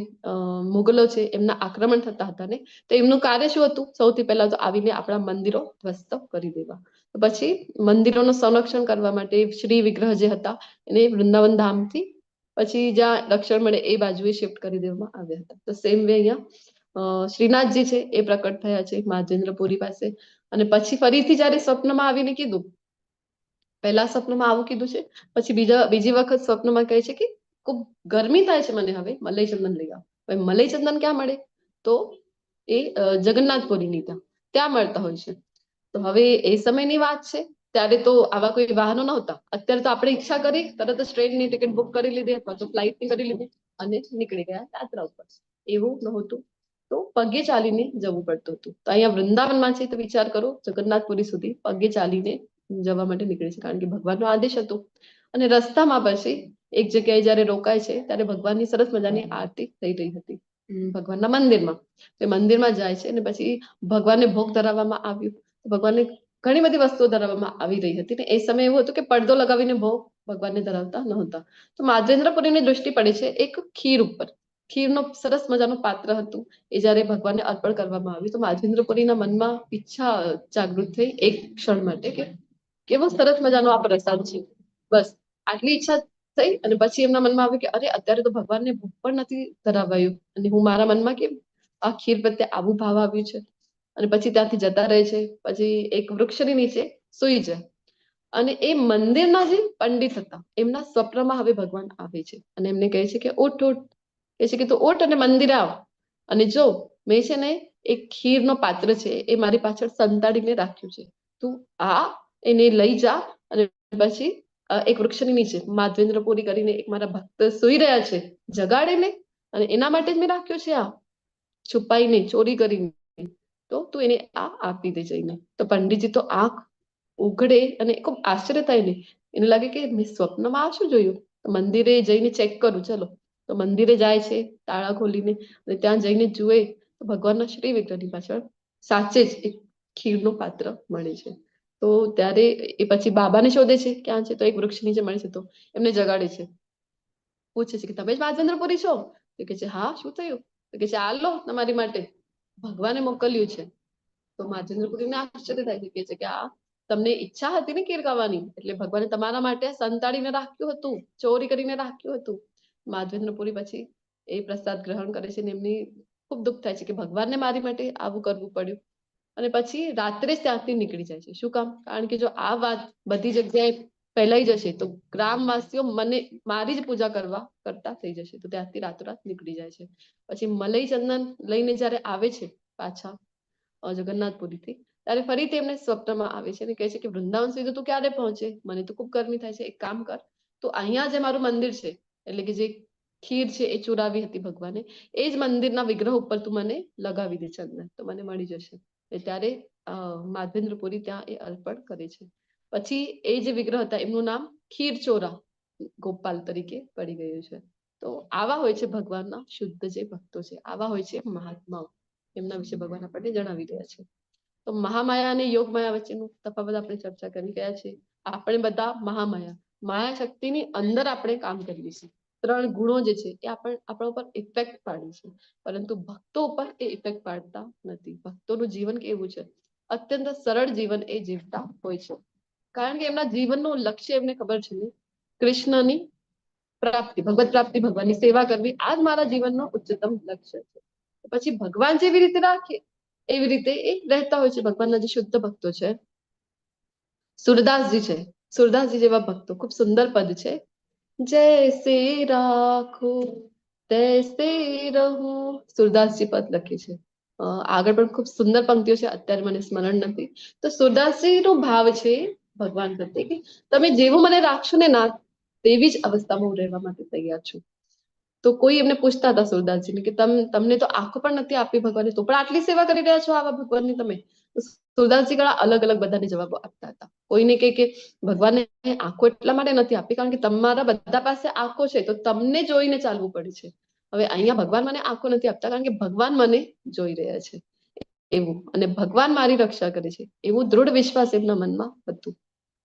મુગલો છે, એમના આક્રમણ થતા હતા ને, તો એમનું કાર્ય શું હતું? સૌથી પહેલા તો આવીને આપણા મંદિરો ધ્વસ્ત કરી દેવા. તો પછી મંદિરોનું સંરક્ષણ કરવા માટે શ્રી વિગ્રહ જે હતા એને વૃંદાવન ધામથી પછી જ્યાં રક્ષણ મળે એ બાજુએ શિફ્ટ કરી દેવામાં આવ્યા હતા. તો સેમ વે અહીંયા શ્રીનાથજી છે એ પ્રકટ થયા છે માધવેન્દ્રપુરી પાસે. અને પછી ફરીથી જયારે સ્વપ્નમાં આવીને કીધું, પહેલા સ્વપ્નમાં આવું કીધું છે, પછી બીજી વખત સ્વપ્નમાં કહે છે કે ખૂબ ગરમી થાય છે મને, હવે મલય ચંદન લઈ આવો. હવે મલય ચંદન ક્યાં મળે? તો એ જગન્નાથપુરીની ત્યાં મળતા હોય છે. તો હવે એ સમયની વાત છે, ત્યારે તો આવા કોઈ વાહનો નહોતા. અત્યારે તો આપણે ઈચ્છા કરી તરત જ ટ્રેનની ટિકિટ બુક કરી લીધી અથવા તો ફ્લાઇટની કરી લીધી અને નીકળી ગયા યાત્રા ઉપર. એવું નહોતું, તો પગે ચાલીને જવું પડતું હતું. તો અહીંયા વૃંદાવનમાં છે તો વિચાર કરો, જગન્નાથપુરી સુધી પગે ચાલીને જવા માટે નીકળે છે, કારણ કે ભગવાનનો આદેશ હતો. અને રસ્તામાં પછી એક જગ્યાએ જયારે રોકાય છે ત્યારે ભગવાનની સરસ મજાની આરતી થઈ રહી હતી ભગવાનના મંદિરમાં. તો મંદિરમાં જાય છે અને પછી ભગવાનને ભોગ ધરાવવામાં આવ્યું. ભગવાનને ઘણી બધી વસ્તુઓ ધરાવવામાં આવી રહી હતી ને એ સમયે એવું હતું કે પડદો લગાવીને ભોગ ભગવાનને ધરાવતા નહોતા. તો માધવેન્દ્રપુરીની દૃષ્ટિ પડે છે એક ખીર ઉપર. ખીરનો સરસ મજાનું પાત્ર હતું, એ જયારે ભગવાનને અર્પણ કરવામાં આવ્યું તો માધવેન્દ્રપુરીના મનમાં ઈચ્છા જાગૃત થઈ એક ક્ષણ માટે કે કેવો સરસ મજાનો આ પ્રસાદ છે. બસ આટલી ઈચ્છા થઈ અને પછી એમના મનમાં આવ્યું કે અરે અત્યારે તો ભગવાનને ભોગ પણ નથી ધરાવાયું અને હું મારા મનમાં કેમ આ ખીર પ્રત્યે આવું ભાવ આવ્યું છે. અને પછી ત્યાંથી જતા રહે છે. પછી એક વૃક્ષની નીચે સૂઈ જાય અને એ મંદિરના જે પંડિત હતા એમના સ્વપ્નમાં હવે ભગવાન આવે છે અને એમને કહે છે કે ઉઠ ઉઠ, કહે છે કે તું ઉઠ અને મંદિર આવ અને જો મેં છે ને એક ખીરનો પાત્ર છે એ મારી પાછળ સંતાડીને રાખ્યું છે, તું આ એને લઈ જા અને પછી એક વૃક્ષની નીચે માધવેન્દ્રપુરી કરીને એક મારા ભક્ત સુઈ રહ્યા છે, જગાડે ને, અને એના માટે જ મેં રાખ્યો છે આ છુપાઈને ચોરી કરીને, તો તું એને આ આપી દે જઈને. તો પંડિતજી તો આંખ ઉઘડે અને ખૂબ આશ્ચર્ય થાય ને, એને લાગે કે મેં સ્વપ્નમાં આ શું જોયું, મંદિરે જઈને ચેક કરું, ચલો. તો મંદિરે જાય છે તાળા ખોલીને અને ત્યાં જઈને જુએ તો ભગવાનના શ્રી વિગ્રહની પાછળ સાચે જ એક ખીરનું પાત્ર મળે છે. તો ત્યારે એ પછી બાબાને શોધે છે ક્યાં છે, તો એક વૃક્ષ નીચે મળે છે, તો એમને જગાડે છે, પૂછે છે કે તમે જ માધવેન્દ્રપુરી છો? તો કે છે હા, શું થયું? તો કે છે આ લો તમારી માટે ભગવાને મોકલ્યું છે. તો માધવેન્દ્રપુરીને આશ્ચર્ય થાય છે, કે છે કે આ તમને ઈચ્છા હતી ને ખીર ખાવાની, એટલે ભગવાને તમારા માટે સંતાડીને રાખ્યું હતું, ચોરી કરીને રાખ્યું હતું. માધવેન્દ્રપુરી પછી એ પ્રસાદ ગ્રહણ કરે છે ને એમની ખૂબ દુઃખ થાય છે કે ભગવાનને મારી માટે આવું કરવું પડ્યું. અને પછી રાત્રે જ ત્યાંથી નીકળી જાય છે. શું કામ? કારણ કે જો આ વાત બધી જગ્યાએ ફેલાઈ જશે તો ગ્રામવાસીઓ મને મારી જ પૂજા કરવા કરતા થઈ જશે, તો ત્યાંથી રાતોરાત નીકળી જાય છે. પછી મલય ચંદન લઈને જયારે આવે છે પાછા જગન્નાથપુરીથી, ત્યારે ફરીથી એમને સ્વપ્નમાં આવે છે અને કહે છે કે વૃંદાવન સુધી તું ક્યારે પહોંચે, મને તો ખૂબ ગરમી થાય છે, એક કામ કર, તો અહીંયા જે મારું મંદિર છે, એટલે કે જે ખીર છે એ ચુરાવી હતી ભગવાને, એ જ મંદિરના વિગ્રહ ઉપર તું મને લગાવી દે ચંદન, તો મને મળી જશે. ત્યારે માધવેન્દ્રપુરી ત્યાં એ અર્પણ કરે છે. પછી એ જે વિગ્રહ હતા એમનું નામ ખીરચોરા ગોપાલ તરીકે પડી ગયું છે. તો આવા હોય છે ભગવાનના શુદ્ધ જે ભક્તો છે, આવા હોય છે મહાત્માઓ, એમના વિશે ભગવાન આપણને જણાવી રહ્યા છે. તો મહામાયા અને યોગમાયા વચ્ચેનું તફાવત આપણે ચર્ચા કરી ગયા છે. આપણે બધા મહામાયા, માયા શક્તિની અંદર આપણે કામ કરીએ છીએ. ત્રણ ગુણો જે છે એ આપણા ઉપર ઇફેક્ટ પાડે છે, પરંતુ ભક્તો ઉપર એ ઇફેક્ટ પાડતા નથી. ભક્તોનું જીવન કેવું છે? અત્યંત સરળ જીવન એ જીવતા હોય છે, કારણ કે એમના જીવનનું લક્ષ્ય એમને ખબર છે ને, કૃષ્ણની પ્રાપ્તિ, ભગવત પ્રાપ્તિ, ભગવાનની સેવા કરવી, આ જ મારા જીવનનો ઉચ્ચતમ લક્ષ્ય છે. પછી ભગવાન જેવી રીતે રાખે એવી રીતે એ રહેતા હોય છે. ભગવાનના જે શુદ્ધ ભક્તો છે, સુરદાસજી છે, સુરદાસજી જેવા ભક્તો, ખૂબ સુંદર પદ છે, જૈસે રાખો તૈસે રહું, સુરદાસજી પદ લખે છે. આગળ પણ ખૂબ સુંદર પંક્તિઓ છે, અત્યારે મને સ્મરણ નથી. તો સુરદાસજી નો ભાવ છે ભગવાન પ્રત્યે કે તમે જેવું મને રાખશો ને નાથ, તેવી જ અવસ્થામાં હું રહેવા માટે તૈયાર છું. તો કોઈ એમને પૂછતા હતા સુરદાસજીને કે તમને તો આંખો પણ નથી આપી ભગવાને, તો પણ આટલી સેવા કરી રહ્યા છો આવા ભગવાનની તમે? સુરદાસજી ઘણા અલગ અલગ બધાને જવાબો આપતા હતા. કોઈને કહે કે ભગવાને આંખો એટલા માટે નથી આપી કારણ કે તમારા બધા પાસે આંખો છે તો તમને જોઈને ચાલવું પડે છે. હવે અહીંયા ભગવાન મને આંખો નથી આપતા કારણ કે ભગવાન મને જોઈ રહ્યા છે એવું, અને ભગવાન મારી રક્ષા કરે છે એવું દૃઢ વિશ્વાસ એમના મનમાં હતું.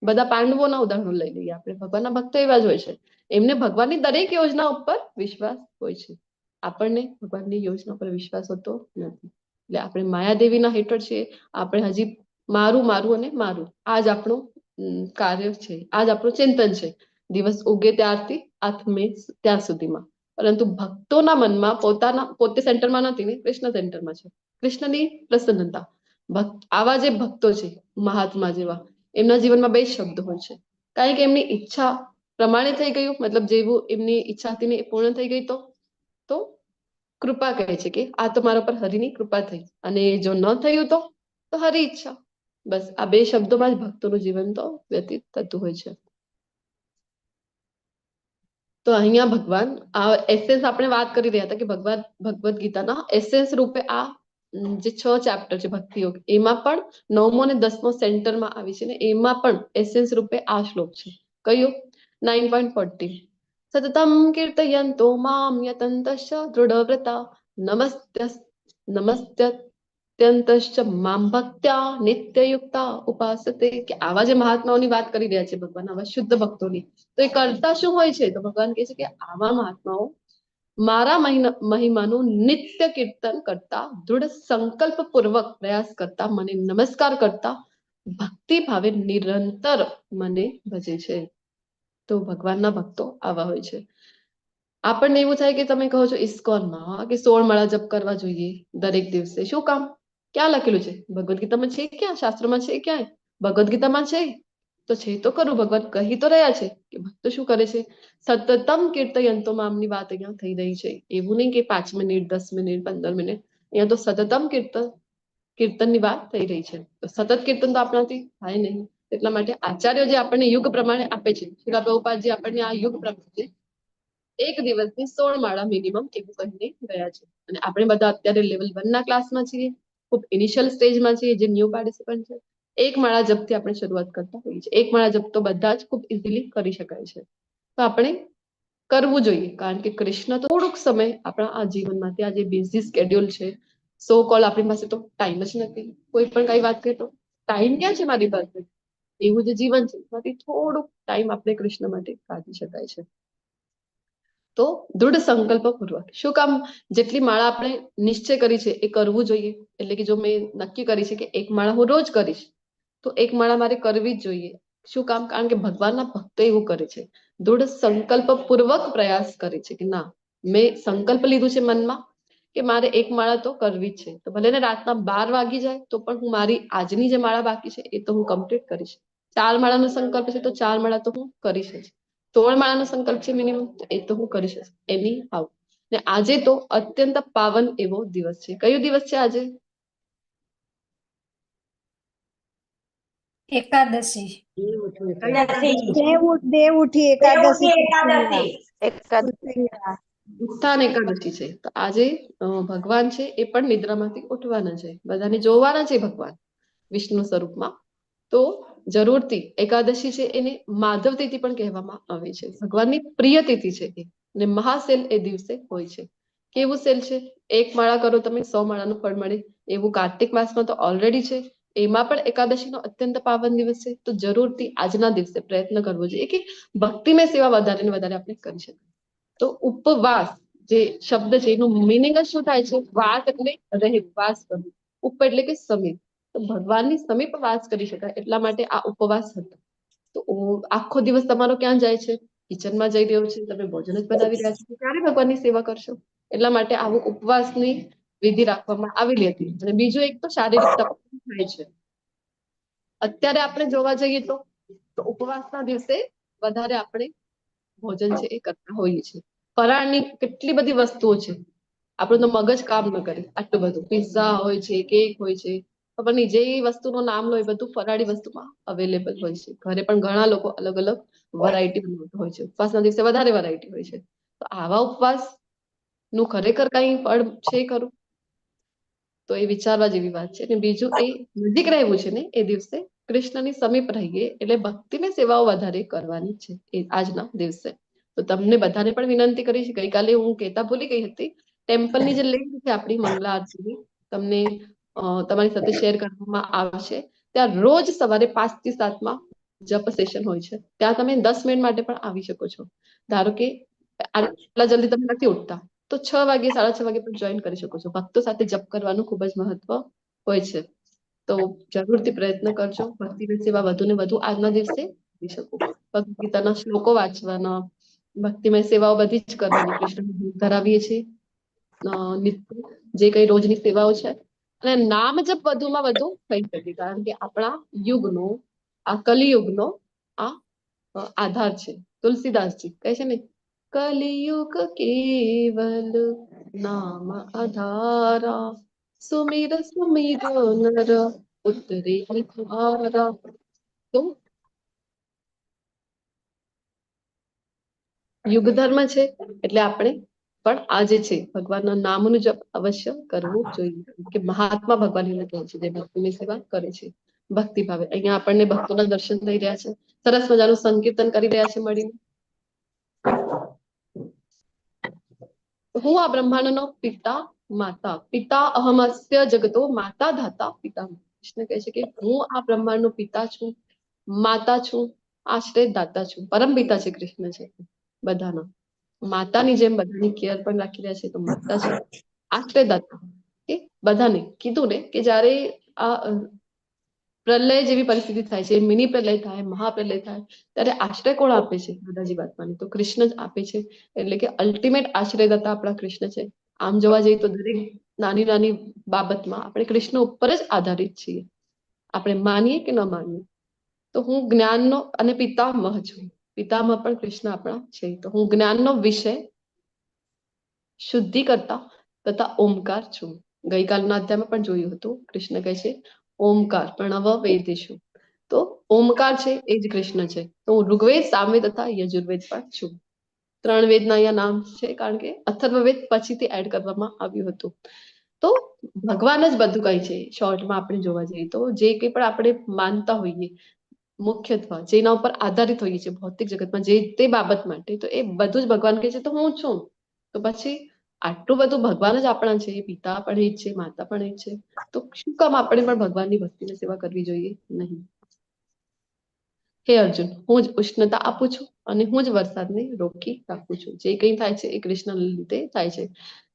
બધા પાંડવોના ઉદાહરણો લઈ લઈએ આપણે, ભગવાનના ભક્તો એવા જ હોય છે, એમને ભગવાનની દરેક યોજના ઉપર વિશ્વાસ હોય છે. આપણને ભગવાનની યોજના ઉપર વિશ્વાસ હોતો નથી, એટલે આપણે માયાદેવીના હેઠળ છીએ. આપણે હજી મારું મારું અને મારું, આ જ આપણું કાર્ય છે, આ જ આપણું ચિંતન છે, દિવસ ઉગે ત્યારથી આથમે ત્યાં સુધીમાં. પરંતુ ભક્તોના મનમાં પોતાના પોતે સેન્ટરમાં નથી ને, કૃષ્ણ સેન્ટરમાં છે, કૃષ્ણની પ્રસન્નતા. ભક્ત આવા જે ભક્તો છે મહાત્મા જેવા, એમના જીવનમાં બે શબ્દ હોય છે, કારણ કે એમની ઈચ્છા પ્રમાણે થઈ ગયું, મતલબ જેવું એમની ઈચ્છા હતી ને એ પૂર્ણ થઈ ગઈ તો કૃપા કહે છે કે આ તો મારા પર હરિની કૃપા થઈ, અને જો ન થયું તો હરિ ઈચ્છા. બસ આ બે શબ્દોમાં જ ભક્તોનું જીવન તો વ્યતીત થતું હોય છે. તો અહીંયા ભગવાન આ એસેન્સ આપણે વાત કરી રહ્યા હતા કે ભગવાન ભગવદ્ ગીતાના એસેન્સ રૂપે આ જે 6 ચેપ્ટર છે ભક્તિ યોગ, એમાં પણ 9મો અને 10મો સેન્ટરમાં આવી છે ને એમાં પણ એસેન્સ રૂપે આ શ્લોક છે. કયો? 9.40 સતતમ કીર્તયંતો મામ યતંતશ્ચ દૃઢવ્રતા નમસ્ત્યંતશ્ચ મામ ભક્ત્યા નિત્યયુક્તા ઉપાસતે. કે આવા જે મહાત્માઓની વાત કરી રહ્યા છે ભગવાન, આવા શુદ્ધ ભક્તોની, તો એ કરતા શું હોય છે? તો ભગવાન કહે છે કે આવા મહાત્માઓ મારા મહિમાનું નિત્ય કીર્તન કરતા, દૃઢ સંકલ્પ પૂર્વક પ્રયાસ કરતા, મને નમસ્કાર કરતા, ભક્તિ ભાવે નિરંતર મને ભજે છે. તો ભગવાનના ભક્તો આવા હોય છે. આપણને એવું થાય કે તમે કહો છો ઇસ્કોનમાં કે 16 માળા જપ કરવા જોઈએ દરેક દિવસે, શું કામ? ક્યાં લખેલું છે? ભગવદ્ ગીતામાં છે ક્યાં? શાસ્ત્રમાં છે ક્યાંય? ભગવદ્ ગીતામાં છે? તો છે તો ખરું, ભગવાન કહી તો રહ્યા છે કે ભક્તો શું કરે છે? સતતમ કીર્તયંતો મામની વાત અહીંયા થઈ રહી છે. એવું નહીં કે 5 મિનિટ, 10 મિનિટ, 15 મિનિટ, અહીંયા તો સતતમ કીર્તનની વાત થઈ રહી છે. તો સતત કીર્તન તો આપણાથી થાય નહીં, એટલા માટે આચાર્યો જે આપણને યુગ પ્રમાણે આપે છે, શ્રીલા પ્રભુપાદજી આપણને આ યુગ પ્રમાણે એક દિવસની 16 માળા મિનિમમ એવું કહીને ગયા છે. અને આપણે બધા અત્યારે લેવલ 1 ના ક્લાસમાં છીએ, ખૂબ ઇનિશિયલ સ્ટેજમાં છીએ, જે ન્યૂ પાર્ટિસિપન્ટ છે. એક માળા જપથી આપણે શરૂઆત કરતા હોઈએ છીએ. એક માળા જપ તો બધા જ ખૂબ ઇઝીલી કરી શકાય છે, તો આપણે કરવું જોઈએ. કારણ કે કૃષ્ણ તો થોડુંક સમય આપણા આ જીવનમાંથી, આ જે બિઝી સ્કેડ્યુલ છે, સો કોલ આપણી પાસે તો ટાઈમ જ નથી. કોઈ પણ કઈ વાત કરીએ તો ટાઈમ ક્યાં છે મારી પાસે? એવું જે જીવન છે એમાંથી થોડુંક ટાઈમ આપણે કૃષ્ણ માટે કાઢી શકાય છે. તો દૃઢ સંકલ્પ પૂર્વક શું કામ, જેટલી માળા આપણે નિશ્ચય કરી છે એ કરવું જોઈએ. એટલે કે જો મેં નક્કી કરી છે કે એક માળા હું રોજ કરીશ, તો એક માળા મારે કરવી જ જોઈએ. શું કામ? કારણ કે ભગવાનના ભક્તો એવું કરે છે, દૃઢ સંકલ્પ પૂર્વક પ્રયાસ કરે છે કે ના, મેં સંકલ્પ લીધું છે મનમાં કે મારે એક માળા તો કરવી જ છે, તો ભલે ને રાતના 12 વાગી જાય તો પણ હું મારી આજની જે માળા બાકી છે એ તો હું કમ્પ્લીટ કરીશ. 4 માળાનો સંકલ્પ છે તો 4 માળા તો હું કરીશ જ. 16 માળાનો સંકલ્પ છે મિનિમમ, એ તો હું કરીશ જ. એની આવ ને આજે તો અત્યંત પાવન એવો દિવસ છે. કયો દિવસ છે આજે? એકાદશી. દેવ ઉઠી એકાદશી. ઉત્થાન એકાદશી છે. તો આજે ભગવાન છે એ પણ નિદ્રામાંથી ઉઠવાના છે, બધાને જોવાના છે ભગવાન વિષ્ણુ સ્વરૂપમાં. તો જરૂરથી એકાદશી છે એને માધવ તિથિ પણ કહેવામાં આવે છે. ભગવાનની પ્રિય તિથિ છે એ, અને મહાસેલ એ દિવસે હોય છે. કેવું સેલ છે? એક માળા કરો તમે 100 માળાનું ફળ મળે, એવું કાર્તિક માસમાં તો ઓલરેડી છે. એમાં પણ એકાદશીનો અત્યંત પાવન દિવસ છે. તો જરૂરથી આજના દિવસે પ્રયત્ન કરવો જોઈએ કે ભક્તિમય સેવા વધારે ને વધારે આપણે કરી શકીએ. તો ઉપવાસ જે શબ્દ છે એનું મિનિંગ જ શું થાય છે? વાસ એટલે રહેવું, વાસ કરવું, ઉપ એટલે કે સમીપ. તો ભગવાનની સમીપ વાસ કરી શકાય એટલા માટે આ ઉપવાસ હતો. તો આખો દિવસ તમારો ક્યાં જાય છે? કિચનમાં જઈ રહ્યો છે, તમે ભોજન જ બનાવી રહ્યા છો, ક્યારે ભગવાનની સેવા કરશો? એટલા માટે આવું ઉપવાસની વિધિ રાખવામાં આવેલી હતી. અને બીજું એક તો શારીરિક તપ થાય છે. અત્યારે આપણે જોવા જઈએ તો ઉપવાસના દિવસે વધારે આપણે ભોજન છે એ કરતા હોઈએ છીએ. ફરાળની કેટલી બધી વસ્તુઓ છે, આપણું તો મગજ કામ ન કરે આટલું બધું. પિઝા હોય છે, કેક હોય છે, ખબર નહીં જે વસ્તુનું નામ લો એ બધું ફરાળી વસ્તુમાં અવેલેબલ હોય છે. ઘરે પણ ઘણા લોકો અલગ અલગ વરાયટી બનાવતા હોય છે. ઉપવાસના દિવસે વધારે વરાયટી હોય છે. તો આવા ઉપવાસ નું ખરેખર કઈ ફળ છે ખરું? તો એ વિચારવા જેવી વાત છે. અને બીજું એ નજીક રહેવું છે ને એ દિવસે કૃષ્ણની સમીપ રહીએ એટલે ભક્તિની સેવાઓ વધારે કરવાની છે એ આજના દિવસે. તો તમને બધાને પણ વિનંતી કરીશ, ગઈકાલે હું કહેતા ભૂલી ગઈ હતી, ટેમ્પલની જે લિંક છે આપણી મંગલા આરતીની તમને તમારી સાથે શેર કરવામાં આવશે. ત્યાં રોજ સવારે 5 થી 7માં જપ સેશન હોય છે. ત્યાં તમે 10 મિનિટ માટે પણ આવી શકો છો. ધારો કે આટલા જલ્દી તમે નથી ઉઠતા તો 6 વાગે, 6:30 વાગે પણ જોઈન કરી શકો છો. ભક્તો સાથે જપ કરવાનું ખૂબ જ મહત્વ હોય છે. તો જરૂરથી પ્રયત્ન કરજો, ભક્તિની સેવા વધુ ને વધુ આજના દિવસે કરી શકો. ભગવદ ગીતાના શ્લોકો વાંચવાના, ભક્તિમય સેવાઓ બધી જ કરવાની. કૃષ્ણ ધરાવીએ છીએ નિત્ય જે કઈ રોજની સેવાઓ છે, અને નામ જપ વધુમાં વધુ થઈ શકે, કારણ કે આપણા યુગનો, આ કલિયુગનો આ આધાર છે. તુલસીદાસજી કહે છે ને, કલિયુગ કેવલ નામ આધારા, સુમિર સુમિર નર ઉતરે ધારા. તો યુગ ધર્મ છે એટલે આપણે પણ આજે છે ભગવાનના નામનું જપ અવશ્ય કરવું જોઈએ. કે મહાત્મા ભગવાન એને કહે છે જે ભક્તિની સેવા કરે છે ભક્તિ ભાવે. અહીંયા આપણને ભક્તોના દર્શન થઈ રહ્યા છે, સરસ મજાનું સંકીર્તન કરી રહ્યા છે મળીને. હું આ બ્રહ્માંડનો પિતા માતા, પિતા અહમસ્ય જગતો માતા ધાતા પિતા. કૃષ્ણ કહે છે કે હું આ બ્રહ્માંડનો પિતા છું, માતા છું, આશ્રય દાતા છું. પરમ પિતા છે કૃષ્ણ છે બધાના. માતાની જેમ બધાની કેર પણ રાખી રહ્યા છે, તો માતા છે, આશ્રયદાતા. કે બધાને કીધું ને કે જયારે આ પ્રલય જેવી પરિસ્થિતિ થાય છે, મિની પ્રલય થાય, મહાપ્રલય થાય, ત્યારે આશ્રય કોણ આપે છે બધા જીવાત્માને? તો કૃષ્ણ જ આપે છે. એટલે કે અલ્ટિમેટ આશ્રયદાતા આપણા કૃષ્ણ છે. આમ જોવા જઈએ તો દરેક નાની નાની બાબતમાં આપણે કૃષ્ણ ઉપર જ આધારિત છીએ, આપણે માનીએ કે ન માનીએ. તો હું જ્ઞાનનો અને પિતામહ છું. પિતામહ પણ કૃષ્ણ આપણા છે. તો હું જ્ઞાનનો વિષય, શુદ્ધિ કરતા તથા ઓમકાર છું. ગઈકાલના અધ્યાયમાં પણ જોયું હતું, કૃષ્ણ કહે છે ઓમકાર પ્રણવ વેદેશુ. તો ઓમકાર છે એ જ કૃષ્ણ છે. તો હું ઋગ્વેદ, સામવેદ તથા યજુર્વેદ પણ છું. ત્રણ વેદના અહીંયા નામ છે, કારણ કે અથર્વવેદ પછીથી એડ કરવામાં આવ્યું હતું. તો ભગવાન જ બધું કઈ છે. શોર્ટમાં આપણે જોવા જઈએ તો જે કંઈ પણ આપણે માનતા હોઈએ, મુખ્યત્વે જેના ઉપર આધારિત હોઈએ છીએ ભૌતિક જગતમાં જે તે બાબત માટે, તો એ બધું જ ભગવાન કહે છે તો હું છું. તો પછી આટલું બધું ભગવાન જ આપણા છે, પિતા પણ એ જ છે, માતા પણ એ જ છે, તો શું કામ આપણે પણ ભગવાનની ભક્તિની સેવા કરવી જોઈએ નહીં? હે અર્જુન, હું જ ઉષ્ણતા આપું છું અને હું જ વરસાદને રોકી રાખું છું. જે કંઈ થાય છે એ કૃષ્ણના લીધે થાય છે.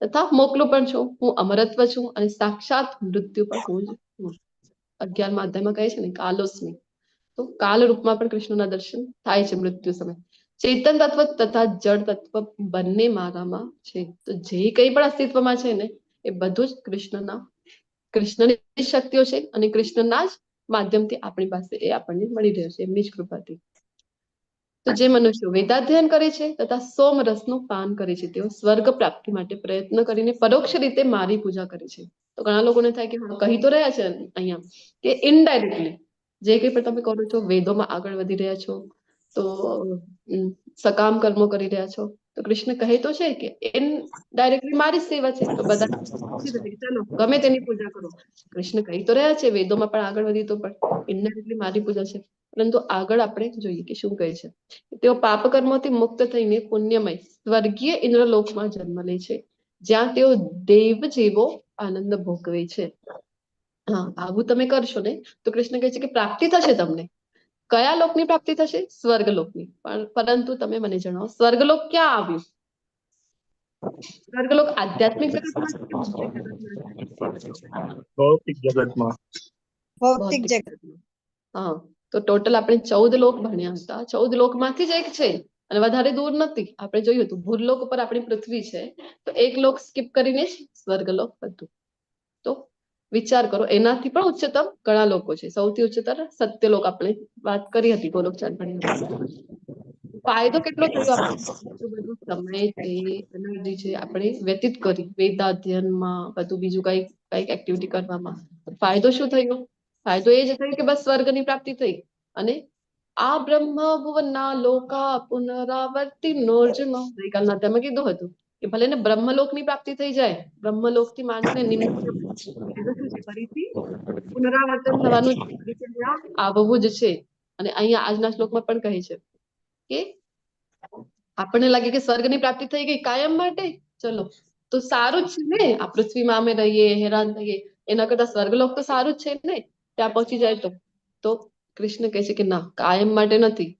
તથા મોકલું પણ છું. હું અમરત્વ છું અને સાક્ષાત મૃત્યુ પણ હું જ છું. 11મા અધ્યાયમાં કહે છે ને, કાલોસ્મી. તો કાલ રૂપમાં પણ કૃષ્ણના દર્શન થાય છે મૃત્યુ સમય. ચેતન તત્વ તથા જડ તત્વ બંને મારામાં છે. તો જે કંઈ પણ અસ્તિત્વમાં છે ને એ બધું જ કૃષ્ણની શક્તિઓ છે અને કૃષ્ણના જ માધ્યમથી આપણી પાસે એ આપણને મળી રહ્યો છે, એમની જ કૃપાથી. તો જે મનુષ્યો વેદાધ્યયન કરે છે તથા સોમ રસનું પાન કરે છે, તેઓ સ્વર્ગ પ્રાપ્તિ માટે પ્રયત્ન કરીને પરોક્ષ રીતે મારી પૂજા કરે છે. તો ઘણા લોકોને થાય કે હા, કહી તો રહ્યા છે અહીંયા કે ઇનડાયરેક્ટલી જે કંઈ પણ તમે કરો છો, વેદોમાં આગળ વધી રહ્યા છો, તો સકામ કર્મો કરી રહ્યા છો, તો કૃષ્ણ કહે તો છે કે ઇનડાયરેક્ટલી મારી સેવા છે. તો બધા ચલો ગમે તેની પૂજા કરો, કૃષ્ણ કહી તો રહ્યા છે વેદોમાં પણ આગળ વધી તો પણ ઇનડાયરેક્ટલી મારી પૂજા છે. પરંતુ આગળ આપણે જોઈએ કે શું કહે છે. તેઓ પાપ કર્મોથી મુક્ત થઈને પુણ્યમય સ્વર્ગીય ઇન્દ્રલોકમાં જન્મ લે છે, જ્યાં તેઓ દેવ જેવો આનંદ ભોગવે છે. હા, આવું તમે કરશો ને તો કૃષ્ણ કહે છે કે પ્રાપ્તિ થશે તમને. કયા લોકની પ્રાપ્તિ થશે? સ્વર્ગ લોકની. પણ પરંતુ તમે મને જણાવો, સ્વર્ગલોક ક્યાં આવ્યું? સ્વર્ગલોક આધ્યાત્મિક જગતમાં? ભૌતિક જગતમાં. ભૌતિક જગત. હા, તો ટોટલ આપણે 14 લોક ભણ્યા હતા. 14 લોકમાંથી જ એક છે અને વધારે દૂર નથી. આપણે જોયું હતું ભૂરલોક ઉપર આપણી પૃથ્વી છે, તો એક લોક સ્કીપ કરીને જ સ્વર્ગલોક હતું. તો વિચાર કરો, એનાથી પણ ઉચ્ચતમ ઘણા લોકો છે. સૌથી ઉચ્ચતર સત્યલોક આપણે વાત કરી હતી ગોલોક ચાંદ ભણ્યા. ફાયદો કેટલો થયો? આપણે બધું સમય છે, એનર્જી છે આપણે વ્યતીત કરી વેદાધ્યયનમાં, બધું બીજું કઈક કઈક એક્ટિવિટી કરવામાં. ફાયદો શું થયો? ફાયદો એ જ થયો કે બસ સ્વર્ગની પ્રાપ્તિ થઈ. અને આ બ્રહ્મ ભુવના લોકા પુનરાવર્તી નોર્જુન, ગઈકાલના તમે કીધું હતું કે ભલે ને બ્રહ્મલોકની પ્રાપ્તિ થઈ જાય, બ્રહ્મલોકથી માંડીને નિમ્ન ફરીથી પુનરાવર્તન થવાનું આવવું જ છે. અને અહીંયા આજના શ્લોકમાં પણ કહે છે કે આપણને લાગે કે સ્વર્ગની પ્રાપ્તિ થઈ ગઈ કાયમ માટે, ચલો તો સારું જ છે ને, આ પૃથ્વીમાં અમે રહીએ હેરાન થઈએ એના કરતા સ્વર્ગલોક તો સારું જ છે ને, ત્યાં પહોંચી જાય તો. તો કૃષ્ણ કહે છે કે ના, કાયમ માટે નથી.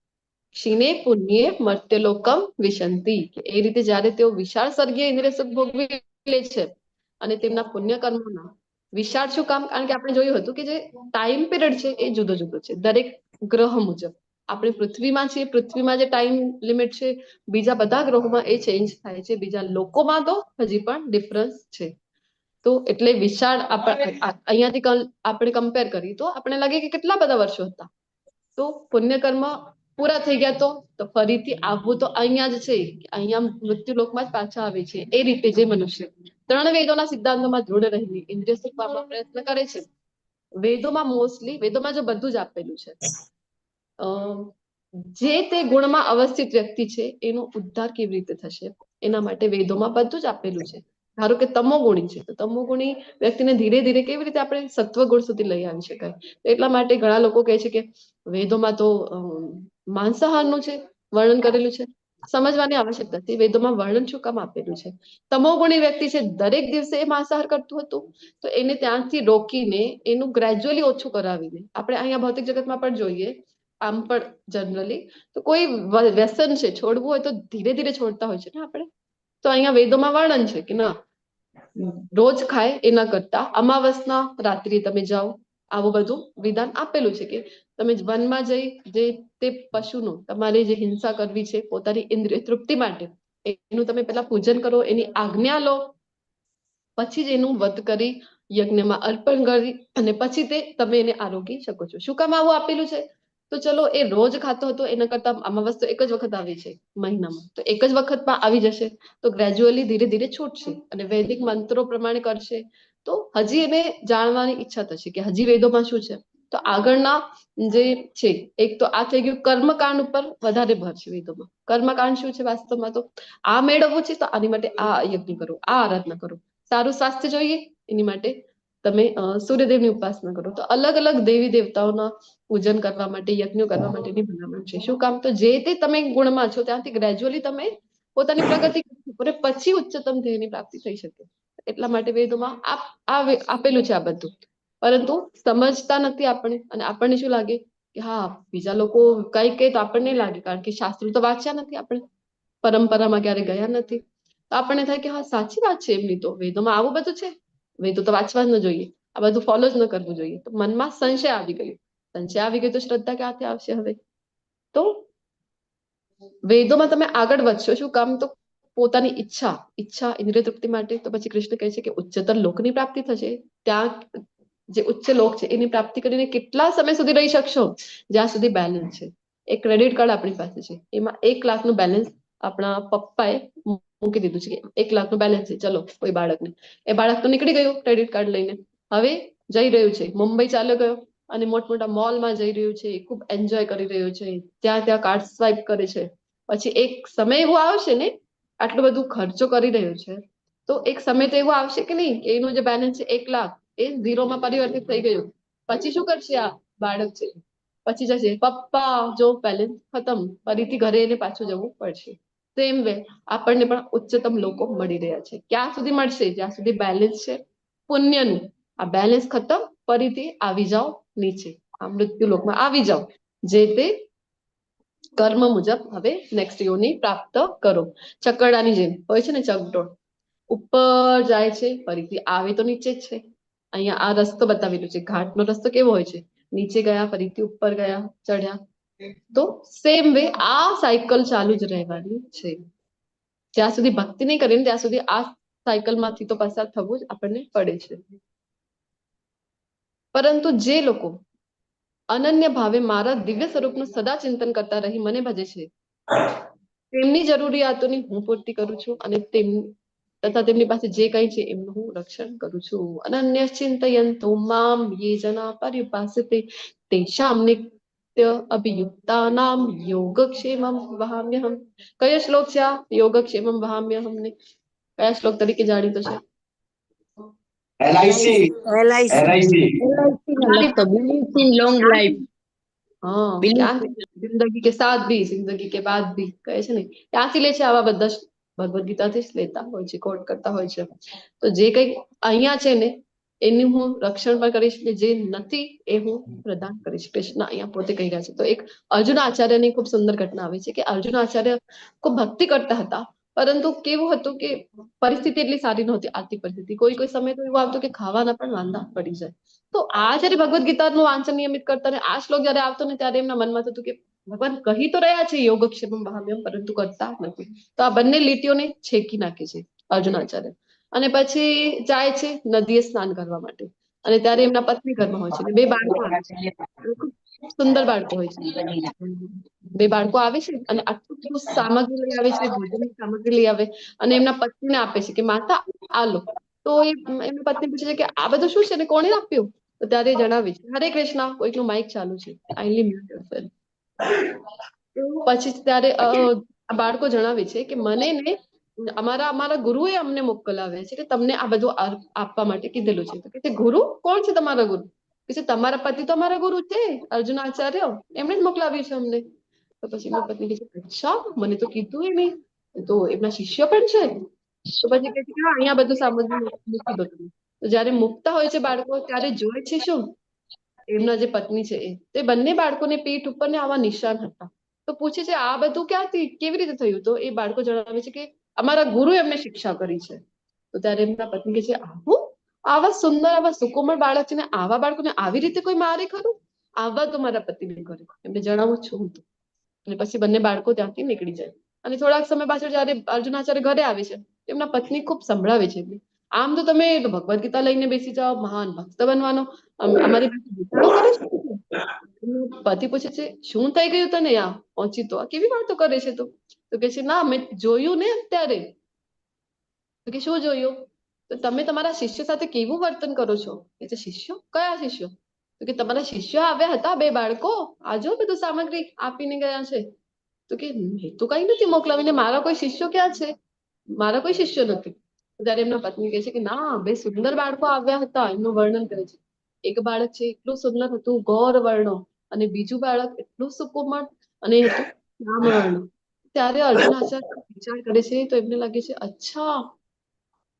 ક્ષીણે પુણ્યે મર્ત્યલોકમ વિશંતિ. એ રીતે જયારે તેઓ વિશાળ સ્વર્ગીય ઇન્દ્રિય સુખ ભોગવી લે છે અને તેમના પુણ્ય કર્મોના વિશાળ, શું કામ? કારણ કે આપણે જોયું હતું કે જે ટાઈમ પીરિયડ છે એ જુદો જુદો છે દરેક ગ્રહ મુજબ. આપણે પૃથ્વીમાં છીએ, પૃથ્વીમાં જે ટાઈમ લિમિટ છે બીજા બધા ગ્રહોમાં એ ચેન્જ થાય છે, બીજા લોકોમાં તો હજી પણ ડિફરન્સ છે. તો એટલે વિશાળ અહીંયાથી આપણે કમ્પેર કરીએ તો આપણે લાગે કે કેટલા બધા વર્ષો હતા, તો પુણ્યકર્મ પૂરા થઈ ગયા તો ફરીથી આવવું તો અહીંયા જ છે, અહીંયા મૃત્યુ લોકમાં જ પાછા આવે છે. એ રીતે જે મનુષ્ય ત્રણ વેદોના સિદ્ધાંતોમાં દૃઢ રહીને ઇન્દ્રિય સુખ પામવા પ્રયત્ન કરે છે, વેદોમાં મોસ્ટલી વેદોમાં જો બધું જ આપેલું છે, જે તે ગુણમાં અવસ્થિત વ્યક્તિ છે એનો ઉદ્ધાર કેવી રીતે થશે એના માટે વેદોમાં બધું જ આપેલું છે. ધારો કે તમોગુણી છે તો તમોગુણી વ્યક્તિને ધીરે ધીરે કેવી રીતે આપણે સત્વગુણ સુધી લઈ આવી શકાય? એટલા માટે ઘણા લોકો કહે છે કે વેદોમાં તો માંસાહારનું છે વર્ણન કરેલું છે, સમજવાની આવશ્યકતા છે વેદોમાં વર્ણન શું કામ આપેલું છે? તમોગુણી વ્યક્તિ છે દરેક દિવસે એ માંસાહાર કરતું હતું તો એને ત્યાંથી રોકીને એનું ગ્રેજ્યુઅલી ઓછું કરાવીને, આપણે અહીંયા ભૌતિક જગતમાં પણ જોઈએ આમ પણ જનરલી તો કોઈ વ્યસન છે છોડવું હોય તો ધીરે ધીરે છોડતા હોય છે ને આપણે. તો અહીંયા વેદોમાં વર્ણન છે કે ના, રોજ ખાય એના કરતા અમાવસના રાત્રિ તમે જાઓ, આવું બધું વિધાન આપેલું છે કે તમે વનમાં જઈ જે તે પશુનું તમારે જે હિંસા કરવી છે પોતાની ઇન્દ્રિય તૃપ્તિ માટે એનું તમે પેલા પૂજન કરો, એની આજ્ઞા લો, પછી જ એનું વધ કરી યજ્ઞમાં અર્પણ કરી અને પછી તે તમે એને આરોગી શકો છો. શું કામ આવું આપેલું છે? તો ચલો એ રોજ ખાતો હતો એના કરતા અમાવસ તો એક જ વખત આવે છે મહિનામાં, તો એક જ વખતમાં આવી જશે, તો ગ્રેજ્યુઅલી ધીરે ધીરે છૂટશે અને વૈદિક મંત્રો પ્રમાણે કરશે તો હજી એને જાણવાની ઈચ્છા થશે કે હજી વેદોમાં શું છે. તો આગળના જે છે, એક તો આ થઈ ગયું કર્મકાંડ ઉપર વધારે ભર છે વેદોમાં. કર્મકાંડ શું છે વાસ્તવમાં? તો આ મેળવવું છે તો આની માટે આ યજ્ઞ કરો, આ આરાધના કરો. સારું સ્વાસ્થ્ય જોઈએ એની માટે તમે સૂર્યદેવની ઉપાસના કરો. તો અલગ અલગ દેવી દેવતાઓના પૂજન કરવા માટે, યજ્ઞો કરવા માટેની ભલામણ છે. શું કામ? તો જે તે તમે ગુણમાં છો ત્યાંથી ગ્રેજ્યુઅલી તમે પોતાની પ્રગતિ અને પછી ઉચ્ચતમ ધ્યેયની પ્રાપ્તિ થઈ શકે. એટલા માટે વેદોમાં આપેલું છે આ બધું, પરંતુ સમજતા નથી આપણે. અને આપણને શું લાગે કે હા, બીજા લોકો કઈ કહે તો આપણને લાગે, કારણ કે શાસ્ત્રો તો વાંચ્યા નથી આપણે, પરંપરામાં ક્યારે ગયા નથી, તો આપણને થાય કે હા સાચી વાત છે એમની, તો વેદોમાં આવું બધું છે, વેદો તો વાંચવા જ ન જોઈએ, આ બધું ફોલો જ ન કરવું જોઈએ. તો મનમાં સંશય આવી ગયો, સંશય આવી ગયો તો શ્રદ્ધા ક્યાંથી આવશે હવે? તો વેદોમાં તમે આગળ વધશો શું કામ? તો પોતાની ઈચ્છા, ઈચ્છા ઇન્દ્રિય તૃપ્તિ માટે. તો પછી કૃષ્ણ કહે છે કે ઉચ્ચતર લોકની પ્રાપ્તિ થશે. ત્યાં જે ઉચ્ચ લોક છે એની પ્રાપ્તિ કરીને કેટલા સમય સુધી રહી શકશો? જ્યાં સુધી બેલેન્સ છે. એક ક્રેડિટ કાર્ડ આપણી પાસે છે, એમાં 1 લાખનું બેલેન્સ આપણા પપ્પાએ મૂકી દીધું છે કે 1 લાખનું બેલેન્સ છે, ચલો કોઈ બાળકને, એ બાળક તો નીકળી ગયું ક્રેડિટ કાર્ડ લઈને, હવે જઈ રહ્યું છે, મુંબઈ ચાલ્યો ગયો અને મોટમોટા મોલમાં જઈ રહ્યું છે, ખૂબ એન્જોય કરી રહ્યું છે, ત્યાં ત્યાં કાર્ડ સ્વાઇપ કરે છે. પછી એક સમય એવો આવશે ને, આટલું બધું ખર્ચો કરી રહ્યું છે, તો એક સમય તો એવો આવશે કે નહીં કે એનું જે બેલેન્સ છે 1 લાખ એ ઝીરોમાં પરિવર્તિત થઈ ગયું. પછી શું કરશે આ બાળક છે? પછી જશે પપ્પા જો બેલેન્સ ખતમ, ફરીથી ઘરે એને પાછું જવું પડશે. સેમ વે આપણને પણ ઉચ્ચતમ લોકો મળી રહ્યા છે. ક્યાં સુધી મળશે? જ્યાં સુધી બેલેન્સ છે પુણ્યનું. આ બેલેન્સ ખતમ, ફરીથી આવી જાઓ નીચે, આ મૃત્યુ લોકમાં આવી જાઓ, જે તે કર્મ મુજબ હવે નેક્સ્ટ યોની પ્રાપ્ત કરો. ચકરડાની જેમ હોય છે ને, ચકડોળ ઉપર જાય છે, ફરીથી આવે તો નીચે જ છે. અહીંયા આ રસ્તો બતાવેલો છે, ઘાટનો રસ્તો કેવો હોય છે, નીચે ગયા ફરીથી ઉપર ગયા, ચડ્યા. તો સેમ વે આ સાયકલ ચાલુ જ રહેવાની છે. જ્યાં સુધી ભક્તિ નહીં કરીએ ત્યાં સુધી આ સાયકલમાંથી તો પસાર થવું જ આપણને પડે છે. પરંતુ જે લોકો અનન્ય ભાવે મારા દિવ્ય સ્વરૂપનું સદા ચિંતન કરતા રહી મને ભજે છે, તેમની જરૂરિયાતોની હું પૂર્તિ કરું છું અને તથા તેમની પાસે જે કંઈ છે એમનું હું રક્ષણ કરું છું. અનન્ય ચિંતયંતો મામ યે જના પર્યુપાસતે તેષામ નિત્ય અભિયુક્તાનામ યોગક્ષેમમ વહામ્યહમ. કયો શ્લોક છે આ યોગક્ષેમમ વહામ્યહમ ને? કયા શ્લોક તરીકે જાણીતો છે? LIC. LIC. LIC. Belief in long life. હા, જિંદગી કે સાથ ભી જિંદગી કે બાદ ભી કહે છે ને, ત્યાંથી લે છે. આવા બધા ભગવદ ગીતાથી જ લેતા હોય છે, કોટ કરતા હોય છે. તો જે કઈ અહીંયા છે ને એનું હું રક્ષણ પણ કરીશ ને જે નથી એ હું પ્રદાન કરીશ. કૃષ્ણ અહીંયા પોતે કહી રહ્યા છે. તો એક અર્જુન આચાર્યની ખૂબ સુંદર ઘટના આવે છે કે અર્જુન આચાર્ય ખૂબ ભક્તિ કરતા હતા, પરંતુ કેવું હતું કે પરિસ્થિતિ એટલી સારી નહોતી, આર્થિક પરિસ્થિતિ. કોઈ કોઈ સમય તો એવું આવતું કે ખાવાના પણ વાંધા પડી જાય. તો આ જયારે ભગવદ ગીતાનું વાંચન નિયમિત કરતા ને આ શ્લોક જયારે આવતો ને ત્યારે એમના મનમાં થતું કે ભગવાન કહી તો રહ્યા છે યોગક્ષેમમ વહામ્યહમ, પરંતુ કરતા નથી. તો આ બંને લીટીઓને છેકી નાખે છે અર્જુન આચાર્ય અને પછી જાય છે નદીએ સ્નાન કરવા માટે. અને ત્યારે એમના પત્ની ઘરમાં હોય છે, બે બાળકો આવે છે, સુંદર બાળકો હોય છે, બે બાળકો આવે છે અને આટલું બધું સામગ્રી લઈ આવે છે, ભોજનની સામગ્રી લઈ આવે અને એમના પત્નીને આપે છે કે માતા આ લો. તો એ એમની પત્ની પૂછે છે કે આ બધું શું છે ને કોણે આપ્યું? તો ત્યારે જણાવે છે હરે કૃષ્ણ, કોઈકનું માઇક ચાલુ છે, કાઇન્ડલી મ્યુટ યોરસેલ્ફ. પછી ત્યારે આ બાળકો જણાવે છે કે મને ને અમારા અમારા ગુરુએ અમને મોકલાવ્યા છે કે તમને આ બધું આપવા માટે કીધેલું છે. તો કે ગુરુ કોણ છે તમારા ગુરુ? કે તમારા પતિ તો અમારા ગુરુ છે, અર્જુન આચાર્ય, એમણે જ મોકલાવ્યું છે અમને. તો પછી એમના પત્ની કહે છે અચ્છા, મને તો કીધું એ નહીં, તો એમના શિષ્ય પણ છે. તો પછી કહે છે કે હા, અહીંયા બધું સામગ્રી મૂકી દો તમે. તો જયારે મૂકતા હોય છે બાળકો ત્યારે જોવે છે શું, એમના જે પત્ની છે એ, તે બંને બાળકોને પીઠ ઉપર ને આવા નિશાન હતા. તો પૂછે છે આ બધું ક્યાંથી કેવી રીતે થયું? તો એ બાળકો જણાવે છે કે અમારા ગુરુ એમને શિક્ષા કરી છે. તો ત્યારે એમના પત્ની કહે છે આવું આવા સુંદર આવા સુકોમળ બાળક છે ને આવા બાળકોને આવી રીતે કોઈ મારે ખરું? આવા તો મારા પતિને કર્યું, એમને જણાવું છું હું તો. અને પછી બંને બાળકો ત્યાંથી નીકળી જાય. અને થોડાક સમય પાછળ જયારે અર્જુનાચાર્ય ઘરે આવે છે, એમના પત્ની ખૂબ સંભળાવે છે એમને, આમ તો તમે ભગવદ ગીતા લઈને બેસી જાઓ, મહાન ભક્ત બનવાનો અમારી પાસે કરે છે. પતિ પૂછે છે, શું થઈ ગયું તને આ પહોંચી તો આ કેવી વાતો કરે છે તું? તો કે છે, ના મેં જોયું ને અત્યારે. તો કે શું જોયું? તો તમે તમારા શિષ્ય સાથે કેવું વર્તન કરો છો? કે છે, શિષ્યો? કયા શિષ્યો? તો કે તમારા શિષ્યો આવ્યા હતા, બે બાળકો, આ જો બધું સામગ્રી આપીને ગયા છે. તો કે મેં તો કઈ નથી મોકલાવીને, મારા કોઈ શિષ્યો ક્યાં છે? મારા કોઈ શિષ્યો નથી. ત્યારે એમના પત્ની કહે છે કે ના, બે સુંદર બાળકો આવ્યા હતા, એમનું વર્ણન કરે છે. એક બાળક છે એટલું સુંદર હતું, ગૌર વર્ણો, અને બીજું બાળક એટલું સુકોમળ અને એ હતું શ્યામ વર્ણ. ત્યારે અર્જુન આચાર્ય વિચાર કરે છે, તો એમને લાગે છે અચ્છા.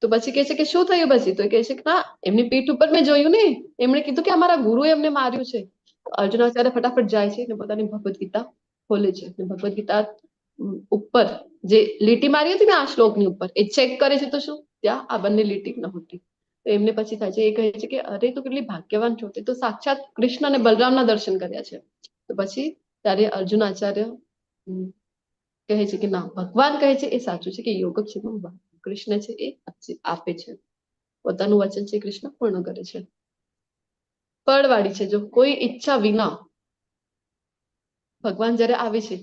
તો પછી કહે છે કે શું થયું પછી? તો કહે છે કે ના, એમની પીઠ ઉપર મેં જોયું ને, એમણે કીધું કે અમારા ગુરુએ એમને માર્યું છે. અર્જુન આચાર્ય ફટાફટ જાય છે અને પોતાની ભગવદ્ ગીતા ખોલે છે. ભગવદ્ ગીતા ઉપર જે લીટી મારી હતી ને આ શ્લોકની ઉપર, એ ચેક કરે છે, તો શું ત્યાં આ બંને લીટી નહોતી. તો એમને પછી થાય છે, એ કહે છે કે અરે તું કેટલી ભાગ્યવાન છો, તે તો સાક્ષાત કૃષ્ણ અને બલરામના દર્શન કર્યા છે. તો પછી ત્યારે અર્જુન આચાર્ય કહે છે કે ના, ભગવાન કહે છે એ સાચું છે કે યોગક્ષેમ કૃષ્ણ છે એ આપે છે, પોતાનું વચન છે કૃષ્ણ પૂર્ણ કરે છે. ફળવાળી છે, જો કોઈ ઈચ્છા વિના ભગવાન જયારે આવે છે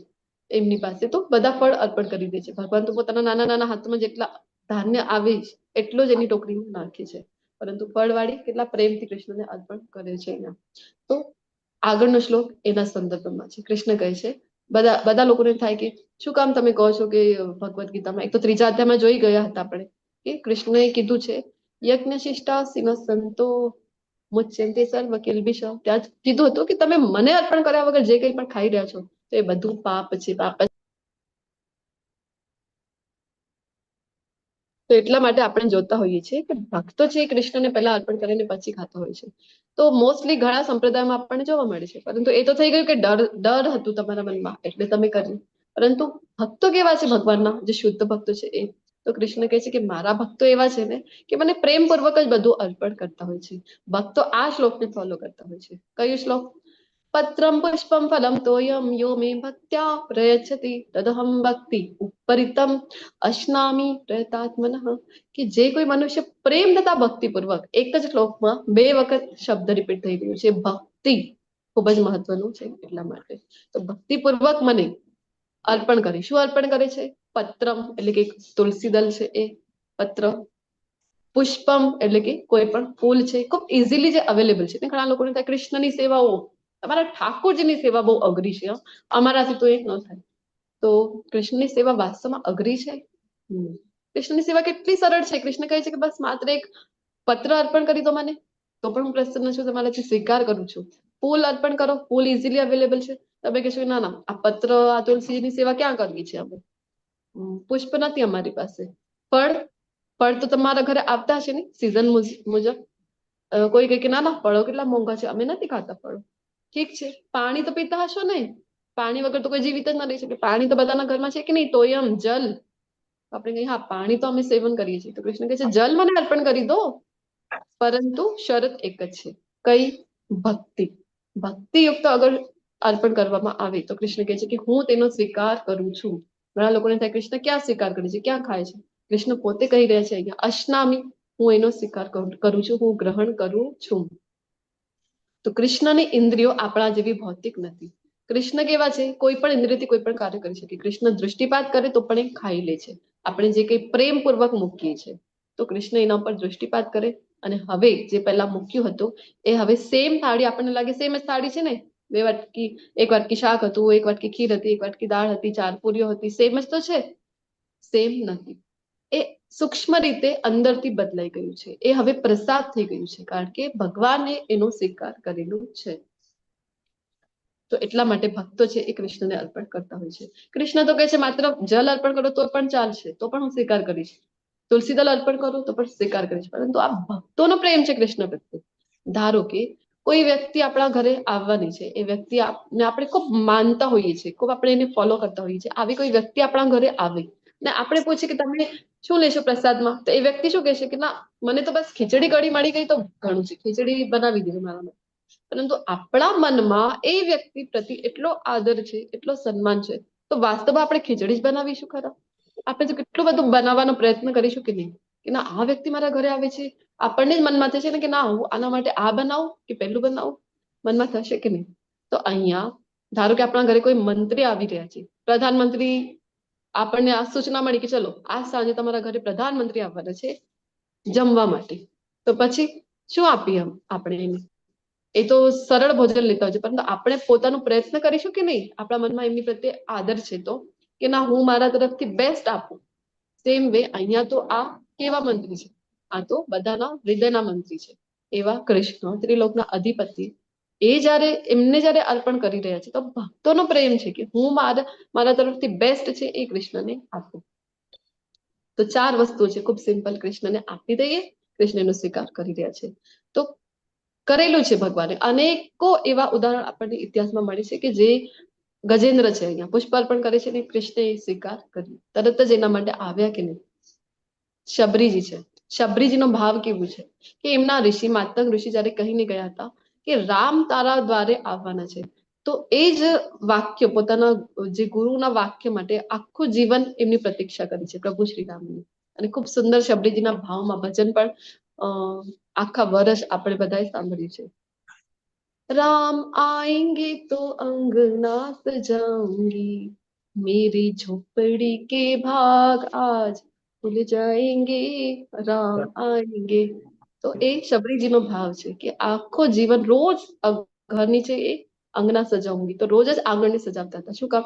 એમની પાસે તો બધા ફળ અર્પણ કરી દે છે. ભગવાન તો પોતાના નાના નાના હાથમાં જેટલા ધાન્ય આવે એટલો જ એની ટોકરીમાં નાખે છે, પરંતુ ફળવાળી કેટલા પ્રેમથી કૃષ્ણને અર્પણ કરે છે એના. તો આગળનો શ્લોક એના સંદર્ભમાં છે. કૃષ્ણ કહે છે, બધા બધા લોકોને થાય કે શું કામ તમે કહો છો કે ભગવદ્ ગીતામાં, એક તો ત્રીજા અધ્યાયમાં જોઈ ગયા હતા આપણે કે કૃષ્ણએ કીધું છે યજ્ઞ શિષ્ટા સિન સંતો મુચ્યંતે સર્વ કિલ્બિષ. ત્યાં કીધું હતું કે તમે મને અર્પણ કર્યા વગર જે કંઈ પણ ખાઈ રહ્યા છો તો એ બધું પાપ છે, પાપ. તો એટલા માટે આપણે જોતા હોઈએ છીએ કે ભક્તો છે એ કૃષ્ણને પહેલા અર્પણ કરીને પછી ખાતા હોય છે. તો મોસ્ટલી ઘણા સંપ્રદાયમાં આપણને જોવા મળે છે, પરંતુ એ તો થઈ ગયું કે ડર ડર હતું તમારા મનમાં એટલે તમે કર્યું. પરંતુ ભક્તો કેવા છે ભગવાનના, જે શુદ્ધ ભક્તો છે એ, તો કૃષ્ણ કહે છે કે મારા ભક્તો એવા છે ને કે મને પ્રેમપૂર્વક જ બધું અર્પણ કરતા હોય છે. ભક્તો આ શ્લોકને ફોલો કરતા હોય છે. કયું શ્લોક? પત્રમ પુષ્પમ ફલમ તોયમ યો મે ભક્ત્યા પ્રયચ્છતિ તદહમ ભક્તિ ઉપરિતમ અશ્નામી પ્રયતાત્મનઃ. કે જે કોઈ મનુષ્ય પ્રેમ તથા ભક્તિપૂર્વક, એક જ શ્લોકમાં બે વખત શબ્દ રિપીટ થઈ ગયું છે, ભક્તિ ખૂબ જ મહત્વનું છે એટલા માટે. તો ભક્તિપૂર્વક મને અર્પણ કરે. શું અર્પણ કરે છે? પત્રમ એટલે કે તુલસી દલ છે એ પત્ર, પુષ્પમ એટલે કે કોઈ પણ ફૂલ છે, ખૂબ ઇઝીલી જે અવેલેબલ છે. ઘણા લોકોને થાય કૃષ્ણની સેવાઓ, તમારા ઠાકોરજીની સેવા બહુ અઘરી છે, અમારાથી તો એ ન થાય. તો કૃષ્ણની સેવા વાસ્તવમાં અઘરી છે? કૃષ્ણની સેવા કેટલી સરળ છે. કૃષ્ણ કહે છે કે બસ માત્ર એક પત્ર અર્પણ કરી દો મને, તો પણ હું પ્રસન્ન છું, તમારાથી સ્વીકાર કરું છું. ફૂલ અર્પણ કરો, ફૂલ ઇઝીલી અવેલેબલ છે. તમે કહેશો ના ના, આ પત્ર, આ તુલસીની સેવા ક્યાં કરવી છે અમે, પુષ્પ નથી અમારી પાસે. ફળ, ફળ તો તમારા ઘરે આવતા હશે ને સિઝન મુજબ. કોઈ કહે કે ના ના, ફળો કેટલા મોંઘા છે, અમે નથી ખાતા ફળો. ઠીક છે, પાણી તો પીતા હશો ને? પાણી વગર તો કોઈ જીવિત જ ના રહી શકે. પાણી તો બધાના ઘરમાં છે કે નહીં? તોયમ જલ, આપણે કહીએ હા પાણી તો અમે સેવન કરીએ છીએ. તો કૃષ્ણ કહે છે જલ મને અર્પણ કરી દો, પરંતુ શરત એક જ છે. કઈ? ભક્તિ. ભક્તિયુક્ત અગર અર્પણ કરવામાં આવે તો કૃષ્ણ કહે છે કે હું તેનો સ્વીકાર કરું છું. ઘણા લોકોને થાય કૃષ્ણ ક્યાં સ્વીકાર કરે છે, ક્યાં ખાય છે? કૃષ્ણ પોતે કહી રહ્યા છે અહીંયા અશ્નામી, હું એનો સ્વીકાર કરું છું, હું ગ્રહણ કરું છું. તો કૃષ્ણની ઇન્દ્રિયો આપણા જેવી ભૌતિક નથી. કૃષ્ણ કેવા છે? કોઈ પણ ઇન્દ્રિયથી કોઈ પણ કાર્ય કરી શકે. કૃષ્ણ દૃષ્ટિપાત કરે તો પણ એ ખાઈ લે છે. આપણે જે કંઈ પ્રેમપૂર્વક મૂકીએ છીએ તો કૃષ્ણ એના પર દૃષ્ટિપાત કરે અને હવે જે પહેલા મૂક્યું હતું એ હવે સેમ થાળી, આપણને લાગે સેમ જ થાળી છે ને, બે વાટકી, એક વાટકી શાક હતું, એક વાટકી ખીર હતી, એક વાટકી દાળ હતી, ચાર પૂરીઓ હતી, સેમ જ તો છે. સેમ નથી, એ સૂક્ષ્મ રીતે અંદરથી બદલાઈ ગયું છે, એ હવે પ્રસાદ થઈ ગયું છે, કારણ કે ભગવાને એનો સ્વીકાર કરેલું છે. તો એટલા માટે ભક્તો છે એ કૃષ્ણને અર્પણ કરતા હોય છે. કૃષ્ણ તો કહે છે માત્ર જલ અર્પણ કરો તો પણ ચાલશે, તો પણ હું સ્વીકાર કરીશ, તુલસી દલ અર્પણ કરો તો પણ સ્વીકાર કરીશ, પરંતુ આ ભક્તોનો પ્રેમ છે કૃષ્ણ પ્રત્યે. ધારો કે કોઈ વ્યક્તિ આપણા ઘરે આવવાની છે, એ વ્યક્તિ ને આપણે ખૂબ માનતા હોઈએ છીએ, ખૂબ આપણે એને ફોલો કરતા હોઈએ છીએ, આવી કોઈ વ્યક્તિ આપણા ઘરે આવે ને આપણે પૂછીએ કે તમે શું લેશો પ્રસાદમાં, તો એ વ્યક્તિ શું કહેશે કે ના મને તો બસ ખીચડી કઢી મળી ગઈ તો ઘણું છે, ખીચડી બનાવી દીધું મારા માટે. પરંતુ આપણા મનમાં એ વ્યક્તિ પ્રતિ એટલો આદર છે, એટલો સન્માન છે, તો વાસ્તવમાં આપણે ખીચડી જ બનાવીશું ખરા? આપણે તો કેટલું બધું બનાવવાનો પ્રયત્ન કરીશું કે નહીં, કે ના આ વ્યક્તિ મારા ઘરે આવે છે, આપણને જ મનમાં થશે ને કે ના હું આના માટે આ બનાવું કે પેલું બનાવું, મનમાં થશે કે નહીં? તો અહીંયા ધારો કે આપણા ઘરે કોઈ મંત્રી આવી રહ્યા છે, પ્રધાનમંત્રી, આપણને આ સૂચના મળી કે ચલો આજ સાંજે તમારા ઘરે પ્રધાનમંત્રી આવવાના છે જમવા માટે, તો પછી શું આપીએ આપણે એને? એ તો સરળ ભોજન લેતા હોય છે, પરંતુ આપણે પોતાનો પ્રયત્ન કરીશું કે નહીં? આપણા મનમાં એમની પ્રત્યે આદર છે તો કે ના, હું મારા તરફથી બેસ્ટ આપું. સેમ વે અહીંયા તો આ કેવા મંત્રી છે? આ તો બધાના હૃદયના મંત્રી છે એવા કૃષ્ણ, ત્રિલોકના અધિપતિ. એ જયારે એમને જયારે અર્પણ કરી રહ્યા છે તો ભક્તોનો પ્રેમ છે કે હું મારા મારા તરફથી બેસ્ટ છે એ કૃષ્ણને આપું. તો ચાર વસ્તુઓ છે, ખૂબ સિમ્પલ, કૃષ્ણને આપી દઈએ, કૃષ્ણ એનો સ્વીકાર કરી રહ્યા છે. તો કરેલું છે ભગવાને. અનેકો એવા ઉદાહરણ આપણને ઇતિહાસમાં મળે છે કે જે ગજેન્દ્ર છે અહીંયા પુષ્પ અર્પણ કરે છે ને કૃષ્ણે સ્વીકાર કર્યું, તરત જ એના માટે આવ્યા કે નહીં? શબરીજી છે, શબરીજીનો ભાવ કેવું છે કે એમના ઋષિ માતંગ ઋષિ જયારે કહીને ગયા હતા કે રામ તારા દ્વારે આવવાના છે, તો એ જ વાક્ય, પોતાના જે ગુરુના વાક્ય માટે આખું જીવન એમની પ્રતીક્ષા કરી છે પ્રભુ શ્રી રામની. અને ખૂબ સુંદર શબરીજીના ભાવમાં ભજન પણ આખા વર્ષ આપણે બધાએ સાંભળ્યું છે. રામ આएंगे તો અંગના સજાઉંગી, મેરી ઝોપડી કે ભાગ આજ ખુલ જાએંગે, રામ આएंगे. તો એ શબરીજીનો ભાવ છે કે આખો જીવન રોજ ઘર નીચે એ અંગના સજાઉંગી, તો રોજ જ આંગણને સજાવતા હતા. શું કામ?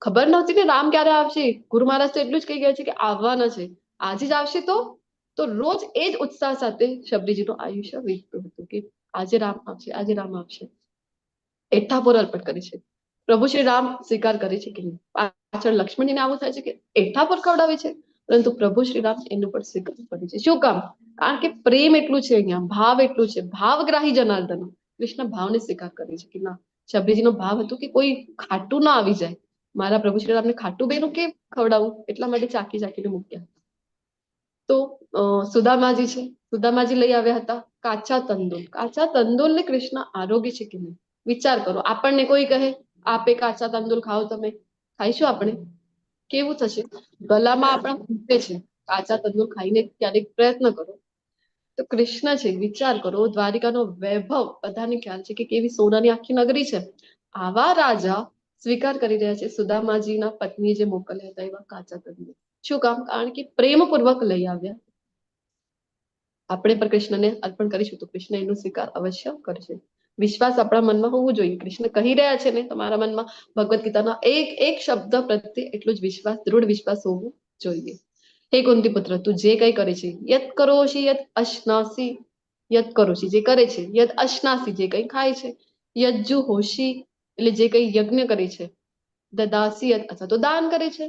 ખબર નહોતી કે રામ ક્યારે આવશે. ગુરુ મહારાજ તો એટલું જ કહી ગયા છે કે આવવાના છે, આજે જ આવશે. તો રોજ એ જ ઉત્સાહ સાથે શબરીજીનું આયુષ્ય વીતતું હતું કે આજે રામ આવશે, આજે રામ આવશે. એઠાપોર અર્પણ કરે છે, પ્રભુ શ્રી રામ સ્વીકાર કરે છે કે નહીં? પાછળ લક્ષ્મણજીને આવું થાય છે કે એઠાપોર ખવડાવે છે, પરંતુ પ્રભુ શ્રી રામ એનું પણ સ્વીકાર કરે છે. શું કામ? કારણ કે પ્રેમ એટલું છે અહીંયા, ભાવ એટલું છે, ભાવગ્રાહી જનાર્દન કૃષ્ણ ભાવને સ્વીકાર કરે છે કે ના. શબરીજીનો ભાવ હતો કે કોઈ ખાટું ના આવી જાય, મારા પ્રભુ શ્રી રામને ખાટું બેનું કે ખવડાવું, એટલા માટે ચાકી ચાકીને મૂક્યા. તો સુદામાજી છે, સુદામાજી લઈ આવ્યા હતા કાચા તંદુલ. કાચા તંદુલ ને કૃષ્ણ આરોગ્ય છે કે નહીં? વિચાર કરો, આપણને કોઈ કહે આપે કાચા તંદુલ ખાઓ, તમે ખાઈશું? આપણે કેવું થશે? ગલામાં આપણા ખૂટે છે. કાચા તંદુલ ખાઈને ક્યારેક પ્રયત્ન કરો. તો કૃષ્ણ છે, વિચાર કરો, દ્વારિકાનો વૈભવ બધાને ખ્યાલ છે કે કેવી સોનાની આખી નગરી છે. આવા રાજા સ્વીકાર કરી રહ્યા છે સુદામાજીના પત્ની જે મોકલ્યા હતા એવા કાચા તંદુલ. શું કામ? કારણ કે પ્રેમપૂર્વક લઈ આવ્યા. આપણે પણ કૃષ્ણને અર્પણ કરીશું તો કૃષ્ણ એનો સ્વીકાર અવશ્ય કરશે. વિશ્વાસ આપણા મનમાં હોવું જોઈએ. કૃષ્ણ કહી રહ્યા છે ને, તમારા મનમાં ભગવદ્ ગીતાના એક એક શબ્દ પ્રત્યે એટલું જ વિશ્વાસ, દૃઢ વિશ્વાસ હોવો જોઈએ. હે કુંતી પુત્ર, તું જે કઈ કરે છે, યત કરોશી યત અશ્નાસી, યત કરોશી જે કરે છે, યત અશ્નાસી જે કઈ ખાય છે, યજ્જુ હોશી એટલે જે કઈ યજ્ઞ કરે છે, દદાસી યત અથવા તો દાન કરે છે,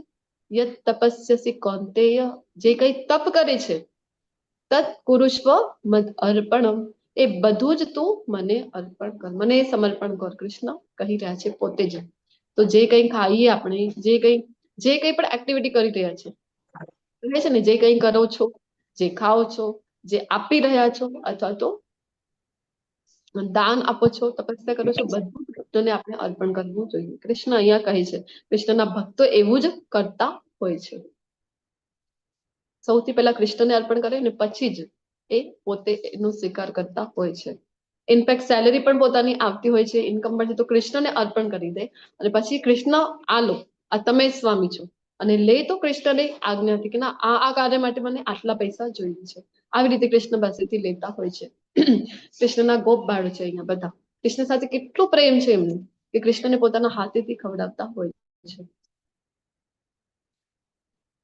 યત તપસ્યસી કૌંતેય જે કઈ તપ કરે છે, તત કુરુષ્વ મદ અર્પણમ, એ બધું જ તું મને અર્પણ કર, મને સમર્પણ કર. કૃષ્ણ કહી રહ્યા છે પોતે જ. તો જે કઈ ખાઈએ આપણે, જે કઈ પણ એક્ટિવિટી કરી રહ્યા છે, કહે છે ને, જે કઈ કરો છો, જે ખાઓ છો, જે આપી રહ્યા છો અથવા તો દાન આપો છો, તપસ્યા કરો છો, બધું કૃષ્ણને આપણે અર્પણ કરવું જોઈએ. કૃષ્ણ અહીંયા કહે છે, કૃષ્ણના ભક્તો એવું જ કરતા હોય છે. સૌથી પહેલા કૃષ્ણને અર્પણ કરે ને પછી જ એ પોતે એનો સ્વીકાર કરતા હોય છે. ઇનફેક્ટ સેલેરી પણ પોતાની આવતી હોય છે, ઇન્કમ પણ છે, તો કૃષ્ણને અર્પણ કરી દે અને પછી કૃષ્ણ આ લો, આ તમે સ્વામી છો, અને લે તો કૃષ્ણને આજ્ઞાથી કે ના, આ આ કાર્ય માટે મને આટલા પૈસા જોઈએ છે. આવી રીતે કૃષ્ણ પાસેથી લેતા હોય છે. કૃષ્ણના ગોપ બાળ છે અહીંયા બધા, કૃષ્ણ સાથે કેટલું પ્રેમ છે એમનું કે કૃષ્ણને પોતાના હાથેથી ખવડાવતા હોય છે.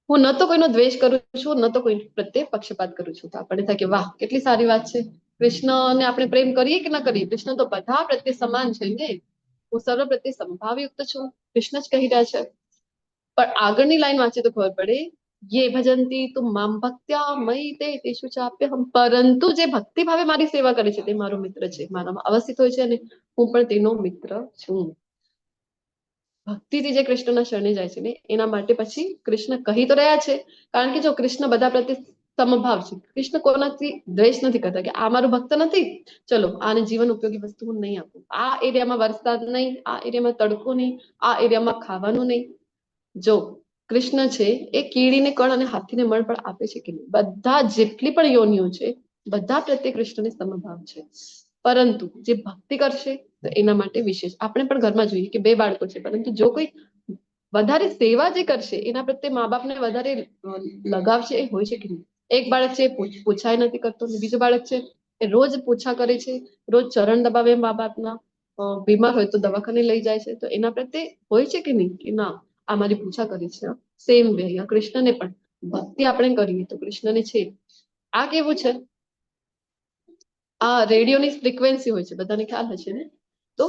હું ન તો કોઈનો દ્વેષ કરું છું, ન તો કોઈ પ્રત્યે પક્ષપાત કરું છું. તો આપણને થાય કે વાહ, કેટલી સારી વાત છે, કૃષ્ણને આપણે પ્રેમ કરીએ કે ના કરીએ, કૃષ્ણ તો બધા પ્રત્યે સમાન છે ને, હું સર્વ પ્રત્યે સમભાવયુક્ત છું, કૃષ્ણ જ કહી રહ્યા છે. પણ આગળની લાઈન વાંચી તો ખબર પડે, યે ભજંતી તું મામ ભક્ત્યા મયી તે તેષુ ચાપ્યહમ, પરંતુ જે ભક્તિ ભાવે મારી સેવા કરે છે તે મારો મિત્ર છે, મારામાં અવસ્થિત હોય છે અને હું પણ તેનો મિત્ર છું. ભક્તિથી જે કૃષ્ણના શરણે જાય છે ને, એના માટે પછી કૃષ્ણ કહી તો રહ્યા છે, કારણ કે જો કૃષ્ણ બધા પ્રત્યે સમભાવ છે, કૃષ્ણ કોનાથી દ્વેષ નથી કરતા કે આ મારું ભક્ત નથી, ચલો આને જીવન ઉપયોગી વસ્તુ હું નહીં આપું, આ એરિયામાં વરસાદ નહીં, આ એરિયામાં તડકો નહીં, આ એરિયામાં ખાવાનું નહીં. જો કૃષ્ણ છે એ કીડીને કણ અને હાથીને મણ પણ આપે છે કે નહીં? બધા જેટલી પણ યોનિઓ છે બધા પ્રત્યે કૃષ્ણને સમભાવ છે, પરંતુ જે ભક્તિ કરશે, તો એના માટે વિશેષ આપણે પણ ઘરમાં જોઈએ કે બે બાળકો છે, પરંતુ જો કોઈ વધારે સેવા જે કરશે એના પ્રત્યે મા બાપને વધારે લગાવ છે એ હોય છે કે નહીં? એક બાળક છે પૂછાય નથી કરતો, બીજો બાળક છે એ રોજ પૂછા કરે છે, રોજ ચરણ દબાવે મા બાપના, બીમાર હોય તો દવાખાને લઈ જાય છે, તો એના પ્રત્યે હોય છે કે નહીં કે ના આ મારી પૂછા કરી છે? સેમ વે અહીંયા કૃષ્ણને પણ ભક્તિ આપણે કરીએ તો કૃષ્ણને છે. આ કેવું છે? આ રેડિયોની ફ્રીક્વન્સી હોય છે, બધાને ખ્યાલ હશે ને? તો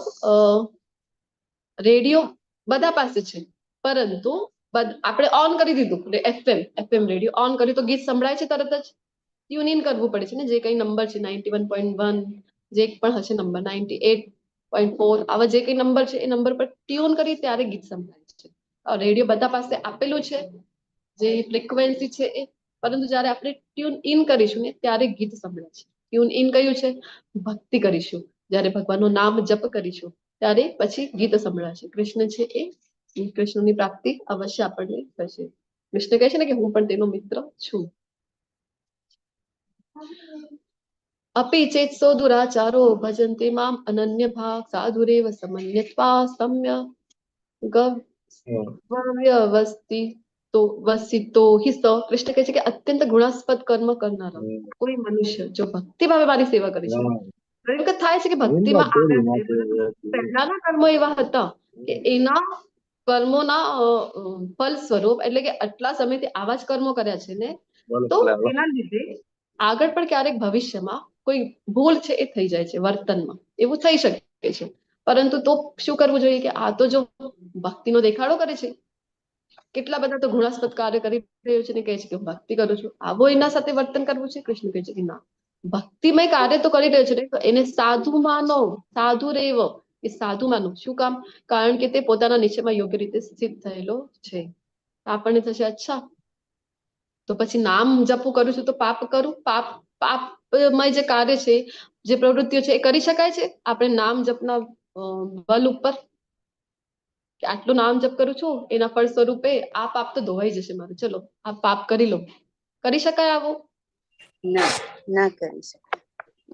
રેડિયો બધા પાસે છે, પરંતુ આપણે ઓન કરી દીધું, એફએમ એફએમ રેડિયો ઓન કર્યું તો ગીત સંભળાય છે તરત જ? ટ્યુન ઇન કરવું પડે છે ને, જે કઈ નંબર છે 91.1 જે પણ હશે નંબર, 98.4, આવા જે કઈ નંબર છે એ નંબર પર ટ્યુન કરી ત્યારે ગીત સંભળાય છે. રેડિયો બધા પાસે આપેલું છે જે ફ્રીક્વન્સી છે એ, પરંતુ જયારે આપણે ટ્યુન ઇન કરીશું ને ત્યારે ગીત સંભળાય છે. ટ્યુન ઇન કયું છે? ભક્તિ કરીશું, જયારે ભગવાનનું નામ જપ કરીશું ત્યારે પછી ગીત સંભળાશે. કૃષ્ણ છે એ કૃષ્ણની પ્રાપ્તિ અવશ્ય આપણને થશે. કૃષ્ણ કહે છે ને કે હું પણ તેનો મિત્ર છું. અપી ચેત સો દુરાચારો ભજન્તે મામ અનન્ય ભાગ સાધુરેવ સમન્યત્વા સમ્ય વ્યવસ્થિતો વસિતો હિ સ. કૃષ્ણ કહે છે કે અત્યંત ગુણાસ્પદ કર્મ કરનારા કોઈ મનુષ્ય જો ભક્તિ ભાવે મારી સેવા કરે છે. ઘણી વખત થાય છે કે ભક્તિમાં પહેલાના કર્મો એવા હતા કે એના કર્મોના ફલ સ્વરૂપ, એટલે કે આટલા સમયથી આવા જ કર્મો કર્યા છે ને, તો એના લીધે આગળ પણ ક્યારેક ભવિષ્યમાં કોઈ ભૂલ છે એ થઈ જાય છે વર્તનમાં, એવું થઈ શકે છે. પરંતુ તો શું કરવું જોઈએ કે આ તો જો ભક્તિનો દેખાડો કરે છે, કેટલા બધા તો ગુણાસ્પદ કાર્ય કરી રહ્યો છે ને કહે છે કે હું ભક્તિ કરું છું, આવો એના સાથે વર્તન કરવું છે? કૃષ્ણ કહે છે કે ના, ભક્તિમય કાર્ય તો કરી રહ્યો છે ને, તો એને સાધુ માનો, સાધુ રેવો, એ સાધુ માનો. શું કામ? કારણ કે તે પોતાના નિશ્ચયમાં યોગ્ય રીતે સ્થિત થયેલો છે. આપણને થશે અચ્છા તો પછી નામ જપું કરું છું તો પાપ કરું? પાપ પાપમય જે કાર્ય છે, જે પ્રવૃત્તિઓ છે એ કરી શકાય છે આપણે નામ જપના બલ ઉપર? કે આટલું નામ જપ કરું છું એના ફળ સ્વરૂપે આ પાપ તો ધોવાઈ જશે મારું, ચલો આ પાપ કરી લો, કરી શકાય આવું? ના, ના કરી શકાય,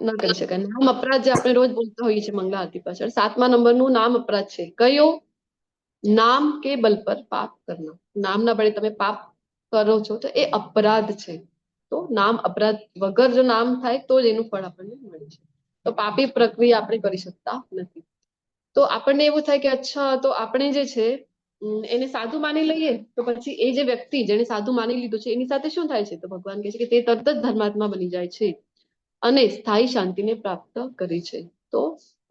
ના કરી શકાય. નામ અપરાધ જે આપણે રોજ બોલતા હોઈએ છીએ મંગલા આરતી પાછળ, 7મા નંબરનું નામ અપરાધ છે. કયો? નામ કે બલ પર પાપ કરના. નામના બળે તમે પાપ કરો છો તો એ અપરાધ છે. તો નામ અપરાધ વગર જો નામ થાય તો જ એનું ફળ આપણને મળે છે. તો પાપી પ્રક્રિયા આપણે કરી શકતા નથી. તો આપણને એવું થાય કે અચ્છા તો આપણે જે છે એને સાધુ માની લઈએ તો પછી એ જે વ્યક્તિ જેને સાધુ માની લીધું છે એની સાથે શું થાય છે? તો ભગવાન કહે છે કે તે તરત જ ધર્માત્મા બની જાય છે અને સ્થાયી શાંતિને પ્રાપ્ત કરે છે. તો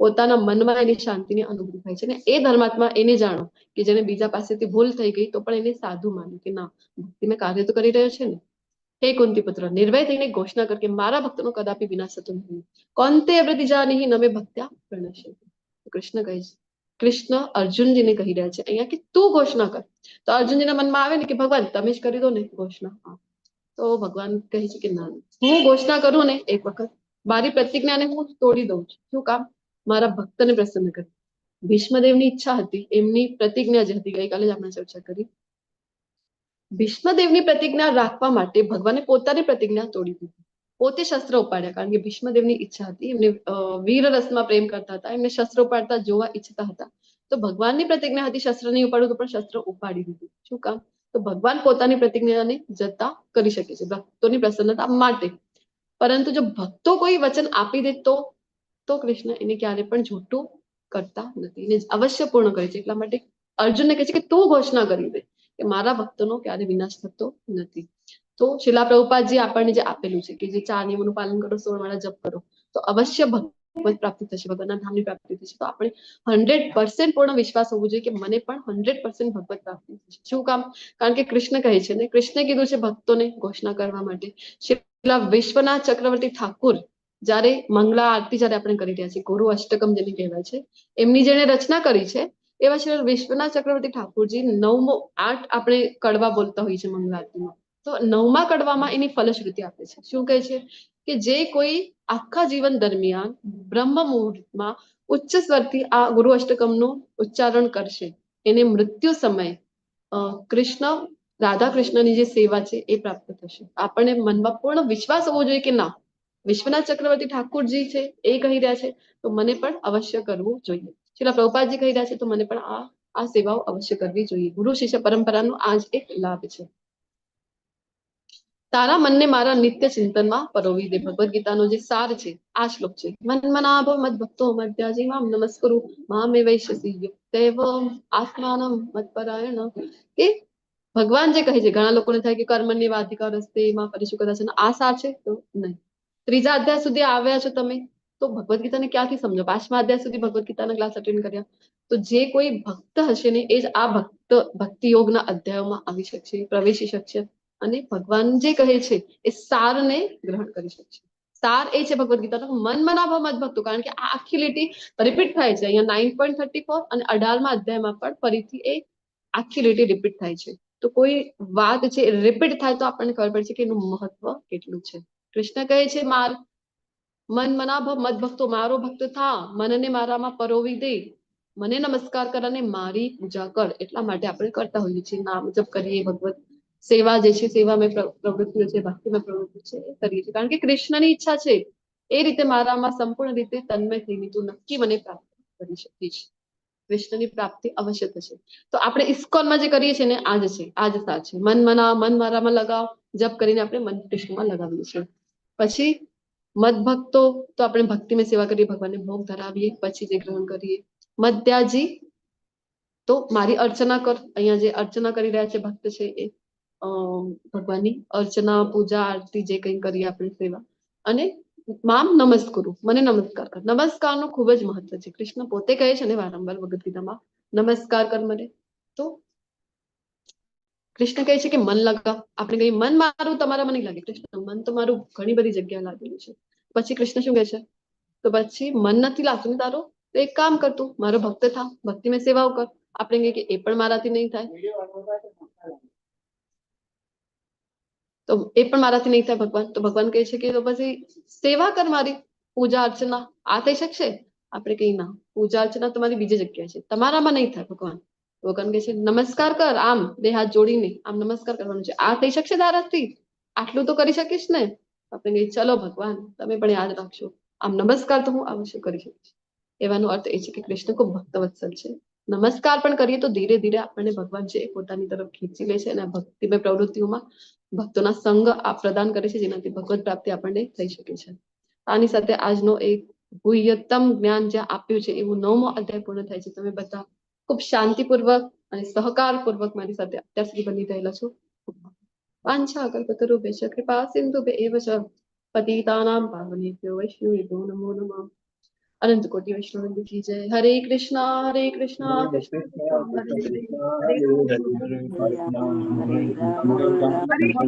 પોતાના મનમાં એની શાંતિની અનુભૂતિ થાય છે ને એ ધર્માત્મા એને જાણો કે જેને બીજા પાસેથી ભૂલ થઈ ગઈ તો પણ એને સાધુ માન્યું કે ના, ભક્તિમાં કાર્ય તો કરી રહ્યો છે ને. હે કુંતી પુત્ર, નિર્ભય થઈને ઘોષણા કર કે મારા ભક્તોનો કદાપી વિનાશ થતો નહીં. કોંતે પ્રતિજાનિહિ નમે ભક્ત્યા પ્રણશ્યતિ. કૃષ્ણ કહે છે, કૃષ્ણ અર્જુનજીને કહી રહ્યા છે અહીંયા કે તું ઘોષણા કર. તો અર્જુનજીના મનમાં આવે ને કે ભગવાન તમે જ કરી દો ને ઘોષણા. તો ભગવાન કહે છે કે ના, હું ઘોષણા કરું ને એક વખત મારી પ્રતિજ્ઞાને હું તોડી દઉં છું. શું કામ? મારા ભક્તને પ્રસન્ન કર. ભીષ્મદેવની ઈચ્છા હતી, એમની પ્રતિજ્ઞા જે હતી, ગઈકાલે જ આપણે ચર્ચા કરી, ભીષ્મદેવની પ્રતિજ્ઞા રાખવા માટે ભગવાને પોતાની પ્રતિજ્ઞા તોડી દીધી, પોતે શસ્ત્ર ઉપાડ્યા, કારણ કે ભીષ્મદેવની ઈચ્છા હતી, એમને વીર રસમાં પ્રેમ કરતા હતા, એમને શસ્ત્ર ઉપાડતા જોવા ઈચ્છતા હતા. તો ભગવાનની પ્રતિજ્ઞા હતી શસ્ત્ર નહીં ઉપાડવું, તો પણ શસ્ત્ર ઉપાડી દીધું. શું કામ? તો ભગવાન પોતાની પ્રતિજ્ઞાને જતા કરી શકે છે ભક્તોની પ્રસન્નતા માટે. પરંતુ જો ભક્તો કોઈ વચન આપી દે તો કૃષ્ણ એને ક્યારે પણ જૂઠું કરતા નથી, એને અવશ્ય પૂર્ણ કરે છે. એટલા માટે અર્જુનને કહે છે કે તું ઘોષણા કરી દે કે મારા ભક્તોનો ક્યારે વિનાશ થતો નથી. તો શિલા પ્રભુપાદજી આપણને જે આપેલું છે કે જે 4 નિયમોનું પાલન કરો, 16 માળા જપ કરો, તો અવશ્ય ભગવત પ્રાપ્તિ થશે, ભગવાનના ધામની પ્રાપ્તિ થશે. તો આપણે 100% પૂર્ણ વિશ્વાસ હોવો જોઈએ કે મને પણ 100% ભગવત પ્રાપ્તિ થશે. શું કામ? કારણ કે કૃષ્ણ કહે છે ને, કૃષ્ણે કીધું છે ભક્તોને ઘોષણા કરવા માટે. શિલા વિશ્વનાથ ચક્રવર્તી ઠાકુર જયારે મંગલા આરતી જયારે આપણે કરી રહ્યા છીએ, ગુરુ અષ્ટકમ જેને કહેવાય છે, એમની જેને રચના કરી છે એવા શ્રી વિશ્વનાથ ચક્રવર્તી ઠાકુરજી 8 આપણે કડવા બોલતા હોઈએ છીએ મંગલા આરતીમાં, તો 9મા કડવામાં એની ફલશ્રુતિ આપે છે. શું કહે છે કે જે કોઈ આખા જીવન દરમિયાન બ્રહ્મ મુહૂર્તમાં ઉચ્ચ સ્વરથી આ ગુરુ અષ્ટકમનું ઉચ્ચારણ કરશે, એને મૃત્યુ સમયે કૃષ્ણ રાધા કૃષ્ણની જે સેવા છે એ પ્રાપ્ત થશે. આપણને મનમાં પૂર્ણ વિશ્વાસ હોવો જોઈએ કે ના, વિશ્વનાથ ચક્રવર્તી ઠાકુરજી છે એ કહી રહ્યા છે તો મને પણ અવશ્ય કરવું જોઈએ. શ્રીલા પ્રભુપાદજી કહી રહ્યા છે તો મને પણ આ આ સેવાઓ અવશ્ય કરવી જોઈએ. ગુરુ શિષ્ય પરંપરાનો આ જ એક લાભ છે. તારા મનને મારા નિત્ય ચિંતનમાં પરોવી દે. ભગવદ્ ગીતાનો જે સાર છે આ શ્લોક છે. મન મનાભવ મદ ભક્તો મદ્યાજી મામ નમસ્કરુ મામે વૈશ્યસી યુક્તૈવ આત્માનમ મત્પરાયણ. કે ભગવાન જે કહે છે, ઘણા લોકોને થાય કે કર્મણ્ય વાધિકાર રસ્તે માં ફરીશું કદાચ આ સાર છે તો નહીં. ત્રીજા અધ્યાય સુધી આવ્યા છો તમે તો ભગવદ્ ગીતાને ક્યાંથી સમજો? પાંચમા અધ્યાય સુધી ભગવદ્ ગીતાના ક્લાસ અટેન્ડ કર્યા તો જે કોઈ ભક્ત હશે ને એ જ આ ભક્ત ભક્તિ યોગના અધ્યાયોમાં આવી શકશે, પ્રવેશી શકશે અને ભગવાન જે કહે છે એ સારને ગ્રહણ કરી શકશે. સાર એ છે ભગવદ્ ગીતાનો મન મનાભવ મત ભક્તો, કારણ કે આ આખી લીટી રિપીટ થાય છે અહીંયા 9.34 અને 18મા અધ્યાયમાં પણ ફરીથી એ આખી લીટી રિપીટ થાય છે. તો કોઈ વાત છે રિપીટ થાય તો આપણને ખબર પડશે કે એનું મહત્વ કેટલું છે. કૃષ્ણ કહે છે માર મન મનાભવ મત ભક્તો, મારો ભક્ત થા, મનને મારામાં પરોવી દે, મને નમસ્કાર કર અને મારી પૂજા કર. એટલા માટે આપણે કરતા હોઈએ છીએ, નામ જપ કરીએ, ભગવત સેવા જે છે સેવામય પ્રવૃત્તિઓ છે, ભક્તિમય પ્રવૃત્તિ છે એ કરીએ છીએ, કારણ કે કૃષ્ણની ઈચ્છા છે એ રીતે મારામાં સંપૂર્ણ રીતે તન્મય થઈને તું નક્કી મને પ્રાપ્ત કરી શકીશ. કૃષ્ણની પ્રાપ્તિ અવશ્ય થશે. તો આપણે ઇસ્કોનમાં જે કરીએ છીએ ને આ જ છે, આ જ સાર છે. મન મના મન મારામાં લગાવ, જપ કરીને આપણે મન કૃષ્ણમાં લગાવીએ છીએ. પછી મદ ભક્તો તો આપણે ભક્તિમય સેવા કરીએ, ભગવાનને ભોગ ધરાવીએ, પછી જે ગ્રહણ કરીએ. મદ્યાજી તો મારી અર્ચના કર. અહીંયા જે અર્ચના કરી રહ્યા છે ભક્ત છે એ ભગવાનની અર્ચના, પૂજા, આરતી જે કંઈ કરીએ આપણે સેવા. અને મામ નમસ્કુરુ, મને નમસ્કાર કર. નમસ્કારનું ખૂબ જ મહત્વ છે. કૃષ્ણ પોતે કહે છે ને વારંવાર ભગવદ્ ગીતામાં, નમસ્કાર કર મને. તો કૃષ્ણ કહે છે કે મન લગાવ. આપણે કહીએ મન મારું તમારામાં નહીં લાગે. કૃષ્ણ મન તો મારું ઘણી બધી જગ્યા લાગેલું છે. પછી કૃષ્ણ શું કહે છે? તો પછી મન નથી લાગતું ને તારું, તો એક કામ કર, તું મારો ભક્ત થા, ભક્તિમય સેવાઓ કર. આપણે કહીએ કે એ પણ મારાથી નહીં થાય, તો એ પણ મારાથી નહીં થાય ભગવાન. તો ભગવાન કહે છે કે તો પછી સેવા કર મારી, પૂજા અર્ચના આ થઈ શકશે? આપણે કહીએ ના, પૂજા અર્ચના તમારી બીજી જગ્યાએ છે, તમારામાં નહીં થાય ભગવાન. ભગવાન કહે છે નમસ્કાર કર, આમ બે હાથ જોડીને આમ નમસ્કાર કરવાનું છે, આ થઈ શકશે તારાથી? આટલું તો કરી શકીશ ને? આપણે કહીએ ચલો ભગવાન તમે પણ યાદ રાખશો, આમ નમસ્કાર તો હું અવશ્ય કરી શકીશ. એવાનો અર્થ એ છે કે કૃષ્ણ ખૂબ ભક્તવત્સલ છે. નમસ્કાર પણ કરીએ તો ધીરે ધીરે આપણને ભગવાન છે એ પોતાની તરફ ખેંચી લે છે અને ભક્તિમય પ્રવૃત્તિઓમાં ભક્તોના સંગ આ પ્રદાન કરે છે, જેનાથી ભગવત પ્રાપ્તિ આપણને થઈ શકે છે. આની સાથે આજનો એક ગુહ્યતમ જ્ઞાન જે આપ્યું છે એવું નવમો અધ્યાય પૂર્ણ થાય છે. તમે બધા ખૂબ શાંતિપૂર્વક અને સહકારપૂર્વક મારી સાથે અત્યાર સુધી બની રહેલા છો. વાંછા કલ્પતરુભ્યશ્ચ કૃપા સિંધુભ્ય એવ ચ પતિતાનાં પાવનેભ્યો વૈષ્ણવેભ્યો નમો નમઃ. અનંત કોટી વૈષ્ણવ કી જય. હરે કૃષ્ણ હરે કૃષ્ણ કૃષ્ણ કૃષ્ણ હરે હરે. હરે.